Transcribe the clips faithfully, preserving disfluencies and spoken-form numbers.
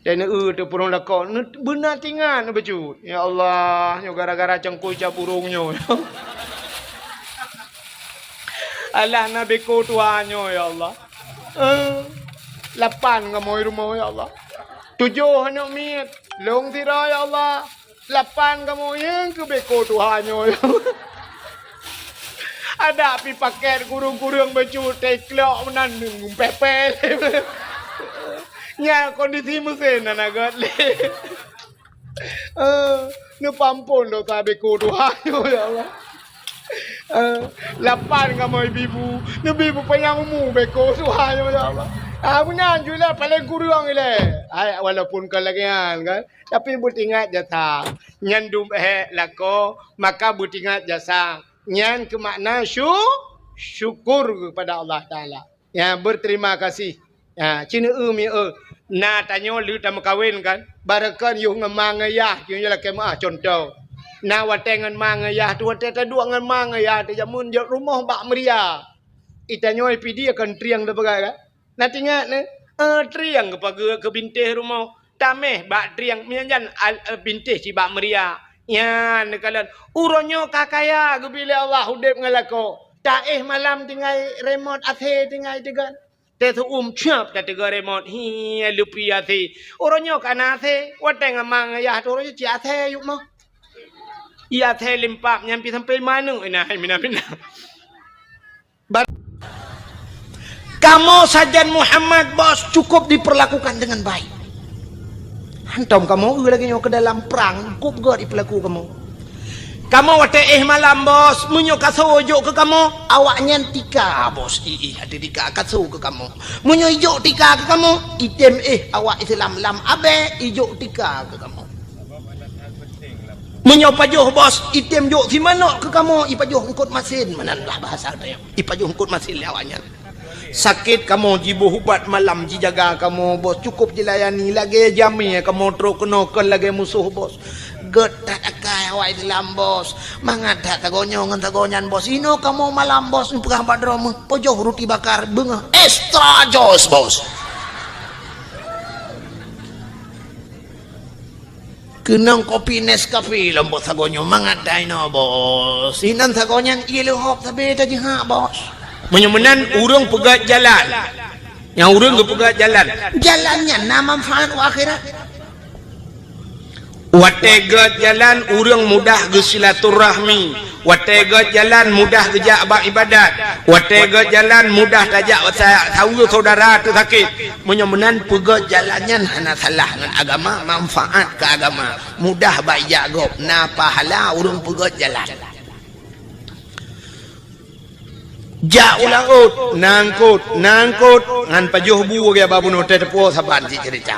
Dan eu teupeurong lakoe, beuna tingat neubacut. Ya Allah, nyoe gara-gara cangkôi cap ureuëng nyoe. Alah na beko tuha nyoe, ya Allah. Eh, lapan kamoe rumoh, ya Allah. Tujoh aneuk miet, lôn sidroe, ya Allah. Lapan kamoe nyang keu beko tuha nyoe, ya Allah. Adak pi paket kureueng-kureueng bacut, teuklok meunan, peupée. Nyan kondisi meusén na gét lé. Eh, neupampon dosa beko tuha nyoe, ya Allah. Eh, lapan kamoe ibu-ibu, neubi beupanyang umu beko tuha nyoe, ya Allah. Ah, meunan ju ilée paleng kureueng ilée. Hai, walaupun ka lagée nyan kan, tapi beutingat jasa. Nyan dum éh lakoe, maka beutingat jasa. Nyan keu makna syu-, syukur keupada Allah Taala. Ya, berterima kasih. Ya, ci neu-eu mi eu. Na tanyoe lheueh tameukawen kan? Barokon yôh ngon ma ngon yah, yôh nyoe lakée meuah contoh. Na watée ngon ma ngon yah tu, watée taduek ngon ma ngon yah, tajameun jok rumoh bak meuria. Itanyoe pidie kon trieng teupeugah kan? Na tingat neu? Eh, trieng geupageue keu bintéh rumoh. Taméh bak trieng, meunyan al-, eh, bintéh cibak meuria. Nyan neukalon. Uroe nyoe ka kaya geubri lé Allah udeb ngon lakoe. Taéh malam tinggai remot A C tinggai teugon. Teuh seu-uem cap tateugon remot. Hi, lupi A C. Uroe nyoe ka na A C. Watée ngon ma ngon yah tu uroe nyoe cit A C yup moh. I A C limpab nyan pi sampai manök ina hai mina-mina. Bar-, kamoe sajan Muhammad, Bos, cukup diperlakukan dengan baik. Hantom kamoe eu lagée nyoe keu dalam prang, cukup gét diperlaku kamoe. Kamoe watée éh malam, Bos, meunyoe kasoe jok keu kamoe, awaknyan tika, Bos, i, i, hati tika, kasoe keu kamoe. Meunyoe ijok tika keu kamoe, item éh awak Islam lam abée, ijok tika keu kamoe. Meunyoe pajoh bos, item jok simanok keu kamoe, ipajoh eungkot masin, meunan lah bahasa tanyoe. Ipajoh eungkot masin lé awaknyan. Sakét kamoe jiboh ubat malam, jijaga kamoe bos, cukup jilayani, lagée jamé kamoe trok keunoe kon lagée musoh bos. Gét that akai awak Islam bos. Mangat that sagoe nyoe ngon sagoe nyan bos. Inoe kamoe malam bos, neupeugah bak droe meuh, pajoh ruti bakar, beungoh extra jos bos. Keunong kopi Nescafe lom bos sagoe nyoe, mangat that inoe bos. Sinan sagoe nyan ié leuhop sabe tajihak bos. Meunyoe meunan ureuëng peugét jalan. Nyang ureuëng geupeugét jalan. Jalan nyan na manfaat u akhirat. Watée gét jalan ureuëng mudah geusilaturahmi. Watée gét jalan mudah geujak bak ibadat. Watée gét jalan mudah tajak sa-, saweue syedara teusakét. Meunyoe meunan peugét jalan nyan hana salah ngon agama, manfaat keu agama. Mudah bak ijak gob, na pahala ureuëng peugét jalan. Jak u laôt, na eungkot, na eungkot, ngon pajoh bu lagée bak bunoe teuh teupeue saban cit ceurita.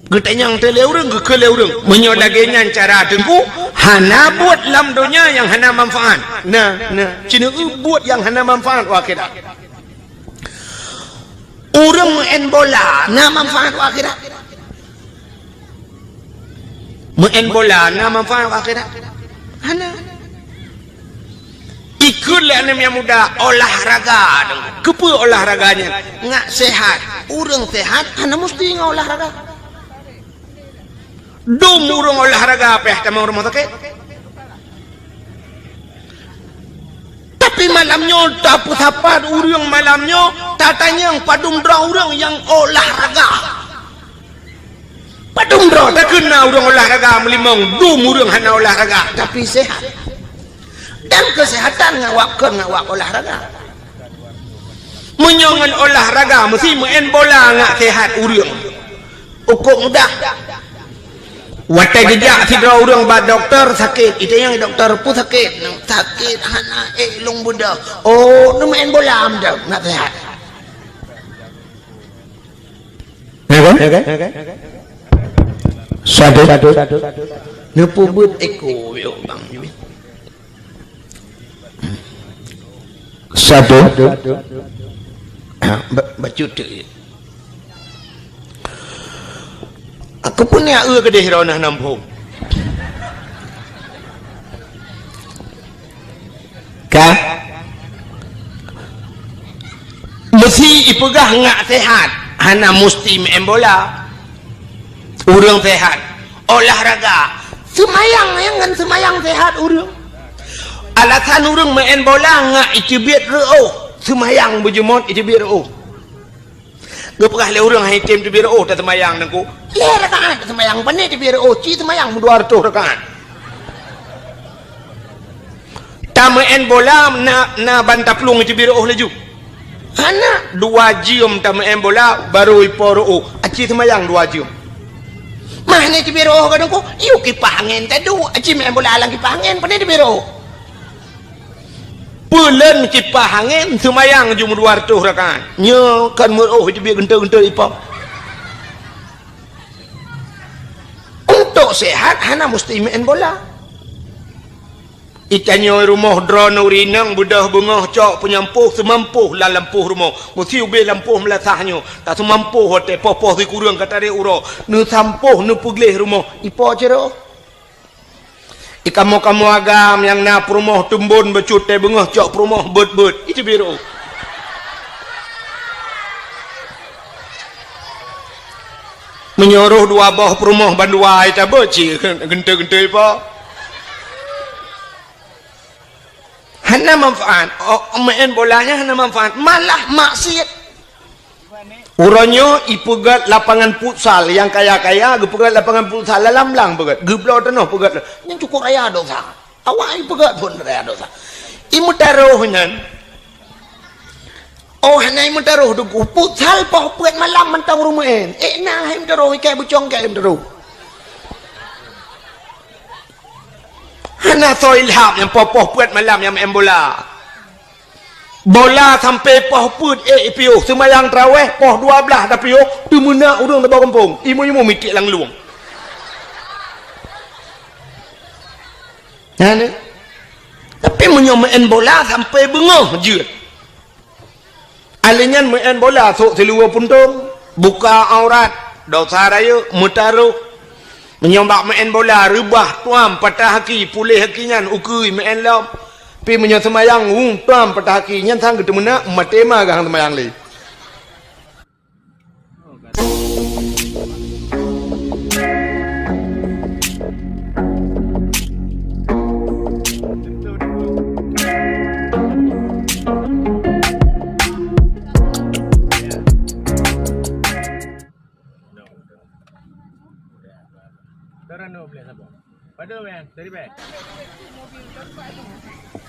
Geutanyong teuh lé ureuëng, geukheun lé ureuëng. Meunyoe lagée nyan cara Teungku, hana buet lam donya nyang hana manfaat. Na, na, ci neu-eu buet nyang hana manfaat u akhirat. Ureuëng meu'en bola na manfaat u akhirat? Meu'en bola na manfaat u akhirat? Hana. Ikheun lé aneuk nyang muda olahraga. Keupeue olahraga nyan? Ngat seuhat. Ureuëng seuhat hana musti ngon olahraga. Dum ureuëng olahraga pih tamong rumoh sakét. Tapi malam nyoe tapeusapat ureuëng malam nyoe tatanyong padum droe ureuëng nyang olahraga. Padum droe takheun na ureuëng olahraga meulimong, dum ureuëng hana olahraga tapi seuhat. Dan keuseuhatan ngat wak kon ngat wak olahraga. Meunyoe ngon olahraga meusti meu'en bola ngat seuhat ureuëng. Ukok mudah. Watée geujak sidroe ureuëng bak dokto sakét, itanyong dokto peue sakét, sakét hana ék lôn beudôh. Oh, neumeu'en bola meudah ngat seuhat. Ya kan? Satu. Neupeubuet eko yo bang. Satu. Ba-, bacut tu. Aku pun ya eu kedeh rona nampung. Ka? Meusti ipeugah ngat seuhat. Hana musti meu'en bola. Ureuëng sehat, olahraga, seumayang nyang ngon seumayang sehat ureuëng. Alasan ureuëng meu'en bola ngat iteubiet reuôh, seumayang beujeuet iteubiet reuôh. Geupeugah lé ureuëng hai tem teubiet reuôh taseumayang nangku. Lhée rakaat taseumayang, pane teubiet reuôh, ci seumayang meudua reutôh rakaat. Tameu'en bola na, na ban taplueng teubiet reuôh laju. Hana, dua jeuem tameu'en bola barô ipo reuôh, aci seumayang dua jeuem. Mah ni teubiet reuôh kadang ko, yue kipah angén tadu, aci meu'en bola lam kipah angén, pane teubiet reuôh. Peulon kipah angén seumayang jeuem dua reutôh rakaat. Nyoe kan meureuôh teubiet geuntôi-geuntôi ipo. Untuk sehat hana musti meu'en bola. Itanyoe rumoh droeneuh rinang beudôh beungoh cok peunyampôh seumampoh lam lampôh rumoh. Meusi ubé lampôh meulasah nyoe, taseumampoh watée poh-poh sikureueng ka tarek uroe, neusampôh neupeugleh rumoh. Ipo cit reuôh? Ikamoe-kamoe agam nyang na peurumoh teumbon bacut tée beungoh cok peurumoh beuet-beuet. Iteubiet reuôh. Meunyoe rôh dua boh peurumoh bandua ita beuet cit geuntôi-geuntôi po. Hana manfaat. Oh, meu'en bola nyan hana manfaat, malah maksiet. Uroe nyoe ipeugét lapangan futsal, nyang kaya-kaya geupeugét lapangan futsal lam blang peugét, geubloe tanoh peugét. Nyan cukôp raya dosa. Awak ipeugét phon raya dosa. Imeutarôh nyan. Oh, hana imeutarôh deungon futsal poh peuet malam mantong ureuëng meu'en. Eh, na hai meutarôh, ikai bucong kai meutarôh. Hana soe ilham nyang poh-poh peuet malam nyang meu'en bola. Bola sampai poh peuet ék ipiôh, seumayang tarawéh poh dua blaih tapiôh, teumeunak ureuëng saboh gampông, imeum-imeum miték lam lueng. Nyan, eh. Tapi meunyoe meu'en bola sampai beungoh jeuet. Alèh nyan meu'en bola sôk siluweue puntông, buka aurat, dosa rayeuk, meutarôh. Meunyoe bak meu'en bola reubah tuam patah aki, puléh aki nyan ukeue meu'en lom. Pi meunyoe seumayang, hu, tuam patah aki, nyan sang geuteumeunak, maté ma geuhang seumayang lé.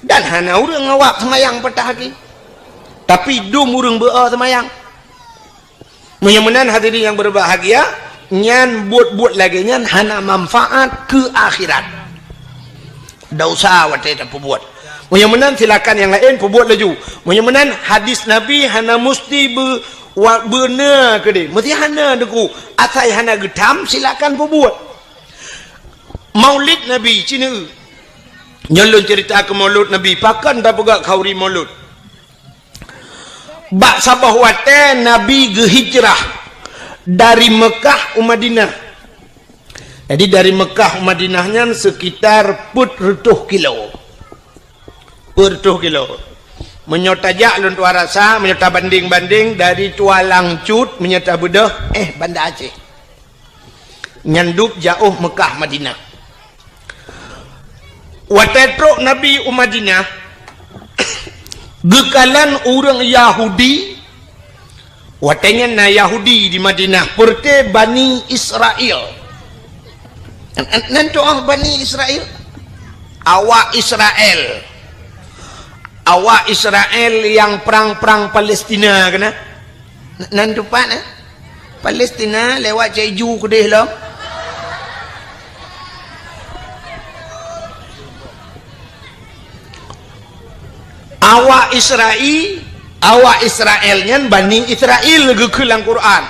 Dan hana ureuëng awak seumayang patah aki. Tapi dum ureuëng beu-o seumayang. Meunyoe meunan hadirin nyang berbahagia, nyan buet-buet lagée nyan hana manfaat keu akhirat. Dosa watée tapeubuet. Meunyoe meunan silakan nyang laén peubuet laju. Meunyoe meunan hadis Nabi hana musti beu-, wa-, beuna keudeh. Meusti hana deungon asai hana geutam silakan peubuet. Maulid Nabi, cineue. Nyoe lôn ceurita keu Maulud Nabi, pakon tapeugah khauri Maulud. Bak saboh watée Nabi geuhijrah dari Meukah u Madinah. Jadi dari Meukah u Madinah nyan sekitar peuet reutôh kilo. Peuet reutôh kilo. Meunyoe tajak lôn tuan rasa, meunyoe tabandeng-bandeng dari Tualang Cut, meunyoe tabeudôh, eh, Banda Aceh. Nyan dub jaôh Meukah Madinah. Watée trok Nabi u Madinah, geukalon ureuëng Yahudi, watée nyan na Yahudi di Madinah, peureuté Bani Israel. Nan, nan, nan tu'oh Bani Israel? Awak Israel. Awak Israel nyang prang-prang Palestina keunan. Nan teumpat, eh? Palestina lewat Cai Ju keudeh lom. Awak Israel, awak Israel nyan Bani Israel geukheun lam Quran.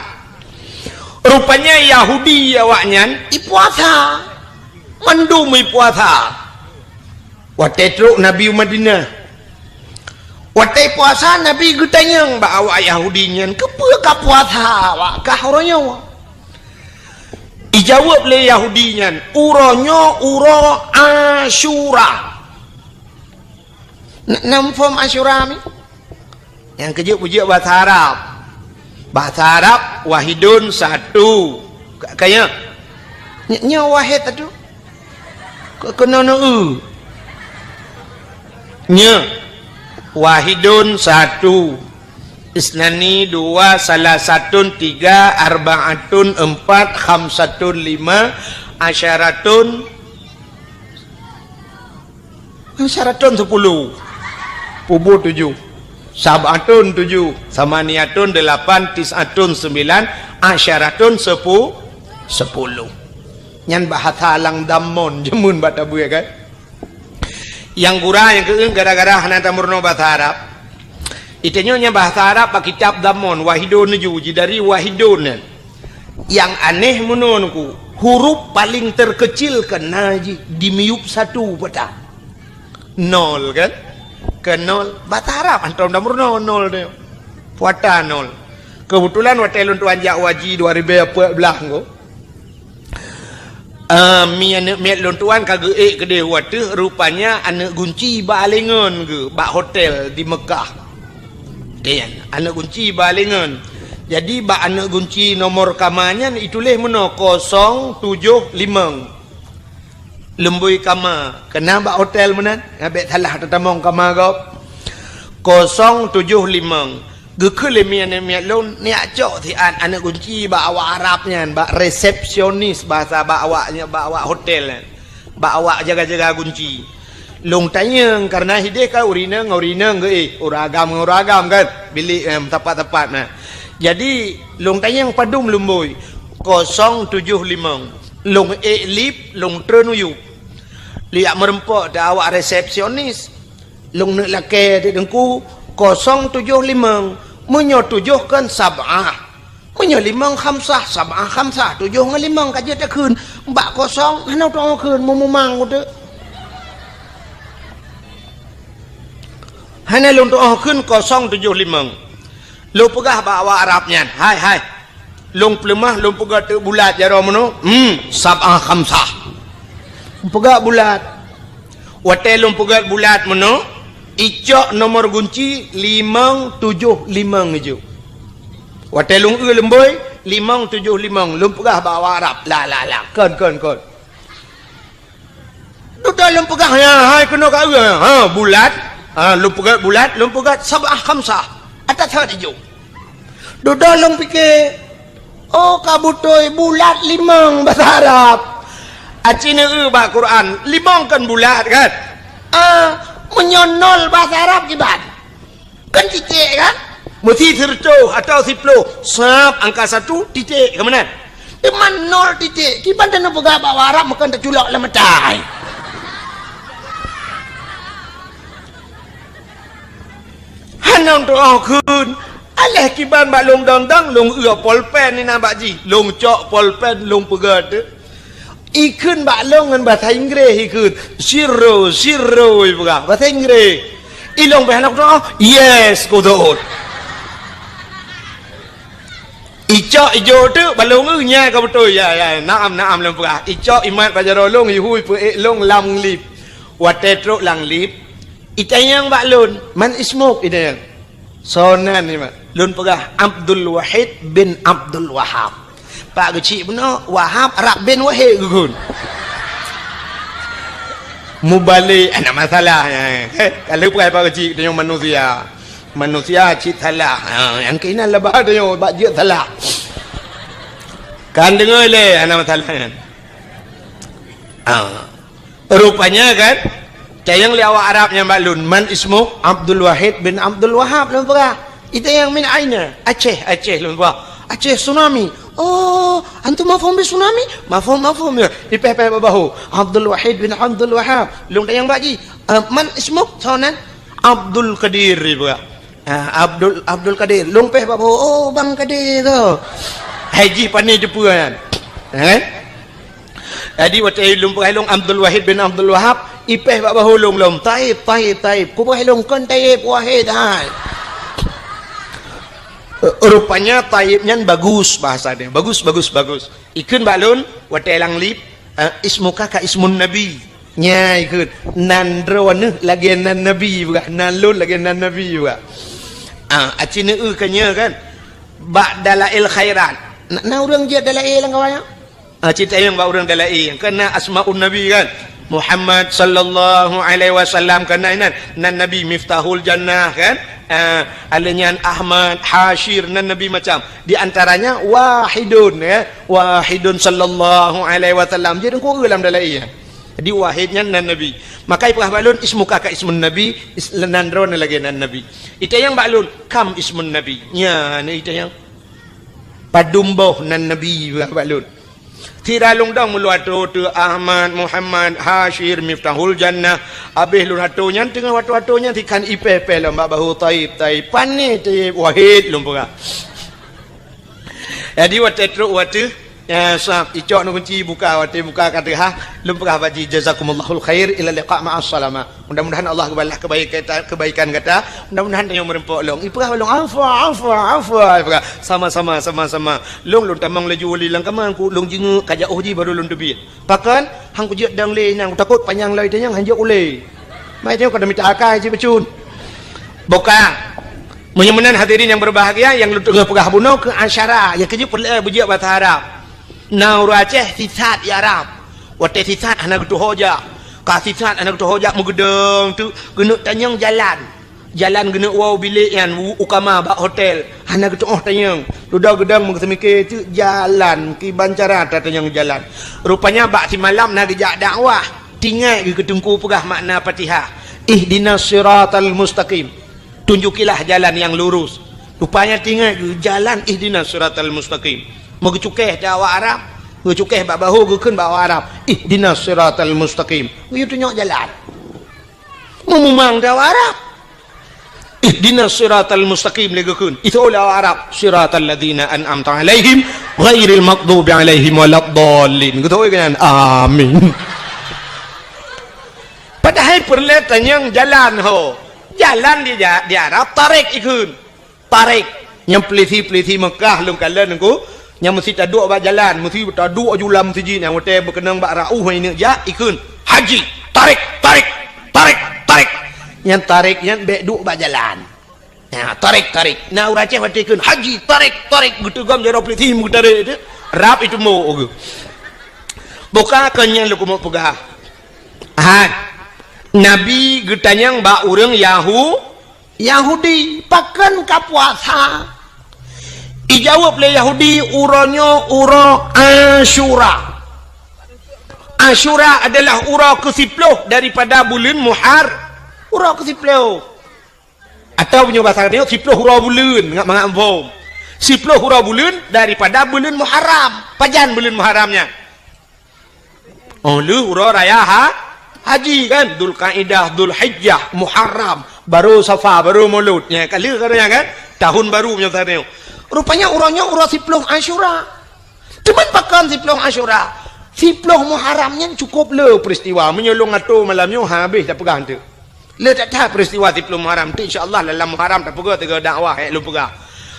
Rupanya Yahudi awak nyan ipuasa. Mandum ipuasa. Watée trok Nabi u Madinah. Watée puasa Nabi geutanyong bak awak Yahudi nyan, "Keupeue ka puasa awak kah uroe nyoe?" Ijaweueb lé Yahudi nyan, "Uroe nyoe uroe Asyura." N-, na muphom Asyura mi? Nyang keujeuet peujeuet bahasa Arab. Bahasa Arab, wahidun satu. Ka-, kaya? Nya, nya wahid satu. Ke-, kena na u. Nya. Wahidun satu. Isnani dua, salasatun tiga, arbaatun empat, khamsatun lima, asyaratun, asyaratun sepuluh, pubu tujuh, sabatun tujuh, samaniatun delapan, tisatun sembilan, asyaratun sepu-, sepuluh. Nyan bahasa lam damon jameun bak tabeue kan. Nyang gura nyang keueung gara-gara hana tameurunoe bahasa Arab. Itanyoe nyang bahasa Arab bak kitab damon, wahidun ju, jidari wahidun nyan. Nyang aneh meunoe nungku, huruf paling terkecil kena jih di miyup satu peta. Nol kan? Ke nol, bahasa Arab antom tameurunoe nol tu. Puata nol. Kebetulan watèe lôn tuan jak haji dua ribu empat belas nungku. Ah, mi aneuk miet lôn tuan ka geuék keudeh u ateueh, rupanya aneuk gunci bak alengon geuh, bak hotel di Mekah. Nyan, aneuk gunci bak alengon. Jadi, bak aneuk gunci nomor kama nyan ituléh meunoe kosong tujoh limong. Leumbôi kama, keunan bak hotel meunan, nyan bèk salah tatamong kama gob. Kosong tujoh limong. Geukheun lé mi aneuk miet lôn, neujak cok siat aneuk gunci bak awak Arab nyan, bak resepsionis bahasa bak awak nyan, bak awak hotel nyan, bak awak jaga-jaga gunci. Lôn tanyong, karena hideh ka ureueng inong ngon ureueng inong geuéh, ureueng agam ngon ureueng agam kan, bilék, em, teumpat-teumpat na. Jadi, lôn tanyong padum leumbôi, kosong tujoh limong. Lôn ék lift, lôn treun u yup. Lôn jak meureumpok di awak resepsionis. Lôn neuk lakèe di teungku, kosong tujoh limong. Meunyoe tujoh kan sab'ah. Meunyoe limong khamsah, sab'ah khamsah, tujoh ngon limong ka jeuet takheun. Bak kosong hana tu'oh kheun, meumumang uteuk. Hana lôn tu'oh kheun kosong tujoh limong. Lôn peugah bak awak Arab nyan, "Hai, hai. Lôn peuleumah, lôn peugöt teuk bulat jaroe meunoe." "Hmm, sab'ah khamsah." Peugöt bulat. Watèe lôn peugöt bulat meunoe, icok nomor gunci limong tujoh limong ijok. Watèe lôn eu leumbôi, limong tujoh limong, lôn peugah bak awak Arab, "La, la, la, kon, kon, kon." Dudoe lôn peugah, "Ya, hai keunoe ka eu, ha, bulat." Ha, lôn peugöt bulat, lôn peugöt sab'ah khamsah. Ata that ijok. Dudoe lôn pike, "Oh, ka beutôi bulat limong bahasa Arab." Aci neu eu bak Quran, limong kan bulat kan? Ah, meunyoe nol bahasa Arab kiban? Kan titik kan? Meusi sireutôh atawa siploh, sab angka satu, titik, ka meunan. Teuma nol titik, kiban taneuk peugah bak Arab meukan taculok lam mata. Hana tu'oh kheun. Aléh kiban bak lôn dong-dong, lôn eu polpen inan bak jih. Lôn cok polpen, lôn peugöt. Ikheun bak lôn ngon bahasa Inggréh ikheun. "Zero, zero," ipeugah. Bahasa Inggréh. Ilôn bèk hana kutu'oh, "Yes," kutu'oh. Icok ijok teuk bak lôn eu, "Nyan ka beutôi." "Ya, ya, na'am, na'am," lôn peugah. Icok imat bak jaroe lôn, ihu ipeuék lôn lam lift. Watèe trok lam lift, itanyong bak lôn, "Man ismuk?" itanyong. "Soe nan nyoe?" Lôn peugah, "Abdul Wahid bin Abdul Wahab." Pak geuchik bunoe, Wahab rab bin Wahid geukheun. Mubalek, hana masalah nyan. Ka lheueh peugah pak geuchik, tanyoe manusia. Manusia cit salah. Ha, nyang keunan laba tanyoe bak jeuet salah. Kan deungoe lé, hana masalah nyan. Ha. Rupanya kan, tanyong lé awak Arab nyan bak lôn, "Man ismuk?" "Abdul Wahid bin Abdul Wahab," lôn peugah. Itanyong, "Min aina?" "Aceh, Aceh," lôn peugah. "Aceh tsunami." "Oh, antum mafhum bi tsunami?" "Mafhum, mafhum," ya. Ipèh-pèh bak bahu. "Abdul Wahid bin Abdul Wahab." Lôn tanyong bak jih, "Ah, man ismuk?" "Soe nan?" "Abdul Qadir," ipeugah. Ah, Abdul, Abdul Kadir. Lôn pèh bak bahu, "Oh, Bang Kadir tu." Hai jih pane teupeue nyan. Eh? Jadi, watèe lôn peugah lôn Abdul Wahid bin Abdul Wahab, ipèh bak bahu lôn lom. "Taib, taib, taib." Kupeugah lôn, "Kon taib, wahid hai." Rupanya taib nyan bagus bahasa dia. Bagus, bagus, bagus. Ikheun bak lôn, watèe lam lift, eh, "Ismuka ka ismun Nabi." Nyan ikheun, "Nan droeneuh lagèe nan Nabi," peugah, "Nan lôn lagèe nan Nabi," peugah. Ah, aci neu-eu ka nyoe kan. Bak Dalail Khairat. Na, na ureuëng jeuet Dalail lam kawan nyan? Ah, cit tanyong bak ureuëng Dalail. Kan na asmaun Nabi kan? Muhammad sallallahu alaihi wasallam kan na inan. Nan Nabi Miftahul Jannah kan? Ah, alèh nyan Ahmad, Hasyir, nan Nabi macam. Di antaranya Wahidun ya. Wahidun sallallahu alaihi wasallam. Jadi engkau lam Dalail. Jadi Wahid nyan nan Nabi. Maka ipeugah bak lôn ismuka ka ismun Nabi, is-, nan droeneuh lagèe nan Nabi. Itanyong bak lôn, kam ismun Nabi. Nya, ni itanyong. Padum boh nan Nabi bak lôn. Sira lôn dong meulôn atô teu Ahmad, Muhammad, Hasyir, Miftahul Jannah. Abéh lôn atô nyan teungoh watô-watô nyan sikan ipéh-péh lom bak bahô Taib, Taib. Pané Taib, Wahid lôn peugah. Jadi watèe trok watèe, ya, sab, icok neukunci buka, watèe buka ka teuhah, lôn peugah bak jih, "Jazakumullahul khair, ila liqa ma'as salamah." Mudah-mudahan Allah geubalah kebaikan, kebaikan gata. Mudah-mudahan tanyoe meureumpok lôn. Ipeugah lôn, "Afwa, afwa, afwa." Ipeugah, "Sama-sama, sama-sama." Lôn, lôn tamong laju u lam kama, ku lôn jinguk ka jiôh jih baru lôn teubiet. Pakon, han kujeuet dong lé nyan, kutakot panyang lom itanyong han jeuet ulèe. Mai tanyoe ka mita akai cit bacut. Buka. Meunyoe meunan hadirin yang berbahagia, nyang lôn teungoh peugah bunoe keu asyara, nyang keujeuet peureulèe beujeuet basa Arab. Na ureuëng Aceh sisat i Arab. Watèe sisat hana geutuho jak. Ka sisat hana geutuho jak meugeudong teuk, geuneuk tanyong jalan. Jalan geuneuk woe u bilék nyan, u, u kama bak hotel. Hana geutuoh tanyong. Dudoe geudong meugeuseumiké teuk jalan, kiban cara tatanyong jalan. Rupanya bak simalam na geujak dakwah. Tingat geuh keu teungku peugah makna Fatihah. Ihdinas siratal mustaqim. Tunjukilah jalan yang lurus. Rupanya tingat geuh jalan ihdinas siratal mustaqim. Meugeucukèh di awak Arab, geucukèh bak bahô geukheun bak awak Arab. Ihdinas siratal mustaqim. Geuyue tunyok jalan. Meumumang di awak Arab. Ihdinas siratal mustaqim lé geukheun. Itu lé awak Arab. Siratal ladzina an'amta 'alaihim ghairil maghdubi 'alaihim waladdallin. Geutôi kan? Amin. Padahai peureulèe tanyong jalan ho. Jalan di ja-, di Arab tarik ikheun. Tarik. Nyang peulisi-peulisi Mekah lôn kalon nyan ku, nyang meusi taduek bak jalan, meusi taduek aju lam sijih nyang watèe beukeunong bak rauh nyan neuk jak, ikheun, "Haji, tarik, tarik, tarik, tarik." Nyang tarik nyan bèk duek bak jalan. Nah, tarik, tarik. Na ureuëng Aceh watèe ikheun, "Haji, tarik, tarik." Geuteugom jaroe peulisi meutarek tu. Rab itu mo. Buka kon nyan lôn keumeung peugah. Hai. Nabi geutanyong bak ureuëng Yahu-, Yahudi, "Pakon ka puasa?" Ijaweueb lé Yahudi, "Uroe nyoe uroe Asyura." Asyura adalah uroe keusiploh daripada buleuen Muhar-, uroe keusiploh. Atawa meunyoe basa geutanyoe, siploh uroe buleuen, ngat mangat muphom. Siploh uroe buleuen daripada buleuen Muharram. Pajan buleuen Muharram nyan? Oh, lheueh uroe raya ha-, haji kan? Dzulqaidah, Dzulhijjah, Muharram, baru Safar, baru Maulud. Nya, ka lheueh ka nyan kan? Tahun baru meunyoe tanyoe. Rupanya uroe nyoe uroe siploh Asyura. Teuma pakon siploh Asyura? Siploh Muharram nyan cukup le peristiwa. Meunyoe lôn atô malam nyoe, ha, habéh tapeugah teuk. Le that-that peristiwa siploh Muharram tu, insya Allah dalam Muharram tapeugah tiga dakwah, eh, lôn peugah.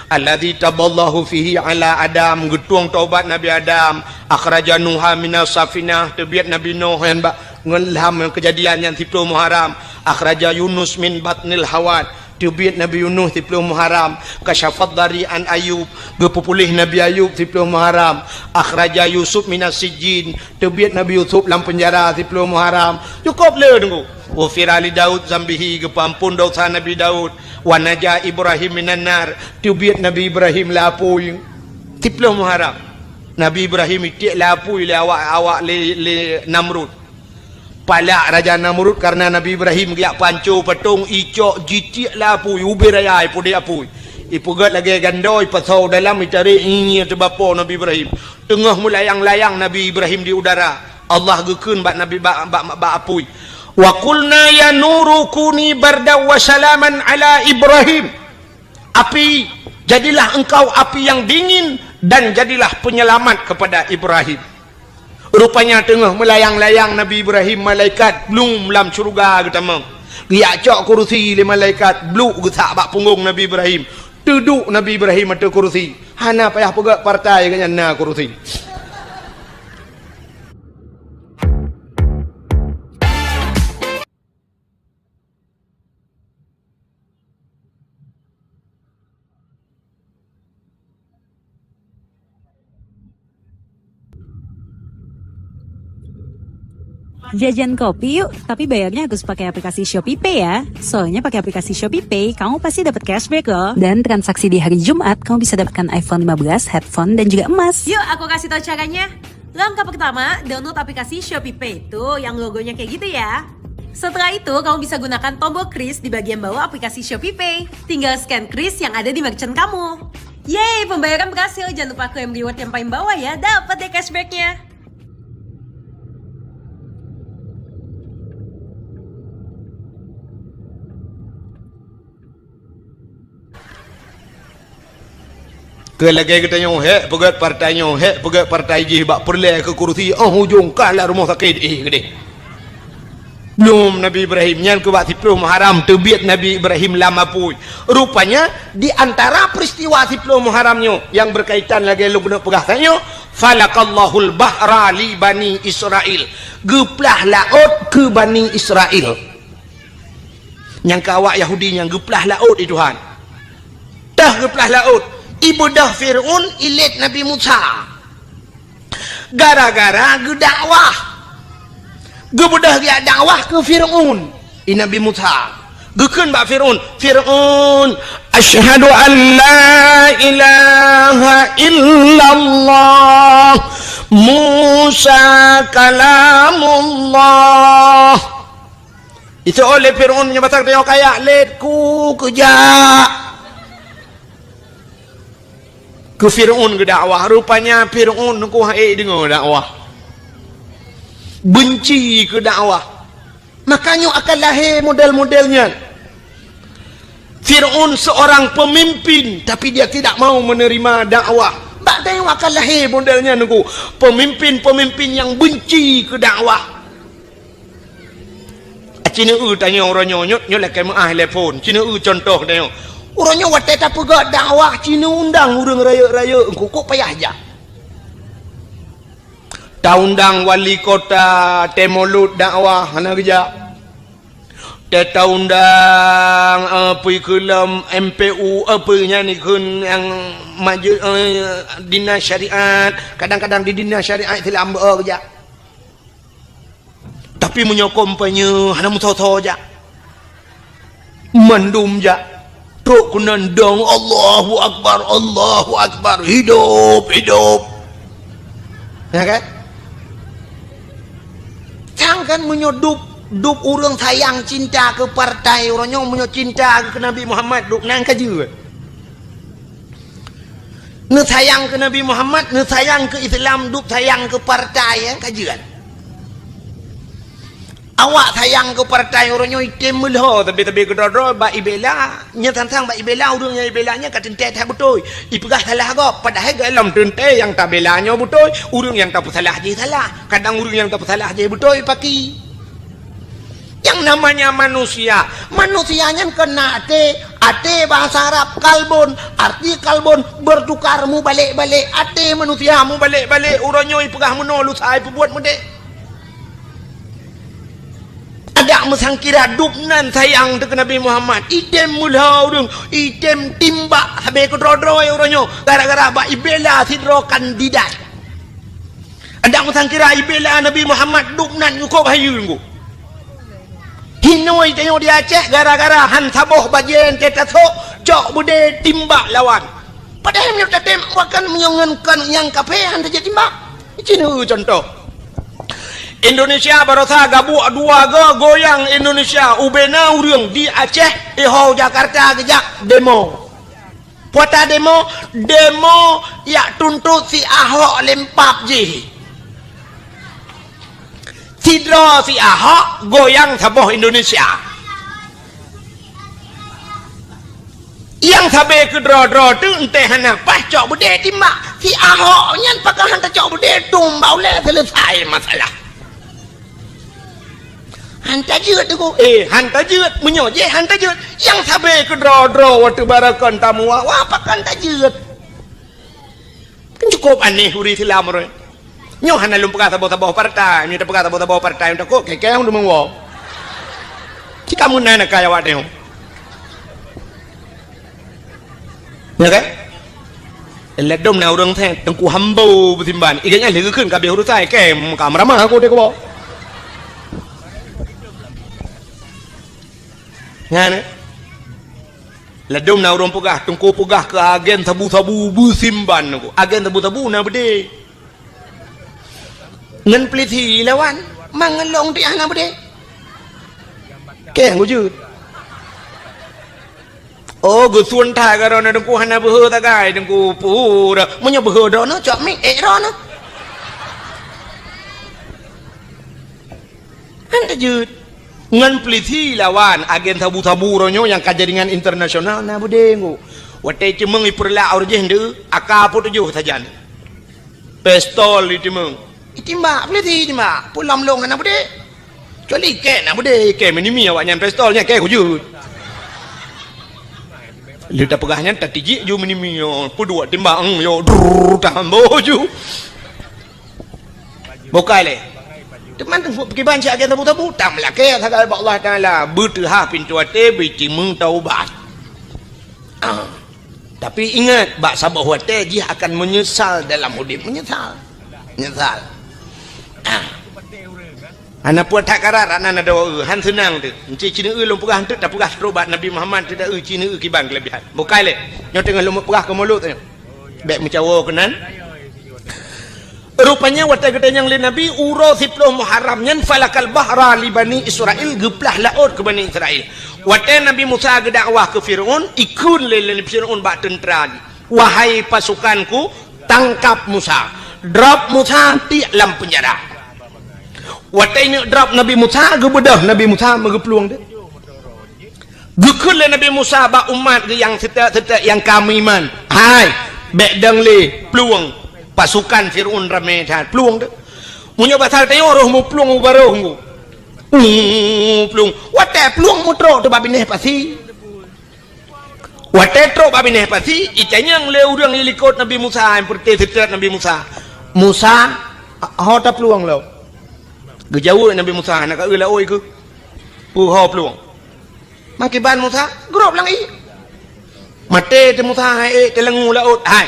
Alladzi taballahu fihi ala Adam, geutueng taubat Nabi Adam, akhraja Nuha minas safinah, teubiet Nabi Nuh nyan bak ngon lam Keujadian nyan siploh Muharram, akhraja Yunus min batnil hawat, teubiet Nabi Yunus siploh Muharram, kasyafad dari an Ayub, geupeupuléh Nabi Ayub siploh Muharram, akhraja Yusuf minas sijjin, teubiet Nabi Yusuf lam peunjara siploh Muharram. Cukup le teungku. Ghufira li Daud zambihi, geupeuampon dosa Nabi Daud. Wa naja Ibrahim minan nar, teubiet Nabi Ibrahim lam apui. Siploh Muharram. Nabi Ibrahim itiek lam apui lé awak, awak lé, lé Namrud. Palak Raja Namrud karena Nabi Ibrahim geujak panco patong, icok jitiek lam apui, ubé raya ipudek apui. Ipeugét lagée gandô, ipasoe dalam, itarek ié teubapo Nabi Ibrahim. Teungoh meulayang-layang Nabi Ibrahim di udara, Allah geukheun bak Nabi, bak, bak, bak apui, "Wa qulna ya nuru kuni bardan wa salaman ala Ibrahim." Api, jadilah engkau api yang dingin dan jadilah penyelamat kepada Ibrahim. Rupanya teungoh meulayang-layang Nabi Ibrahim, malaikat blum lam syeuruga geutamong. Geujak cok kurusi lé malaikat, bluk geusak bak punggong Nabi Ibrahim. Teuduek Nabi Ibrahim ateueh kurusi. Hana payah peugét partai, geuhnyan na kurusi. Jajan kopi yuk, tapi bayarnya harus pakai aplikasi ShopeePay ya. Soalnya pakai aplikasi ShopeePay, kamu pasti dapat cashback loh. Dan transaksi di hari Jumat, kamu bisa dapatkan iPhone lima belas, headphone, dan juga emas. Yuk, aku kasih tahu caranya. Langkah pertama, download aplikasi ShopeePay. Tuh, yang logonya kayak gitu ya. Setelah itu, kamu bisa gunakan tombol kris di bagian bawah aplikasi ShopeePay. Tinggal scan kris yang ada di merchant kamu. Yeay, pembayaran berhasil. Jangan lupa klaim reward yang paling bawah ya. Dapat deh cashbacknya. Keu lagèe geutanyoe, hék peugöt partai nyoe, hék peugöt partai jih bak peureulèe keu kursi, 'oh ujông ka lam rumoh sakét, eh, geudeh. Belum Nabi Ibrahim, nyan keu bak siplôh Muharram teubiet Nabi Ibrahim lam apui. Rupanya, di antara peristiwa siplôh Muharram nyoe nyang berkaitan lagèe lôn keuneuk peugah tanyoe, "Falaqallahul bahra li Bani Israil." Geuplah laôt keu Bani Israil. Nyang keu awak Yahudi nyan geuplah laôt di Tuhan. Teuh geuplah laôt, ibeudôh Fir'aun ilét Nabi Musa. Gara-gara geudakwah. Geubeudôh geujak dakwah keu Fir'aun, i Nabi Musa. Geukheun bak Fir'aun, "Fir'aun, asyhadu an la ilaha illallah, Musa kalamullah." Iseuôt lé Fir'aun meunyoe basa geutanyoe kaya, "Lét ku keujak." Keu Fir'aun geudakwah, rupanya Fir'aun ku hana deungoe dakwah. Benci keu dakwah. Makanya akan lahé model-model nyan. Fir'aun seorang pemimpin, tapi dia tidak mau menerima dakwah. Bak tanyoe akan lahé model nyan, Teungku. Pemimpin-pemimpin yang benci keu dakwah. Ci neueu tanyoe uroe nyoe, nyoe, nyoe lakèe meu'ah lé phôn. Ci neueu cuntoh tanyoe. Uroe nyoe watèe tapeugah dakwah, ci neuundang ureueng rayeuk-rayeuk, Teungku, kok payah jak. Taundang wali kota, teuh mulod dakwah, hana geujak. Teuh taundang, eh, peue kheun lom M P U, eh, peue nyan kheun nyang maju, eh, dinas syariat, kadang-kadang di dinas syariat Islam, eh, geujak. Tapi meunyoe kampanye hana meusoe-soe jak. Mandum jak. Trok keunan dong, "Allahu Akbar, Allahu Akbar, hidup, hidup." Ya kan? Sang kan meunyoe dub, dub ureueng sayang cinta keu partai, uroe nyoe meunyoe cinta keu Nabi Muhammad, dub nan ka jeuet. Neusayang keu Nabi Muhammad, neusayang keu Islam, dub sayang keu partai, ya, ka jeuet. Awak sayang keu partai uroe nyoe item meulhô, tapi-tapi keudroe-droe bak ibela, nyan sang-sang bak ibela, ureueng nyang ibela nyan ka teuntèe that beutôi. Ipeugah salah gob, padahai gohlom teuntèe nyang tabela nyoe beutôi, ureueng nyang tapeusalah jih salah. Kadang ureueng nyang tapeusalah jih beutôi paki. Yang namanya manusia, manusia nyan keunan até, até bahasa Arab kalbun, arti kalbun bertukar, mubalek-balek, até manusia mubalek-balek, uroe nyoe ipeugah meunoe lusa ipeubuet meudéh. Adak meusangkira dub nan sayang teuh keu Nabi Muhammad, item meulhô ureueng, item timbak sabe keudroe-droe uroe nyoe, gara-gara bak ibela sidroe kandidat. Adak meusangkira ibela Nabi Muhammad dub nan nyukôb hayeue ngon. Hinoe tanyoe di Aceh gara-gara han saboh bajèe teuh tasok, cok beudé timbak lawan. Padahai meunyoe tatem bahkan meunyoe ngon kon nyang kafé han tajak timbak. Ci neueu cuntoh. Indonesia barosa gabuek dua go goyang Indonesia, ubena ureueng di Aceh, iho Jakarta geujak demo. Peue ta demo, demo jak tuntot si Ahok lempap jih. Sidroe si Ahok goyang saboh Indonesia. Nyang sabe keudroe-droe teuh entèh hana paih cok beudé timbak. Si Ahok nyan pakon han tacok beudé, tumbak ulèe, seuleusai masalah. Han tajeuet, Teungku. Eh, han tajeuet. Meunyoe jih han tajeuet, nyang sabe keudroe-droe watèe barakon tamu, wah, wah, pakon tajeuet. Kan cukôp aneh ureueng Islam roh. Nyoe hana lôn peugah saboh-saboh partai, nyoe tapeugah saboh-saboh partai, takot keu kèe deungon woe. Cit kamoe na nakeuh awak nyoe. Ya kan? Ladôm na ureueng thèe Teungku Hambo beusimban. Iga nyan lé geukheun ka abéh urusan, kèe ka meuramah aku deh keuboe. Nyan, eh? Ladôm na ureuëng peugah, teungku peugah keu agen sabu-sabu beusimban teungku. Agen sabu-sabu na beudé. Ngon peulisi lawan, mangelong tiah na beudé. Keng kujeuet. Oh, geusun that karoe na teungku hana beuhe sagai teungku pura. Meunyoe beuhe droe na, cok mik ék droe na. Kan teujeuet. Ngon peulisi lawan agen sabu-sabu uroe nyoe nyang ka jaringan internasional na beudé ngku. Watée ceumeung ipeurlak ureuëng jih ndeu, aka peutujoh sajan. Pistol itimeung. Itimbak, peulisi itimbak. Peue lom lông na beudé. Kecuali kée na beudé, kée meunimi awaknyan pistol nyan kée kujeuet. Lheueh tapeugah nyan tatijik ju meunimi, oh, peuduek timbak, hmm, yo, drrrr, tahan boh ju. Bukai lé. Teuma teungku kiban cit agen tabu-tabu, tam lakée sagai bak Allah Taala, beuteuhah pintoe até, beutimeung taubat. Ah. Tapi ingat, bak saboh watée jih akan meunyeusal dalam udeb, meunyeusal. Meunyeusal. Ah. Hana puat that karat, hana na doa, han seunang tu. Enci cineue lôn peugah enteuk, tapeugah trok bak Nabi Muhammad, tidak eu cineue kiban kelebihan. Bukai lé. Nyoe teungoh lôn peugah keu mulut nyoe. Bék meucawo keunan. Rupanya watée geutanyong lé Nabi, uroe siploh Muharram nyan falakal bahra li Bani Israil, geuplah laôt keu Bani Israil. Watée Nabi Musa geudakwah keu Firaun, ikheun lé, lé Firaun bak teuntra jih, "Wahai pasukanku, tangkap Musa, drop Musa tiek lam peunjara." Watée ineuk drop Nabi Musa, geubeudôh Nabi Musa meugeuplueng deuh. Geukheun lé Nabi Musa bak umat geuh nyang seutôt-seutôt nyang ka meuiman, "Hai, bék dong lé, plueng, pasukan Firaun ramé that, plueng teuh. Meunyoe basa tanyoe roh meuplueng u barôh ngku." Uh, plueng. Watée plueng meutrok teuh bak binéh pasi. Watée trok bak binéh pasi, itanyong lé ureuëng likot Nabi Musa, nyang peureté seutôt Nabi Musa, "Musa, ho taplueng lom?" Geujaweueb Nabi Musa, "Hana ka eu laôt keuh. Peue ho plueng?" Makiban Musa, grob lam ié. Maté teuh Musa, hai ék teulangu laôt, hai.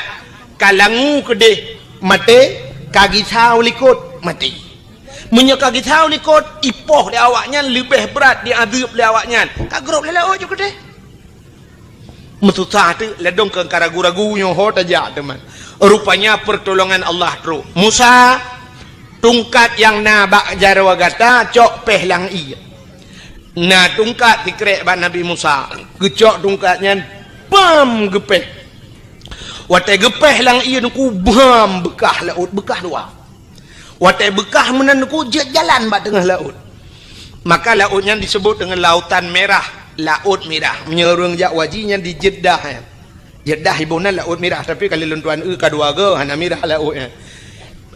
Ka langu keudeh maté, ka gisa u likot maté. Meunyoe ka gisa u likot, ipoh lé awaknyan leubeh brat diazeub lé awaknyan. Ka grob lé laôt ju keudeh. Meususah teuk, ladôm keu ka ragu-ragu nyoe ho tajak teuma. Rupanya peurtolongan Allah trok. Musa, tungkat nyang na bak jaroe gata cok péh lam ié. Na tungkat sikrek bak Nabi Musa. Geucok tungkat nyan, bam, geupéh. Watée geupéh lam ié teungku, bam, beukah laôt, beukah dua. Watée beukah meunan teungku, jeuet jalan bak teungoh laôt. Maka laôt nyan disebut deungon Lautan Merah, Laôt Mirah. Meunyoe ureuëng jak haji nyan di Jeddah nyan. Jeddah iboh nan Laôt Mirah, tapi ka lheueh lôn tuan eu ka dua goe, hana mirah laôt nyan.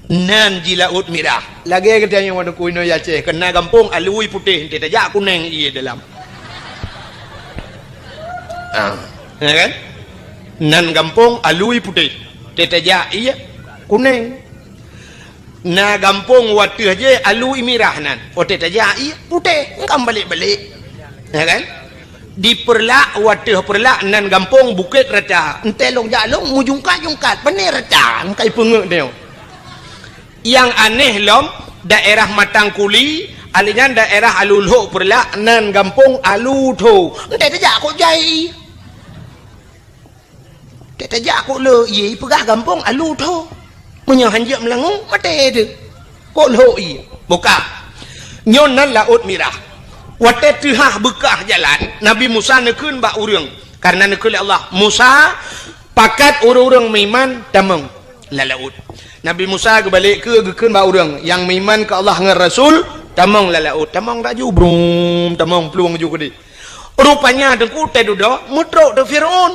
Nan ji Laôt Mirah. Lagée geutanyoe wan teungku inoe Aceh, keu na gampông alui putéh, enteuk tajak kunéng ié dalam. Ah, ya kan? Nan gampông alui putéh, enteuk tajak ié kunéng. Na gampông wateueh jih alui mirah nan. Watée tajak ié putéh, engkam balek-balek. Ya kan? Di Peureulak, wateueh Peureulak nan gampông Bukét Rata. Enteuk lôn jak lôn meujungkat-jungkat, pané rata, engkai peungeut nyoe. Nyang aneh lom, daerah Matang Kuli, alèh nyan daerah Alu Lhok Peureulak, nan gampông Alu Tho. Enteuk tajak kok jai. Tajak kok le ié, ipeugah gampông Alu Tho. Meunyoe hanjeuet meulangue, maté teuh. Kok lhok ié? Buka. Nyoe nan Laôt Mirah. Watée teuhah beukah jalan, Nabi Musa neukheun bak ureuëng. Karena neukheun lé Allah, "Musa, pakat ureuëng-ureuëng meuiman tamong lam laôt." Nabi Musa geubalek keu geukheun bak ureuëng nyang meuiman keu Allah ngon Rasul, "Tamong lam laôt." Tamong laju, brum, tamong plueng ju keudeh. Rupanya teungku teududoe meutrok teuh Firaun.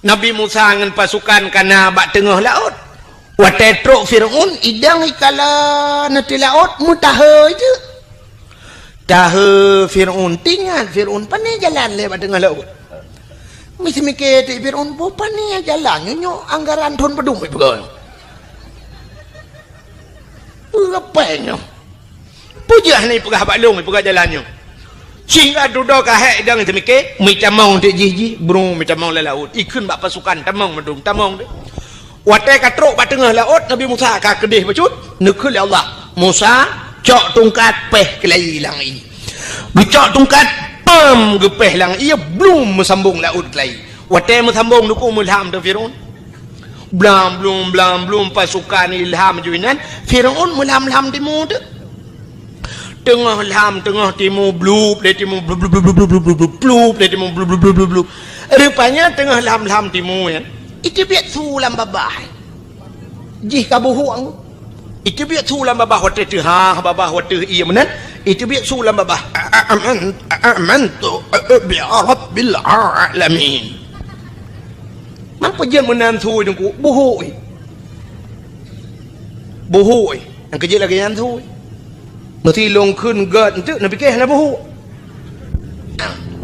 Nabi Musa ngon pasukan ka na bak teungoh laôt. Watée trok Firaun, idang ikala na teuh laôt, meutahe jeuet. Tahe Firaun, teuingat Firaun, pané jalan lé bak teungoh laôt. Miseumiké teuk Firaun, "Boh pané jalan nyoe, nyoe anggaran thon padum ipeugah." Peue pèng nyoe? Peue jeuet hana ipeugah bak lôn, ipeugah jalan nyoe? Sehingga dudoe ka hék idang teumiké, meutamong teuk jih-jih, bru meutamong lam laôt. Ikheun bak pasukan, tamong mandum, tamong teuk. Watée ka trok bak teungoh laôt, Nabi Musa ka keudeh bacut, neukheun lé Allah, "Musa, cok tungkat, péh keulayi lam ié." Geucok tungkat, Am geupéh lam ié, blum meusambong laôt keulayi. Watée meusambong dukue meulham teuh Firaun. Blam blum, blam blum, pasukan ilham ju inan, Firaun meulham-lham timu teuh. Teungoh lham, teungoh timu, blup lé timu, blup, blup, blup, blup, blup, blup, blup, blup lé timu, blup, blup, blup, blup, blup. Rupanya teungoh lham-lham timu nyan, iteubiet su lam babah. Jih ka buhuk anggô. Iteubiet su lam babah watée teuhah, babah watée ié meunan, iteubiet su lam babah. A-, a-, aman-, a-, amantu, a-, a-, bi rabbil alamin. Mangko jeuet meunan su teungku, buhuk. Buhuk. Nyang keujeuet lagée nyan su. Meusi lôn kheun gét enteuk, neupiké hana buhuk.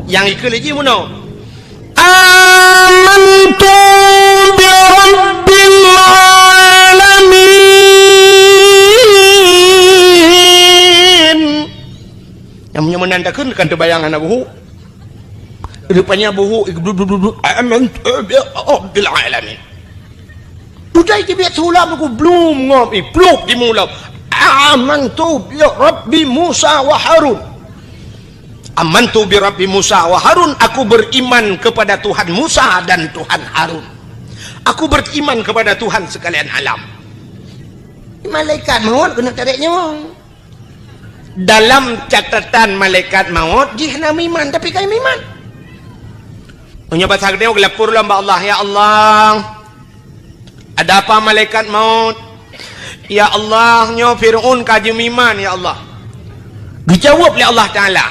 Nyang ikheun lé jih meunoe, "Amantu bi rabbil alamin." Nyang meunyoe meunan takheun kan teubayang hana buhuk. Rupanya buhuk, "Amantu bi rabbil alamin." Udah iteubiet su lam ku blum ngom, iplup timu lam. "Amantu bi Rabbi Musa wa Harun." "Amantu bi Rabbi Musa wa Harun," aku beriman kepada Tuhan Musa dan Tuhan Harun. Aku beriman kepada Tuhan sekalian alam. Malaikat maut keuneuk tarek nyawa. Dalam catatan malaikat maut, jih hana meuiman, tapi ka meuiman. Meunyoe basa geutanyoe geulapor lom bak Allah, "Ya Allah, ada apa malaikat maut? Ya Allah, nyoe Firaun ka jimeuiman, ya Allah." Geujaweueb lé Allah Taala,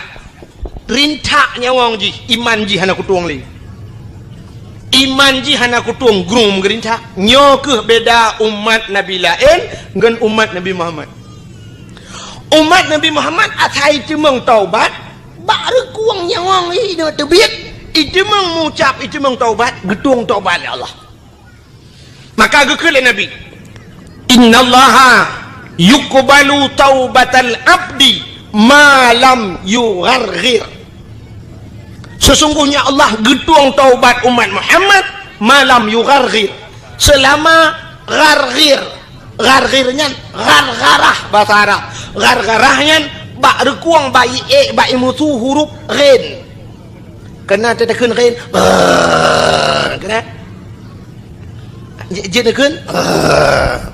"Rintak nyawöng jih, iman jih hana kutueng lé. Iman jih hana kutueng, grung geurintak. Nyoe kheueh beda umat nabi laén ngon umat Nabi Muhammad." Umat Nabi Muhammad asai teumeung taubat, bak reukueng nyawöng jih teubiet, iteumeung mucab, iteumeung taubat, geutueng taubat lé Allah. Maka geukheun lé Nabi, "Innallaha yuqbalu taubatal abdi ma lam yugharghir." Sesungguhnya Allah geutueng taubat umat Muhammad ma lam yugharghir, selama gharghir. Gharghir nyan ghargharah basa Arab. Ghargharah nyan bak reukueng, bak ié, bak imusu huruf ghin. Keunan takheun ghin, ghargharah. Jeuet takheun, ghargharah.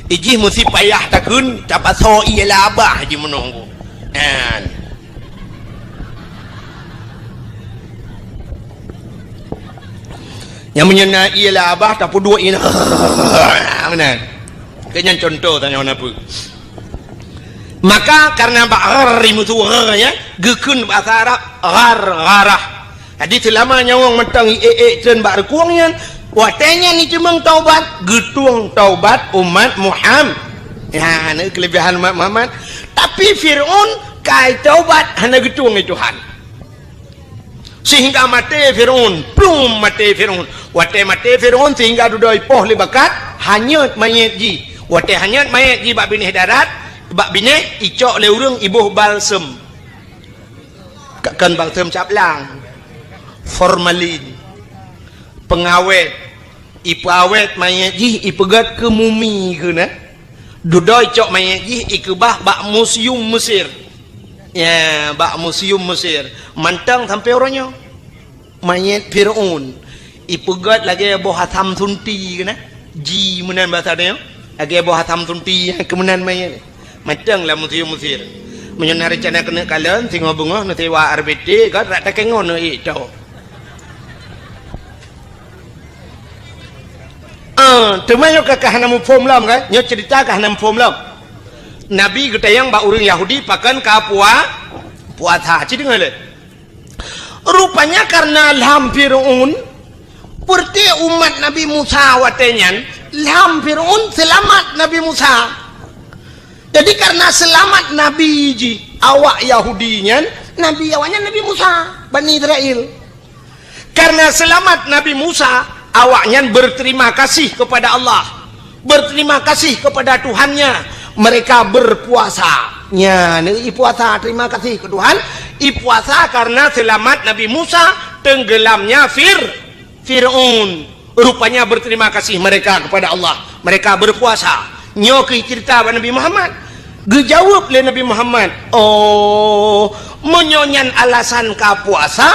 Ijih meusi payah takheun, tapasoe ié lam babah jih meunoe. Nyan. Nyang meunyoe na ié lam babah, tapeuduek ié. Meunan. Keu nyan contoh tanyoe na peue. Maka karena bak ghar imusu ghar nyan, geukheun basa Arab ghargharah. Jadi seulama nyawöng mantong ié-ié treun bak reukueng nyan, watée nyan iteumeung taubat, geutueng taubat umat Muhammad. Nyan keulebihan umat Muhammad. Tapi Firaun ka taubat hana geutueng lé Tuhan. Sehingga maté Firaun, plum maté Firaun. Watée maté Firaun sehingga dudoe ipoh lé bakat, hanyot manyét jih. Watée hanyot manyét jih bak binéh darat, bak binéh icok lé ureuëng iboh balsem. Ka-, kon balsem cap lang, formalin, pengawét, ipeuawét manyét jih, ipeugét keu mumi keunan. Dudoe icok manyét jih ikeubah bak museum Mesir. Ya, bak museum Mesir. Mantong sampoe uroe nyoe. Manyét Firaun ipeugét lagée boh asam sunti keunan. Ji meunan basa nyoe. Lagée boh asam sunti nyang keu meunan manyét. Mantong lam museum Mesir. Meunyoe na reuncana keuneuk kalon, singoh beungoh neusewa R B T, kan, rak takée ngon neuék tho. Ah, teuma nyoe ka, ka hana muphom lom, kan? Nyoe cerita ka hana muphom lom. Nabi geutanyong bak ureuëng Yahudi pakon ka pua-, puasa. Ci deungoe lé. Rupanya karena lham Firaun, peureuté umat Nabi Musa watée nyan, lham Firaun seulamat Nabi Musa. Jadi karena seulamat Nabi jih, awak Yahudi nyan, Nabi awaknyan Nabi Musa, Bani Israel. Karena seulamat Nabi Musa, awaknyan berterima kasih kepada Allah, berterima kasih kepada Tuhannya, mereka berpuasa. Nya, neuék ipuasa, terima kasih ke Tuhan, ipuasa karena seulamat Nabi Musa tenggelamnya Fir-, Firaun. Rupanya berterima kasih mereka kepada Allah, mereka berpuasa. Nyoe keuh cerita bak Nabi Muhammad. Geujaweueb lé Nabi Muhammad, "Oh, Meunyoe nyan alasan ka puasa,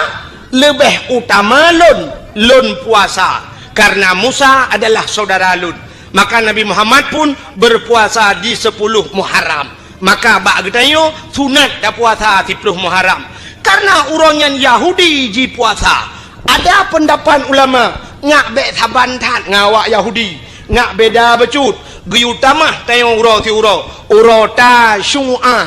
leubeh utama lôn, lôn puasa, karena Musa adalah saudara lôn. Maka Nabi Muhammad pun berpuasa di sepuluh Muharram. Maka bak geutanyoe sunat tapuasa siplôh Muharram. Karena uroe nyan Yahudi jipuasa. Ada pendapat ulama, ngak bék saban that ngon awak Yahudi, ngak beda bacut. Geuyue tamah tanyoe uroe siuroe, uroe Tasyu'a.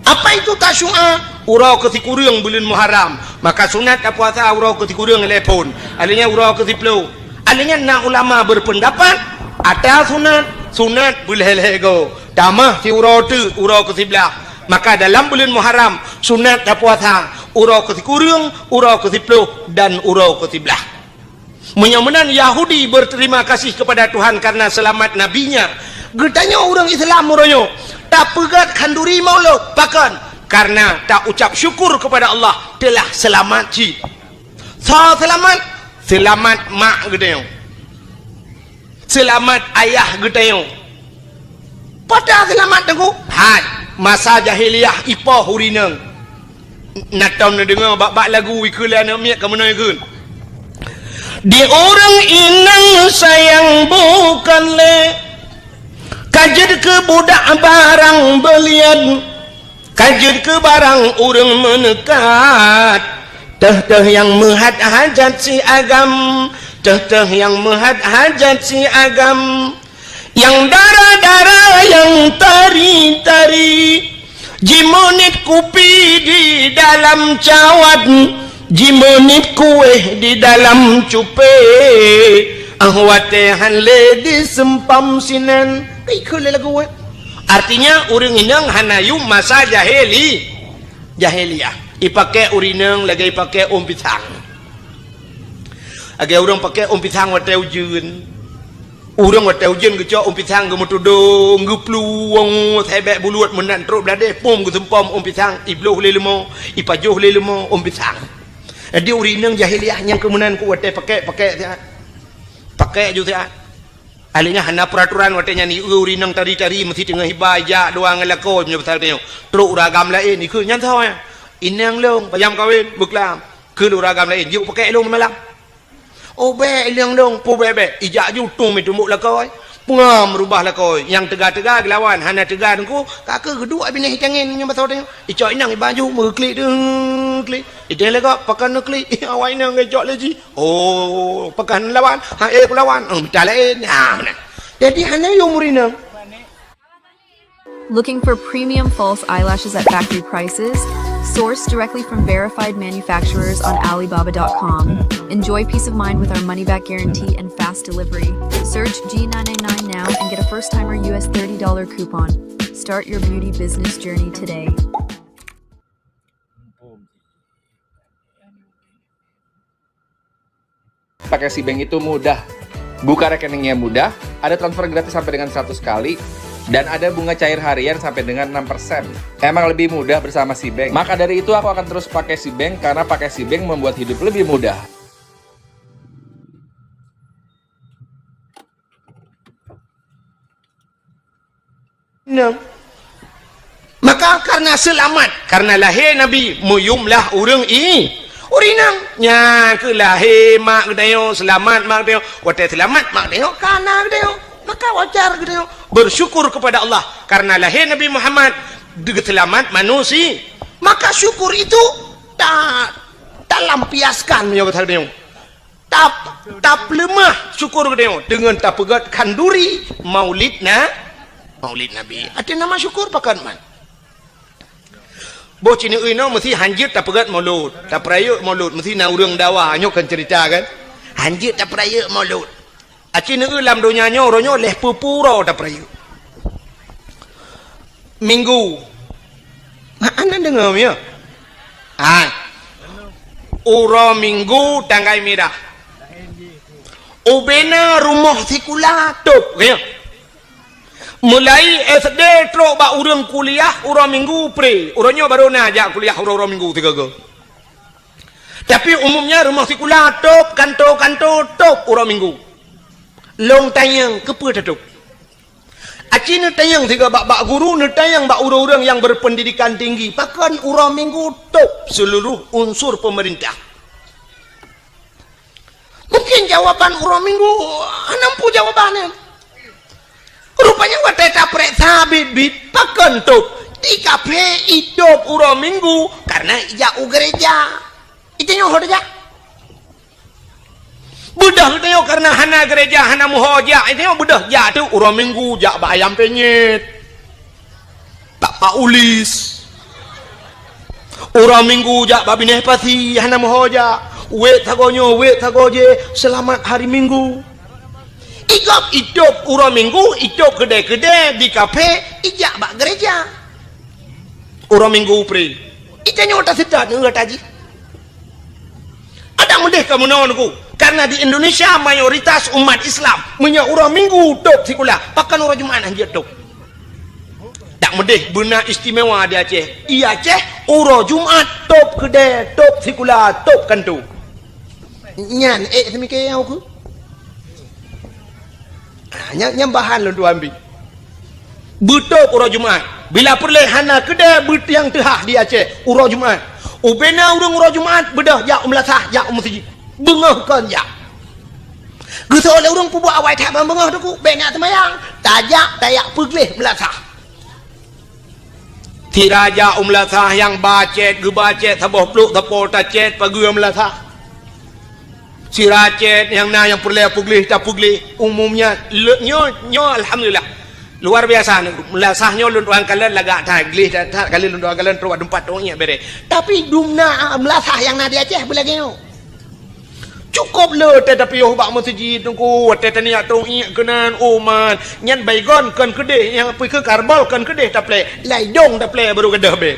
Apa itu Tasyu'a? Uroe keusikureueng buleuen Muharram. Maka sunat tapuasa uroe keusikureueng lhèe phon. Alheuh nyan uroe keusiplôh. Alheuh nyan na ulama berpendapat, ata sunat, sunat beulhèe-lhèe goe. Tamah siuroe teuk uroe keusiblaih. Maka dalam buleuen Muharram, sunat tapuasa uroe keusikureueng, uroe keusiplôh, dan uroe keusiblaih. Meunyoe meunan Yahudi berterima kasih kepada Tuhan karena selamat nabinya, geutanyoe ureuëng Islam uroe nyoe tapeugét khanduri Maulud. Pakon? Karena ta ucap syukur kepada Allah telah selamat cit. Soe seulamat? Seulamat mak geutanyoe. Seulamat ayah geutanyoe. Pada seulamat teungku? Hai, masa jahiliyah ipoh ureuëng inong. Na tom neudeungoe bak-bak lagu ikheun lé aneuk miet ka meunoe ikheun. Di ureuëng inong sayang bukan lé, ka jeuet keu budak barang beulian. Ka jeuet keu barang ureuëng meuneukat, teuh-teuh nyang meuhat hajat si agam, teuh-teuh nyang meuhat hajat si agam. Nyang dara-dara nyang tari-tari, jimeunit kupi di dalam cawat, jimeunit kuéh di dalam cupé, ah watée han lé diseumpam sinan. Ikheun lé lagu, eh. Artinya, ureuëng inong hana yum masa jahili-, jahiliyah. Ipakée ureuëng inong lagée ipakée ôn pisang. Lagée ureuëng pakée ôn pisang watée ujeuen. Ureuëng watée ujeuen geucok ôn pisang geumeutudong, geuplueng, sebek buluet meunan trok bladeh, pom geuseumpom ôn pisang, ibloh lé leumo, ipajoh lé leumo ôn pisang. Jadi ureuëng inong jahiliyah nyang keumeunan ku watée pakée, pakée siat. Pakée ju siat. Alheuh nyan hana peuraturan watée nyan, ureuëng inong tari-tari meusi teungoh iba ijak dua ngon lakoe meunyoe pasal tanyoe. Trok ureuëng agam laén ikheun nyan soe nyan? Inong lôn, pajam kawen, beuklam. Kheun ureuëng agam laén, jok pakée lôn malam. Oh bék inong lôn, peue bék-bék. Ijak ju tueng meutumbok lakoe. Peungam rubah lakoe. Nyang teuga-teuga geulawan, hana teuga teungku, ka keuh geuduek binéh itangen nyan pasal tanyoe. Icok inong iba ju meuklik deuh klik. Ideh lé gob pakon neuklik, awai inong geucok lé jih. Oh, pakon lawan, ha eh kulawan, oh mita laén, ha meunan. Jadi hana yum ureuëng inong. Looking for premium false eyelashes at factory prices? Source directly from verified manufacturers on Alibaba dot com. Enjoy peace of mind with our money back guarantee and fast delivery. Search G nine nine nine now and get a first timer U S thirty dollar coupon. Start your beauty business journey today. Pakai Sibank itu mudah. Buka rekeningnya mudah, ada transfer gratis sampai dengan seratus kali, dan ada bunga cair harian sampai dengan enam persen. Emang lebih mudah bersama Sibank. Maka dari itu aku akan terus pakai Sibank karena pakai Sibank membuat hidup lebih mudah. Nang. Maka karena seulamat, karena lahé Nabi, meuyumlah ureuëng i-, ureuëng inong. Nyan keuh lahé mak geutanyoe, seulamat mak geutanyoe. Watée seulamat mak geutanyoe, ka na geutanyoe. Maka wajar geutanyoe bersyukur kepada Allah karena lahé Nabi Muhammad, geuseulamat manusia. Maka syukur itu ta-, talampiaskan meunyoe kata geutanyoe. Tap-, tapeuleumah syukur geutanyoe deungon tapeugét khanduri Maulid Na-, Maulid Nabi. Até nama syukur pakon man. Boh cineui nyoe meusi hanjeuet tapeugét Maulud, tapeurayeuk Maulud, meusi na ureuëng dawa, nyoe kan cerita kan. Hanjeuet tapeurayeuk Maulud. Aci neue lam donya nyoe, uroe nyoe lhèe peuet ploh uroe tapeurayeuk. Minggu. Hana deungoe, ya? Ha. Uroe Minggu tanggai mirah. Ubena rumoh sikula tôb, ya. Mulai S D trok bak ureueng kuliah uroe Minggu pre. Uroe nyoe barô na jak kuliah uroe-uroe Minggu sigoe-goe. Tapi umumnya rumoh sikula tôb, kanto-kanto tôb uroe Minggu. Lôn tanyong, keupeue tatôb? Ci neutanyong sigoe bak, bak guru, neutanyong bak ureuëng-ureuëng nyang berpendidikan tinggi, pakon uroe Minggu top seluruh unsur pemerintah? Mungkin jawaban uroe Minggu hana muphom jawaban nyan. Rupanya watée tapeureksa biet-biet, pakon top? Di kaphé itop uroe Minggu karena ijak u gereja. Itanyoe ho tajak. Beudôh geutanyoe kareuna hana gereja, hana meuho jak, itanyoe beudôh jak teuk uroe Minggu jak bak Ayam Penyet, bak Pak Ulis. Uroe Minggu jak bak Binéh Pasi, hana meuho jak. Wék sagoe nyoe, wék sagoe jéh, seulamat hari Minggu. Igob itop uroe Minggu, itop keudè-keudè di kaphé, ijak bak gereja. Uroe Minggu pri. Itanyoe taseutôt ngon gata jih. Adak meudeh ka meunoe Teungku, karena di Indonesia mayoritas umat Islam meunyoe uroe Minggu top sikula, pakon uroe Jumat han jeuet top? Dak meudeh beuna istimewa di Aceh. Di Aceh uroe Jumat top keudè, top sikula, top kantô. Nyan ék seumike nyang ukeue. Ah, nyang, nyang bahan lôn tuan bi. Beutôp uroe Jumat. Bila peureulée hana keudè beutiang teuhah di Aceh uroe Jumat. Ubena ureuëng uroe Jumat beudôh jak u meulasah, jak u meuseujid. Beungoh kon jak. Geuseuôt lé ureuëng peubuet awai that ban beungoh Teungku, bék nyak seumayang. Tajak, tajak peugléh meulasah. Sira jak u meulasah nyang ba cét, geuba cét saboh plôk sapo tacét pageue meulasah. Sira cét nyang na nyang peureulée peugléh tapeugléh, umumnya le-, nyoe, nyoe alhamdulillah. Luar biasa, meulasah nyoe lôn tuan kalon lagak that, gleh that, that kali lôn tuan kalon trok bak teumpat tông iék béré. Tapi dumna meulasah nyang na di Aceh beulagée nyoe. Cukôp le watée tapiôh bak meuseujid Teungku, watée taniyak tông iék keunan, oh man, nyan baygon kon keudeh, nyang pih keu karbol kon keudeh taplé, laidong taplé baru gadôh bée.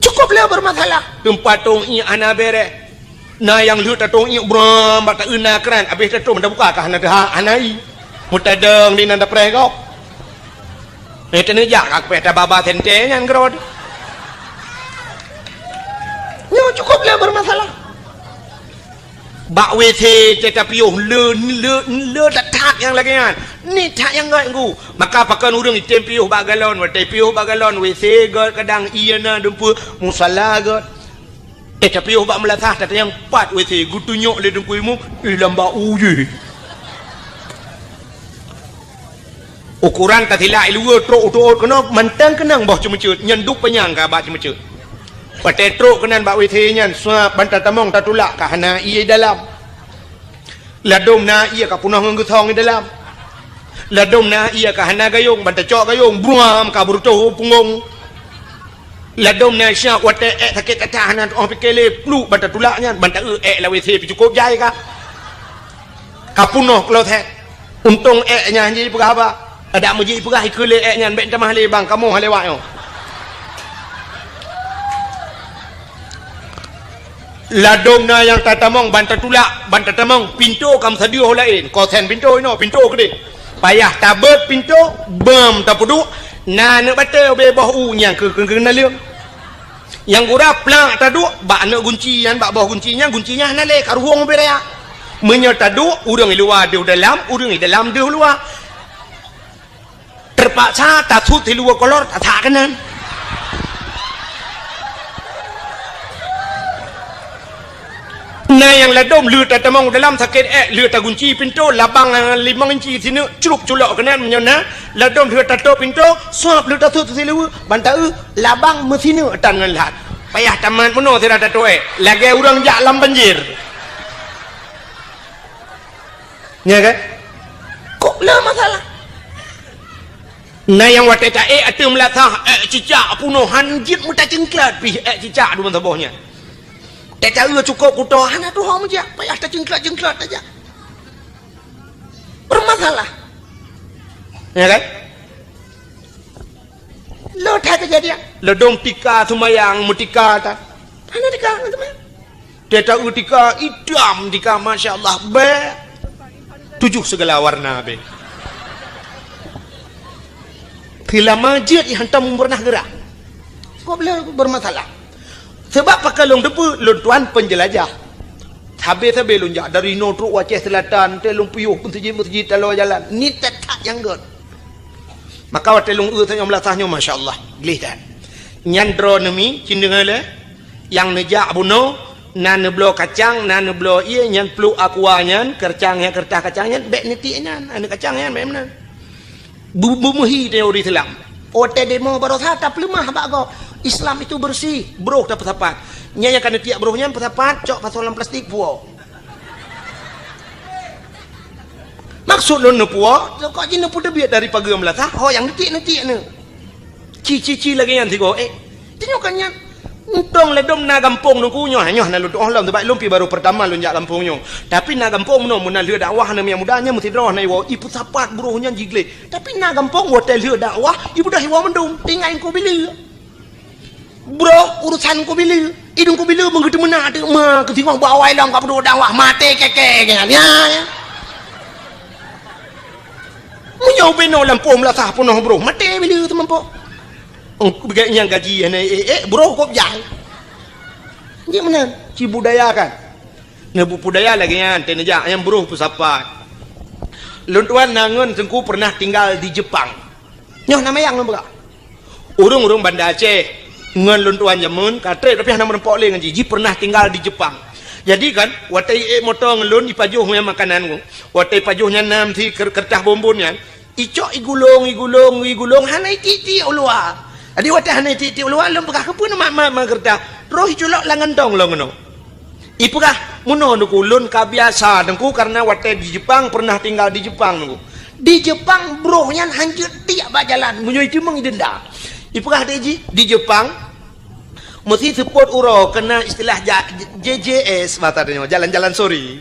Cukôp le bermasalah. Teumpat tông iék hana béré. Na nyang lheueh tatông iék bram bak taeu na kran, abéh tatông tabuka ka hana teuhah, hana ié. Meutadong di nan tapreh gob. Eh, teuneujak ka kupéh tababa sente nyan keudroe. Nyoe cukôp le bermasalah. Bak W C teuh tapiôh le, le, le that-that nyang lagée nyan. Ni that nyang gét Teungku. Maka pakon ureuëng item piôh bak galon, watée piôh bak galon, W C gét kadang ié na dumpeue, musala gét. Eh, tapiôh bak meulasah, tatanyong pat W C, geutunyok lé Teungku Imum, eh, lam bak u jih. Ukoran tasilak i luwa trok u teuôt keunoe, mantong keunong boh ceumeuceuet, nyan duek panyang ka bak ceumeuceuet. Watée trok keunan bak W C nyan, suap ban tatamong tatulak ka hana ié dalam. Ladôm na ié ka peunoh ngon geusong i dalam. Ladôm na ié ka hana gayông, ban tacok gayông, bruam ka beureutoh u punggong. Ladôm na syah watée ék sakét that-that hana tu'oh pike lé, pluek ban tatulak nyan, ban taeu ék lam W C pih cukôp jai ka. Ka peunoh kloset. Untông ék nyan han jipeugah haba. Adak meujih peugah ikeue lé ék nyan, bék tamah lé bang, kamoe han lewat nyoe. Ladôm na nyang tatamong ban tatulak, ban tatamong, pintoe ka meusadeue ho laén, kosen pintoe inoe, pintoe keudeh. Payah tabeuet pintoe, beuem tapeuduek, na aneuk batée ubé boh u nyang keu, keu, keu naleueng. Nyang gura plak taduek bak aneuk gunci nyan, bak boh gunci nyan, gunci nyan hana lé, ka ruhueng ubé raya. Meunyoe taduek, ureuëng i luwa deuh dalam, ureuëng i dalam deuh luwa. Teupaksa tasut siluweue kolor, tasak keunan. Na nyang ladôm lheueh tatamong dalam sakét ék, lheueh tagunci pintoe, labang, eh, limong inci sineuk, crup culok keunan meunyoe na, ladôm lheueh tatôp pintoe, suap lheueh tasut siluweue, ban taeu, labang meusineuk tan ngon lhat. Payah tamat meunoe sira tatôp ék, lagée ureuëng jak lam banjir. Nya kan? Kok le masalah? Na nyang watée ta ék ateueh meulasah, ék cicak peunoh han jeuet meutacengklat pih ék cicak dum saboh nyan. Teuka cukôp kuto hana tuho meujak, payah tacengklat-cengklat tajak. Bermasalah. Ya kan? Lo that keujadian. Ladôm tika seumayang meutika ta. Hana tika seumayang. Teuka tika itam tika, masya Allah, bée. Tujoh sigala warna bée. Seulama jeuet hantom pernah geurah. Kok beulah bermasalah? Sebab pakon lôn teupeue lôn tuan penjelajah. Habéh-habéh lôn jak dari inoe trok u Aceh Selatan, teuh lôn piôh meuseujid-meuseujid taloe jalan. Ni that-that nyang göt. Maka watèe lôn eu tanyoe meulasah nyoe, masya Allah, gleh that. Nyan droeneuh mi, cit deungö lé, nyang neujak bunoe, na neubloe kacang, na neubloe ié, nyan pluek aqua nyan, keureutah nyan, keureutah kacang nyan, bèk neutiek nyan, aneuk kacang nyan, bèk meunan. Bu-, beumeuhi teori Islam. Watèe demo baroesa tapeuleumah bak gob. Islam itu bersih, broh tapeusapat. Nyan nyang ka neutiek broh nyan peusapat, cok pasoe lam plastik, puwoe. Maksud lôn neupuwoe, kok jih neupeuteubiet dari pageue meulasah, ho nyang neutiek-neutiek nyoe. Ci-ci-ci lagèe nyan sigoe, eh. Tanyoe kan nyan. Untông ladôm na gampông Teungku nyoe, nyoe na lôn tu'oh lom, sabab lôn pih baru peurtama lôn jak gampông nyoe. Tapi na gampông meunoe, meunan lheueh dakwah na miet muda nyan meusidroe na iwoe, ipeusapat broh nyan jigleh. Tapi na gampông watèe lheueh dakwah, ibeudôh iwoe mandum, tinggai Teungku Bileu. Broh urusan Teungku Bileu, i Teungku Bileu meungeuteumeuna teuma keusingoh bak awai lom ka peuduek dakwah, maté kèe-kèe nyan. Ya, ya. Meunyoe binoe lampôh meulasah peunoh broh, maté Bileu teumampok. Engkau beugai nyang gaji hana ék-ék, broh kop jai. Jih meunan, ci budaya kan. Neubudaya lagèe nyan, teuh neujak nyang broh peusapat. Lôn tuan na ngon Teungku pernah tinggal di Jepang. Nyoe na mayang lôn peugah. Ureueng-ureueng Banda Aceh ngon lôn tuan jameun ka trép tapi hana meurumpok lé ngon jih. Jih pernah tinggal di Jepang. Jadi kan, watèe iék moto ngon lôn ipajoh nyan makanan ku. Watèe ipajoh nyan na meusi ker-, keureutah bonbon nyan. Icok igulong, igulong, igulong, hana itiek-tiek u luwa. Jadi watèe hana itiek-tiek u luwa, lôn peugah, "Keupeue neumat-mat keureutah?" Troh iculok lam gantong lom keunoe. Ipeugah, "Meunoe Teungku, lôn ka biasa Teungku, karena watèe di Jepang, pernah tinggal di Jepang Teungku. Di Jepang, broh nyan hanjeuet tiek bak jalan, meunyoe iteumeung idenda." Ipeugah lé jih, di Jepang, meusi seupôt uroe keunan istilah ja-, J J S, bahasa tanyoe, jalan-jalan sore.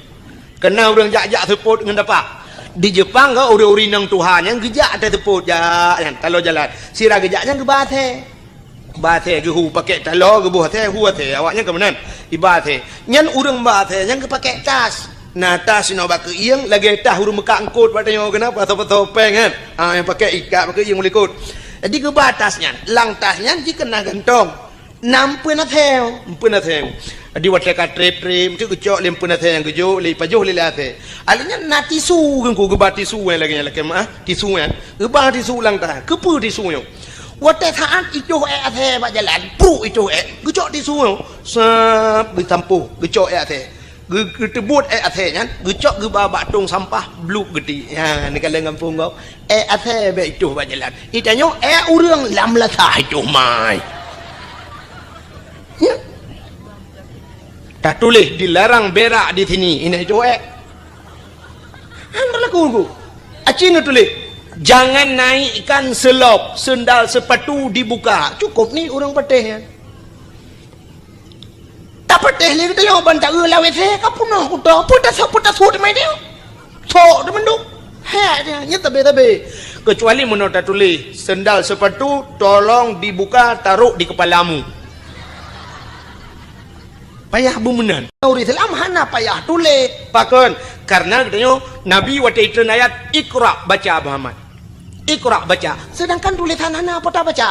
Keunan ureueng jak-jak seupôt ngon dapah. Di Jepang ka ureueng-ureueng inong tuha nyan geujak ateueh seupôt jak nyan, taloe jalan. Sira geujak nyan geuba asèe. Ba asèe geuhu pakèk taloe, geuboh asèe, hu asèe. Awak nyan ka meunan. Iba asèe. Nyan ureueng ba asèe nyan geupakèk tas. Na tas inoe bak keuieng, lagèe tas ureueng meukat eungkôt bak tanyoe keunan, pasoe-pasoe péng kan. Ah, nyang pakèk ikat bak keuieng u likôt. Jadi geuba tas nyan. Lam tas nyan jih keunan gantong. Na eumpeuen asèe, eumpeuen asèe. Jadi watèe ka trép-trép, meusti geucok lé eumpeuen asèe nyang geujok lé, ipajoh lé lam asèe. Alèh nyan na tisu Teungku, geuba tisu nyang lagèe nyan lakèe meu'ah, tisu nyan. Geuba tisu lam tas. Keupeue tisu nyoe? Watèe saat ijoh ék asèe bak jalan, bruk ijoh ék, geucok tisu nyoe. Sap, geusampôh, geucok ék asèe. Geu-, geuteubuet ék asèe nyan, geucok geuba bak tông sampah, bluk geutiek. Nyan, neukalon gampông gob. Ék asèe bèk itoh bak jalan. Itanyoe ék ureueng lam lasah itoh mai. Ya. Tatuléh dilarang berak di sini. Inoe itoh ék. Han berlaku ku. Aci neutuléh, "Jangan naikkan selop, sendal sepatu dibuka." Cukup ni ureueng patéh nyan. Tapatéh lé geutanyoe ban taeu lam W C ka peunoh kuto, peue tasok, peue tasok teuma dia. Sok teumandum. Hek dia, nyan tabé-tabé. Kecuali meunoe tatuléh, "Sendal sepatu tolong dibuka, taruh di kepalamu." Payah beumeunan. Ureueng Islam hana payah tuléh. Pakon? Karena geutanyoe Nabi watèe itreun ayat, "Iqra, baca, Muhammad. Iqra, baca." Sedangkan tulésan hana payah baca.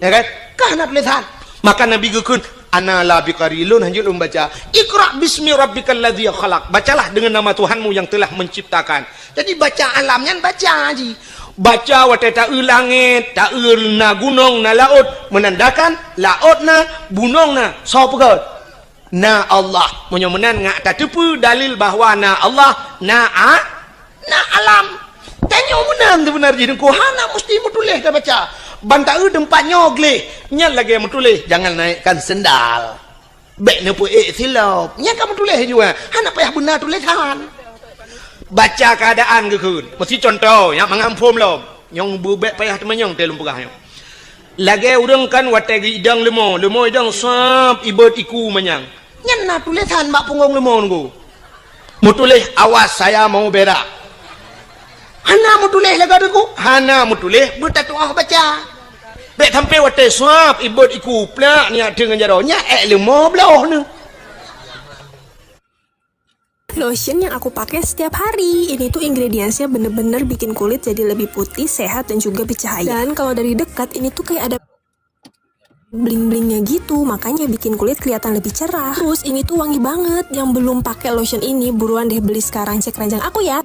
Ya kan? Ka hana tulésan. Maka Nabi geukheun, "Ana la biqari, lôn hanjeuet lôn baca. Iqra bismi rabbikal ladzi khalaq. Bacalah dengan nama Tuhanmu yang telah menciptakan." Jadi baca alam nyan baca jih. Baca watèe taeu langèt, taeu na gunong, na laôt, menandakan laôt na, gunong na, soe peugöt? Na Allah. Meunyoe meunan ngat tateupeue dalil bahwa na Allah, na a-, na alam. Tanyoe meunan seubeuna jih Teungku, hana musti meutuléh tabaca. Ban taeu teumpat nyoe gleh, nyan lagèe meutuléh, "Jangan naikkan sendal." Bèk neupeuék silop. Nyan ka meutuléh jua. Hana payah beuna tulésan. Baca keuadaan geukheun. Meusti cuntoh, nyan mangat muphom lom. Nyang beu bèk payah teumanyong teuh lôn peugah nyoe. Lagèe ureueng kan watèe geuidong leumo, leumo idong sab ibot iku manyang. Nyan na tulésan bak punggong leumo Teungku. Meutuléh, "Awas, saya mau berak." Hana meutuléh lagèe Teungku, hana meutuléh beutatu'oh baca. Bèk sampai watèe sab ibot iku plak nyan teungoh jaroe, nyan ék leumo bloh nyoe. Lotion yang aku pakai setiap hari. Ini tuh ingredientsnya bener-bener bikin kulit jadi lebih putih, sehat, dan juga bercahaya. Dan kalau dari dekat, ini tuh kayak ada bling-blingnya gitu, makanya bikin kulit kelihatan lebih cerah. Terus ini tuh wangi banget. Yang belum pakai lotion ini, buruan deh beli sekarang, cek keranjang aku ya.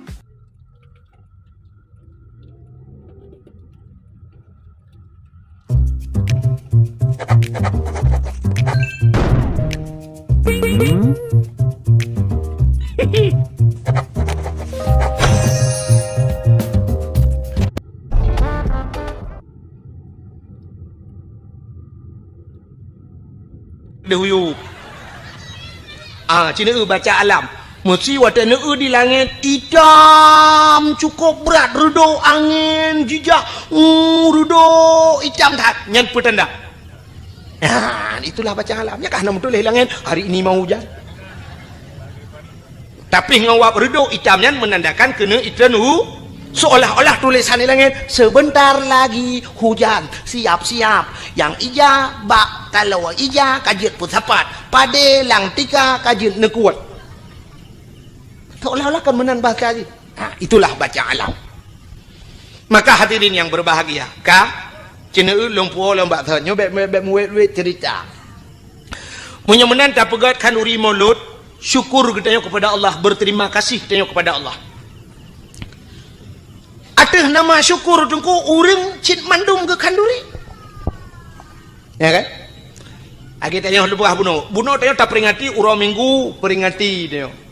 Deuh yub. Ah, ci neueu baca alam. Meusi watée neueu di langét, itam cukôp brat, reudôk angén jijak, uh, reudôk itam that. Nyan peutanda. Nah, itulah baca alam. Nyan ka hana meutuléh langét, hari ini mau hujan. Tapi ngon wab reudôk itam nyan menandakan keuneuk itreun hu-, seolah-olah tulésan di langét, "Sebentar lagi hujan, siap-siap. Nyang ija bak taloe ija ka jeuet peusapat, padé lam tika ka jeuet neukuet." Seolah-olah kan meunan bahasa jih. Ha, itulah baca alam. Maka hadirin yang berbahagia, ka, ci neueu lôn puwoe lôn bak thon, nyoe bék, bék, bék muwét-wét cerita. Meunyoe meunan tapeugét khanduri Maulud, syukur geutanyoe kepada Allah, berterima kasih geutanyoe kepada Allah. Ateueh nama syukur teungku, ureuëng cit mandum geukhanduri. Ya kan? Lagée tanyoe leubeh bunoe. Bunoe tanyoe taperingati uroe Minggu, peringati tanyoe.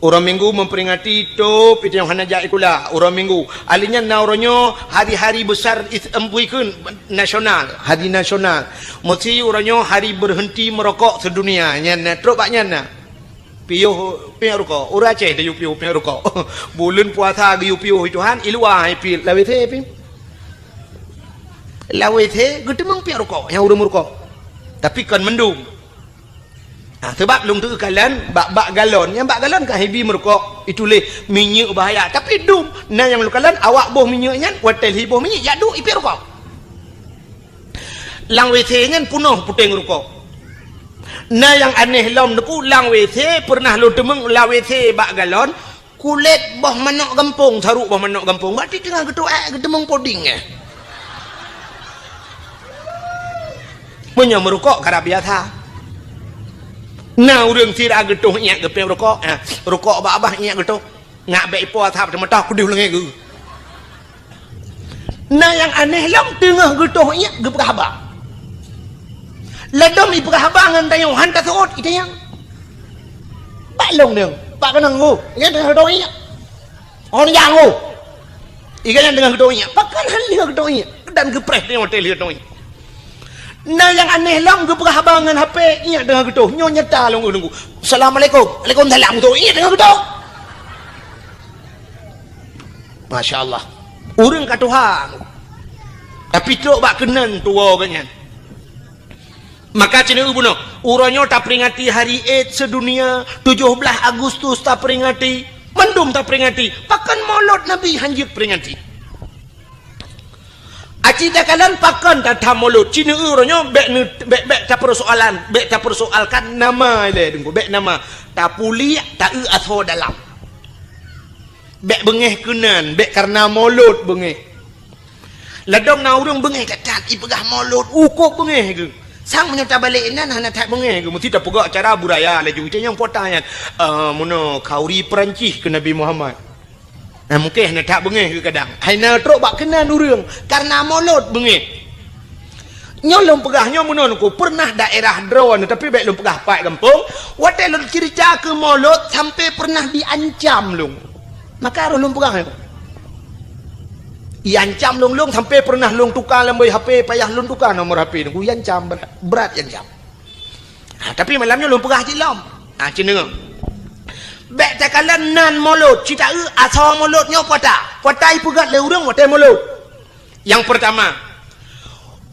Uroe Minggu memperingati tôp, itu nyang hana jak sikula, uroe Minggu. Ahli nyan na uroe nyoe hari-hari besar is-, em, bui kheun nasional, hari nasional. Meusi uroe nyoe hari berhenti merokok sedunia. Nyan na, trok bak nyan na. Piôh, piôh rukok. Ureuëng Aceh tayue piôh, piôh rukok. Buleuen puasa geuyue piôh Tuhan, i luwa hai pi, lam W C pi. Lam W C geuteumeung piôh rukok, nyang ureuëng meurukok. Tapi kon mandum. Ah, sebab lôn teukalon bak, bak galon. Nyang bak galon kan hibi meurukok, ituléh minyeuk bahaya. Tapi dum, na nyang lôn kalon awak boh minyeuk nyan, watée lhi boh minyeuk, jak duek i piôh rukok. Lam W C nyan peunoh puténg rukok. Na nyang aneh lom teungku, lam W C pernah lôn teumeung, lam W C bak galon, kulét boh manok gampông, saruk boh manok gampông. Berarti teungoh geutuek, geuteumeung puding, eh. Meunyoe meurukok karab biasa. Na ureuëng sira geutoh iék geupéng rukok, eh, rukok babah iék geutoh. Ngak bék ipo asap teumeutah keudeh lengée geuh. Na nyang aneh lom teungoh geutoh iék geupeugah haba. Ladom ipeugah haba ngon tanyoe han taseuôt itanyong. Bak lông deung, bak keunong geuh, nyan teungoh geutoh iék. Oh nyang geuh. Iga nyan teungoh geutoh iék. Pakon han lheueh geutoh iék. Dan geupreh tanyoe watée lheueh geutoh iék. Na nyang aneh lom geupeugah haba ngon H P, iék teungoh geutoh. Nyoe nyata lôn geuh teungku. Assalamualaikum. Waalaikumsalam geutoh. Iék teungoh geutoh. Masya Allah. Ureuëng ka tuha. Tapi trok bak keunan tuwoe geuh nyan. Maka ci neueu bunoe, uroe nyoe taperingati hari Id sedunia, tujoh blaih Agustus taperingati, mandum taperingati. Pakon Maulud Nabi han jeuet peringati? Aci takalon pakon tatham Maulud, ci neueu uroe nyoe bék neu-, bék, bék tapeusoalan, bék tapeusoalkan nama ilée teungku, bék nama. Tapuliek, taeu asoe dalam. Bék beungéh keunan, bék kareuna Maulud beungéh. Ladom na ureuëng beungéh that-that, ipeugah Maulud, ukôb beungéh geuh. Sang meunyoe tabalek inan hana that beungéh geuh, meusti tapeugah cara budaya laju. Itanyong pota nyan, "Eh, meunoe khanduri Peurancih keu Nabi Muhammad." Nah, mungken hana that beungéh geuh kadang. Hai na trok bak keunan ureuëng, kareuna Maulud beungéh. Nyoe lôn peugah nyoe meunoe teungku, pernah daerah droe, tapi bék lôn peugah pat gampông, watée lôn cerita keu Maulud sampai pernah diancam lôn. Maka roh lôn peugah nyoe. Iancam lôn, lôn sampai pernah lôn tuka lam boh H P, payah lôn tuka nomor H P teungku, iancam brat, brat iancam. Ha, tapi malam nyoe lôn peugah cit lom. Ha, ci neueu. Bék takalon nan Maulud, ci taeu asoe Maulud nyoe pota. Pota ipeugét lé ureuëng watée Maulud. Nyang peurtama,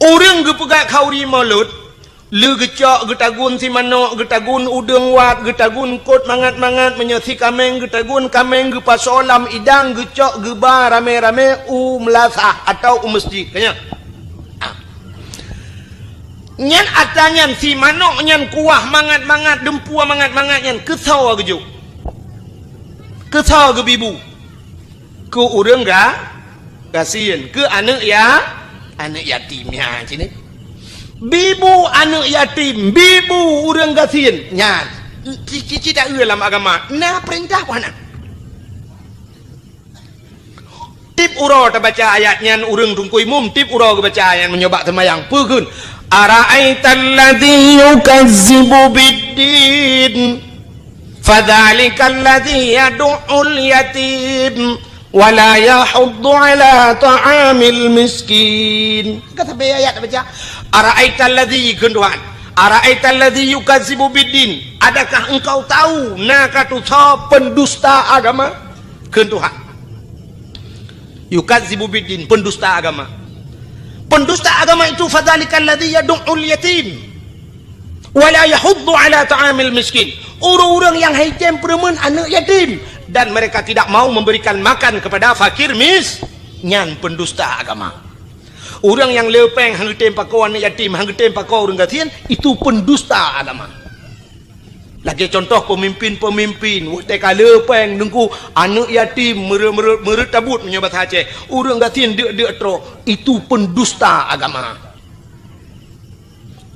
ureuëng geupeugét khanduri Maulud, lé geucok, geutagun si manok, geutagun udeueng wat, geutagun kot mangat-mangat, meunyoe si kaméng, geutagun kaméng, geupasoe lam idang, geucok, geuba ramé-ramé u meulasah atawa u meuseujid. Ka nyan. Ah. Nyan atra nyan si manok nyan kuah mangat-mangat, dumpue mangat-mangat nyan keusoe geujok. Keusoe geubibu. Keu ureuëng ga-, gasien, keu aneuëk ya-, aneuëk yatim nyan cit. Bibu aneuëk yatim, bibu ureuëng gasien. Nyan, ci-, ci-, ci taeu lam agama, na peurintah peue hana? Tiep uroe tabaca ayat nyan, ureuëng teungku imum tiep uroe geubaca ayat meunyoe bak seumayang. Peue kheun? "Ara'aital ladzi yukazzibu biddin, fadzalikal ladzi yadu'ul yatim, wa la yahuddu ala ta'amil miskin." Ka sabe ayat tabaca. "Ara'aital ladzi," kheun Tuhan. "Ara'aital ladzi yukazzibu biddin." Adakah engkau tahu na ka tusoe pendusta agama? Kheun Tuhan. Yukazzibu biddin, pendusta agama. Pendusta agama itu, fadzalikal ladzi yadu'ul yatim, wa la yahuddu ala ta'amil miskin. Ureuëng-ureuëng nyang haitem peureumeun aneuëk yatim, dan mereka tidak mau memberikan makan kepada fakir mis-, nyan pendusta agama. Ureuëng nyang le péng han geutem pakoe aneuëk yatim, han geutem pakoe ureuëng gasien, itu pendusta agama. Lagée contoh pemimpin-pemimpin, watée ka le péng teungku, aneuëk yatim, meureuet-meureuet, meureuet tabut meunyoe basa Aceh, ureuëng gasien deuk-deuk troh, itu pendusta agama.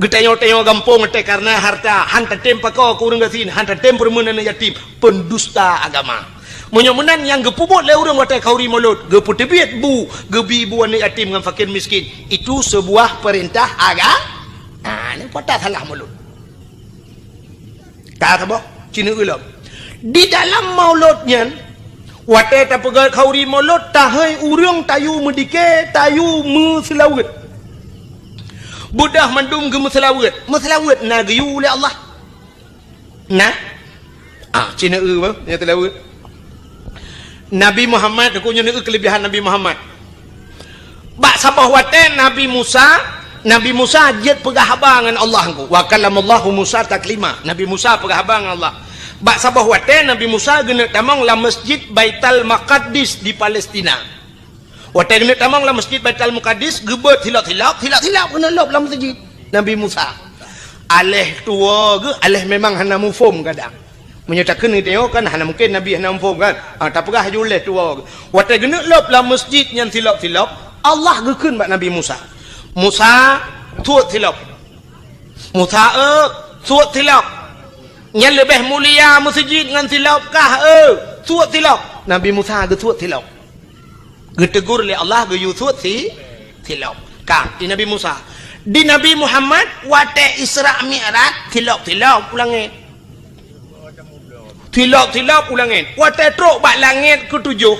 Geutanyoe-tanyoe gampông watée karena harta, han tatem pakoe keu ureuëng gasien, han tatem peureumeun aneuëk yatim, pendusta agama. Meunyoe meunan nyang geupeubuet lé ureuëng watée khauri mulod, geupeuteubiet bu, geubi bu aneuëk yatim ngon fakir miskin, itu sebuah perintah aga-, ah, nyan pat salah mulod. Ka saboh, ci neueu lom. Di dalam mulod nyan, watée tapeugét khauri mulod, tahôi ureuëng tayue meudike, tayue meuseulaweuet. Beudôh mandum geumeuseulaweuet. Meuseulaweuet na geuyue lé Allah. Na? Ah, ci neueu bah, nyang teulaweuet. Nabi Muhammad, aku nyoe neueu keulebihan Nabi Muhammad. Bak saboh watée Nabi Musa, Nabi Musa jeuet peugah haba ngon Allah engku. Wa kallamallahu Musa taklima. Nabi Musa peugah haba ngon Allah. Bak saboh watée Nabi Musa geuneuk tamong lam Masjid Baitul Maqdis di Palestina. Watée geuneuk tamong lam Masjid Baitul Maqdis, geubeuet silop-silop, silop-silop geuneuk lôb lam masjid Nabi Musa. Aléh tuwoe geuh, aléh memang hana muphom kadang. Meunyoe takheun geutanyoe kan hana mungken Nabi hana muphom kan? Ah, tapeugah laju lé tuwoe geuh. Watée geuneuk lôb lam masjid nyan silop-silop, Allah geukheun bak Nabi Musa, "Musa, suet silop." "Musa, eu, suet silop. Nyan leubeh mulia meuseujid ngon silop kah, eu, suet silop." Nabi Musa geusuet silop. Geutegur lé Allah geuyue suet si, silop. Ka, di Nabi Musa. Di Nabi Muhammad, watée Isra Mi'raj, silop-silop u langét. Silop-silop u langét. Watée trok bak langét keutujoh,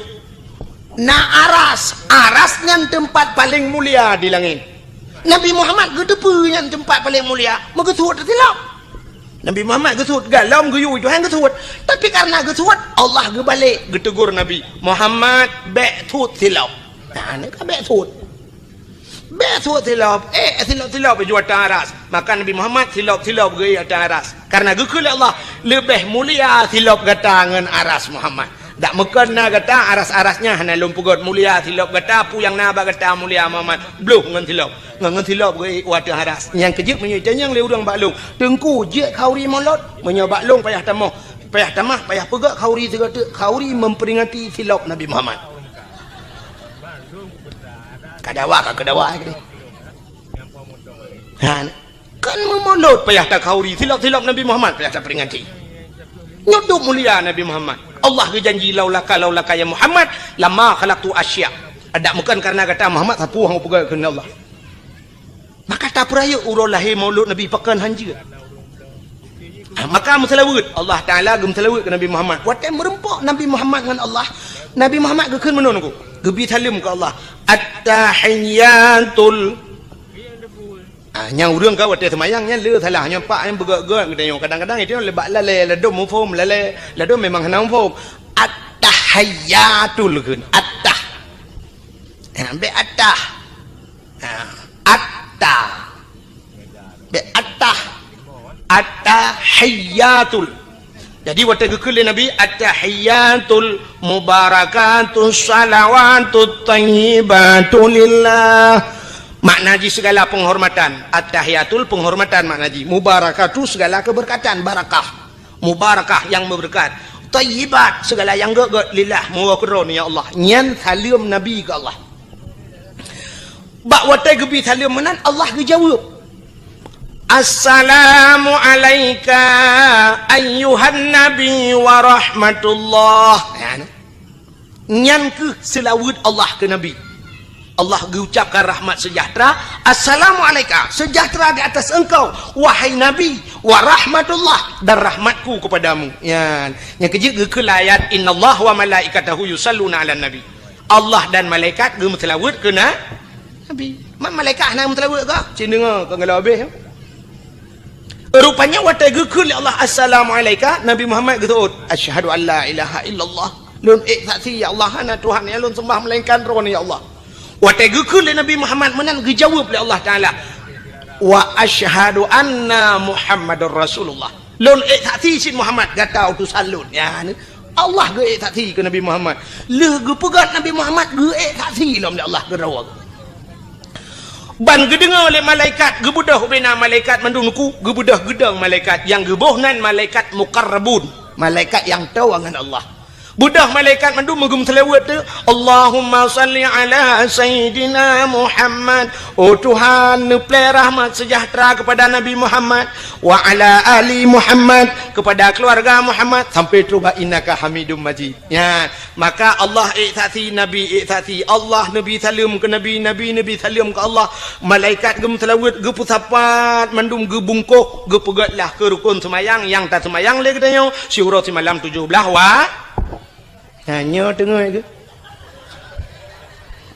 na aras. Aras nyan teumpat paleng mulia di langét. Nabi Muhammad geuteupeue nyan teumpat paleng mulia, meugeusuet silop. Nabi Muhammad geusuet, galom geuyue Tuhan geusuet. Tapi karena geusuet, Allah geubalek geutegur Nabi, "Muhammad, bék suet silop." Nah, nyan ka bék suet. Bék suet silop, eh, silop-silop ju ateueh aras. Maka Nabi Muhammad silop-silop geuék ateueh aras. Karena geukheun lé Allah, leubeh mulia silop gata ngon aras Muhammad. Dak meukon na gata aras-aras nyan hana lôn peugét mulia silop gata, peue nyang na bak gata mulia Muhammad. Bloh ngon silop. Ngon, ngon silop geuék u ateueh aras. Nyang keujeuet meunyoe itanyong lé ureuëng bak lôn, "Teungku, jeuet khauri mulod?" Meunyoe bak lôn payah tamah, payah tamah, payah peugét khauri sigoe teuk, khauri memperingati silop Nabi Muhammad. Ka dawa, ka keudawa, eh, keudeh. Ha, kan meumulod payah takhauri, silop-silop Nabi Muhammad payah taperingati. Nyoe dum mulia Nabi Muhammad. Allah geujanji, "Laulaka, laulaka ya Muhammad, lama khalaqtu asya." Dak meukon karena gata Muhammad, sapeue nyang kupeugét kheun Allah. Maka tapeurayeuk uroe lahé mulod Nabi pakon han jeuet. Ah, maka meuseulaweuet, Allah Taala geumeuseulaweuet keu Nabi Muhammad. Watée meureumpok Nabi Muhammad ngon Allah, Nabi Muhammad geukheun meunan ku, geubi saleuem keu Allah. At-tahiyyatul. Ah, nyang ureuëng ka watée seumayang nyan le salah, nyan pak nyang beugét-gét geutanyoe. Kadang-kadang itu le bak lalée, ladom muphom, lalée, ladom memang hana muphom. At-tahiyyatul kheun, at-tah. Ha, bék at-tah. Ha, at-tah. Bék at-tah. At-tahiyyatul. Jadi watée geukheun lé Nabi, "At-tahiyyatul mubarakatus shalawatut thayyibatu lillah." Makna jih segala penghormatan. At-tahiyyatul penghormatan makna jih. Mubarakatu segala keberkatan, barakah. Mubarakah yang berkat. Thayyibat segala yang gét-gét lillah, meuwoe keudroe ya Allah. Nyan saleuem Nabi keu Allah. Bak watée geubi saleuem meunan, Allah geujaweueb. "Assalamu alaika ayyuhan nabi wa rahmatullah." Nyan kheueh seulaweuet Allah keu Nabi. Allah geucapkan rahmat sejahtera, "Assalamu alaika, sejahtera di atas engkau, wahai Nabi, wa rahmatullah, dan rahmatku kepadamu." Nyan, nyang keujeuet geukheun ayat, "Innallaha wa malaikatahu yusalluna 'alan nabi." Allah dan malaikat geumeuseulaweuet keu na-, Nabi. Ma-, malaikat hana meuseulaweuet kah? Cit deungoe, kon galak habéh. Rupanya watée geukheun lé Allah, "Assalamu alaika," Nabi Muhammad geuseuôt, "Asyhadu an la ilaha illallah." Lôn ék saksi, ya Allah, hana Tuhan nyang lôn seumbah melainkan Droeneuh, ya Allah. Watée geukheun lé Nabi Muhammad meunan, geujaweueb lé Allah Taala, "Wa asyhadu anna Muhammadar Rasulullah." Lôn ék saksi cit Muhammad gata utosan lôn. Ya, Allah geuék saksi keu Nabi Muhammad. Lheueh geupeugét Nabi Muhammad, geuék saksi lom lé Allah keudroe. Ban geudeungoe lé malaikat, geubeudôh ubena malaikat mandum nuku, geubeudôh geudong malaikat, nyang geuboh nan malaikat muqarrabun, malaikat nyang toe ngon Allah. Beudôh malaikat mandum meugeumeuseulaweuet teuh, "Allahumma shalli ala sayyidina Muhammad." Oh Tuhan, neuplée rahmat sejahtera kepada Nabi Muhammad, wa ala ali Muhammad, kepada keluarga Muhammad, sampai trôh bak "Innaka Hamidum Majid." Nyan, maka Allah ék saksi, Nabi ék saksi, Allah neubi saleuem keu Nabi, Nabi neubi saleuem keu Allah, malaikat geumeuseulaweuet, geupeusapat mandum, geubungkôh, geupeugét lah keu rukon seumayang nyang taseumayang lé geutanyoe siuroe simalam tujoh blaih wa-, ha, nyoe teungoh geuh.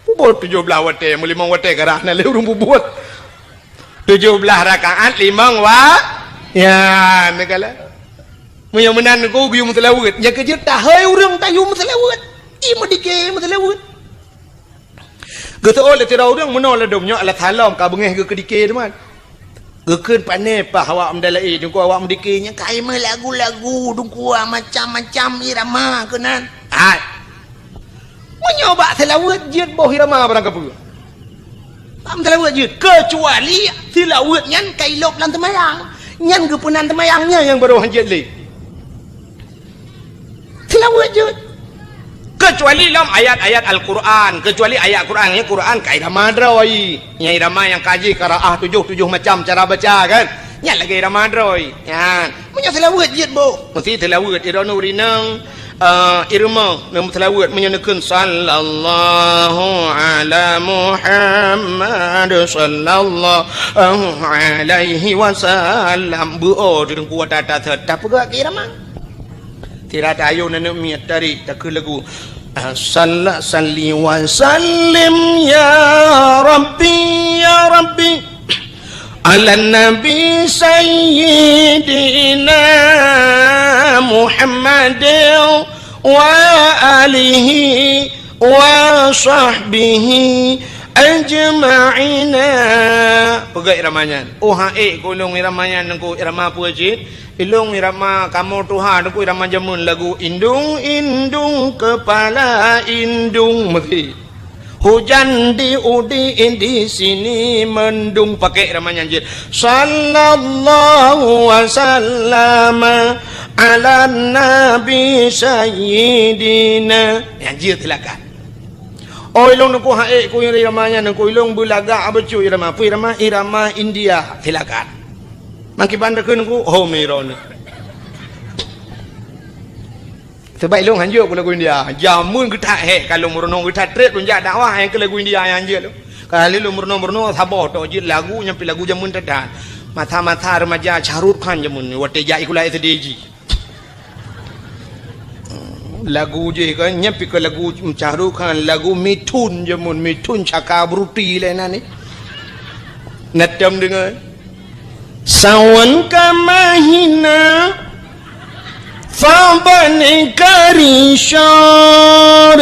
Peubuet tujoh blaih watée, meulimong watée karah na lé ureuëng peubuet. Tujoh blaih rakaat limong wa-, ya, neukalon. Meunyoe meunan ku geuyue meuseulaweuet, nyang keujeuet tahôi ureuëng tayue meuseulaweuet. I meudike meuseulaweuet. Geuseuôt lé sidroe ureuëng meunoe ladôm nyoe alat salom ka beungéh geuh keudike teuma. Geukheun pané paih awak meudala'i, teungku awak meudike nyan ka i meulagu-lagu, teungku macam-macam irama keunan. Hai. Meunyoe bak seulaweuet jeuet boh irama barang kapeue. Bak seulaweuet jeuet, keucuali seulaweuet nyan ka ilôb lam teumayang. Nyan geupeunan teumayang nyan nyang barô han jeuet lé. Seulaweuet jeuet. Keucuali lom ayat-ayat Al-Quran, keucuali ayat Quran, nyang Quran ka irama droe. Nyang irama nyang ka jih qiraah tujoh, tujoh macam cara baca kan. Nyan lagée irama droe. Nyan. Meunyoe seulaweuet jeuet boh, meusti seulaweuet. Droeneuh ureuëng inong, eh, irama, neuseulaweuet meunyoe neukheun, "Sallallahu ala Muhammad, sallallahu alaihi wasallam." Beu-o teungku ata-ata that tapeugah keu irama. Sira ta ayo na neuk miet tarék takheun lagu. Salla salli wa sallim ya Rabbi, ya Rabbi, ala Nabi Sayyidina Muhammad wa alihi wa sahbihi ajma'ina. Peugah irama nyan. Oh, ha ék keu lôn irama nyan, teungku, irama peue cit? Ilôn irama kamoe tuha, teungku, irama jameun lagu indung-indung kepala indung meuti. Hujan di udi di sini mendung, pakai irama nyan jeuet. Sallallahu wasallama ala nabi sayyidina. Nyan jeuet silakan. Oh, ilôn teungku ha ék keu irama nyan, teungku, ilôn beulagak beutôi irama. Peue irama? Irama India. Silakan. Makiban takheun teungku, oh, mirone. Sabab ilôn han jeuet keu lagu India. Jameun geuthat hék ka lôn meurunoe, geuthat trép lôn jak dakwah nyang keu lagu India nyang jeuet lôn. Ka lheueh lôn meurunoe-meurunoe saboh tok jeuet lagu nyang pih lagu jameun that-that. Masa-masa remaja Shah Rukh Khan jameun watée jak sikula S D jih. Lagu jih kan, nyan pih ka lagu Shah Rukh Khan, lagu Mithun jameun, Mithun Chakraborty lé nan ni. Na tom deungoe. Sawan ka mahina, faban ka rishor.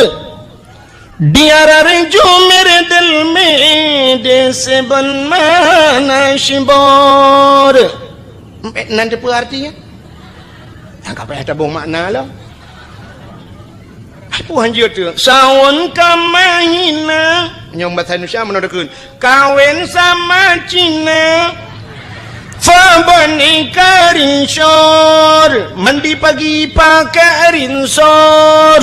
Diarar jumer dal me de seben mana shibor. Nan teupeu artinya? Nyang ka payah taboh makna lom. Peue han jeuet teuh? Sawan ka mahina. Nyang bahasa Indonesia meunoe takheun. Kawen sama Cina. Faban ka rishor. Mandi pagi pakai rinsor.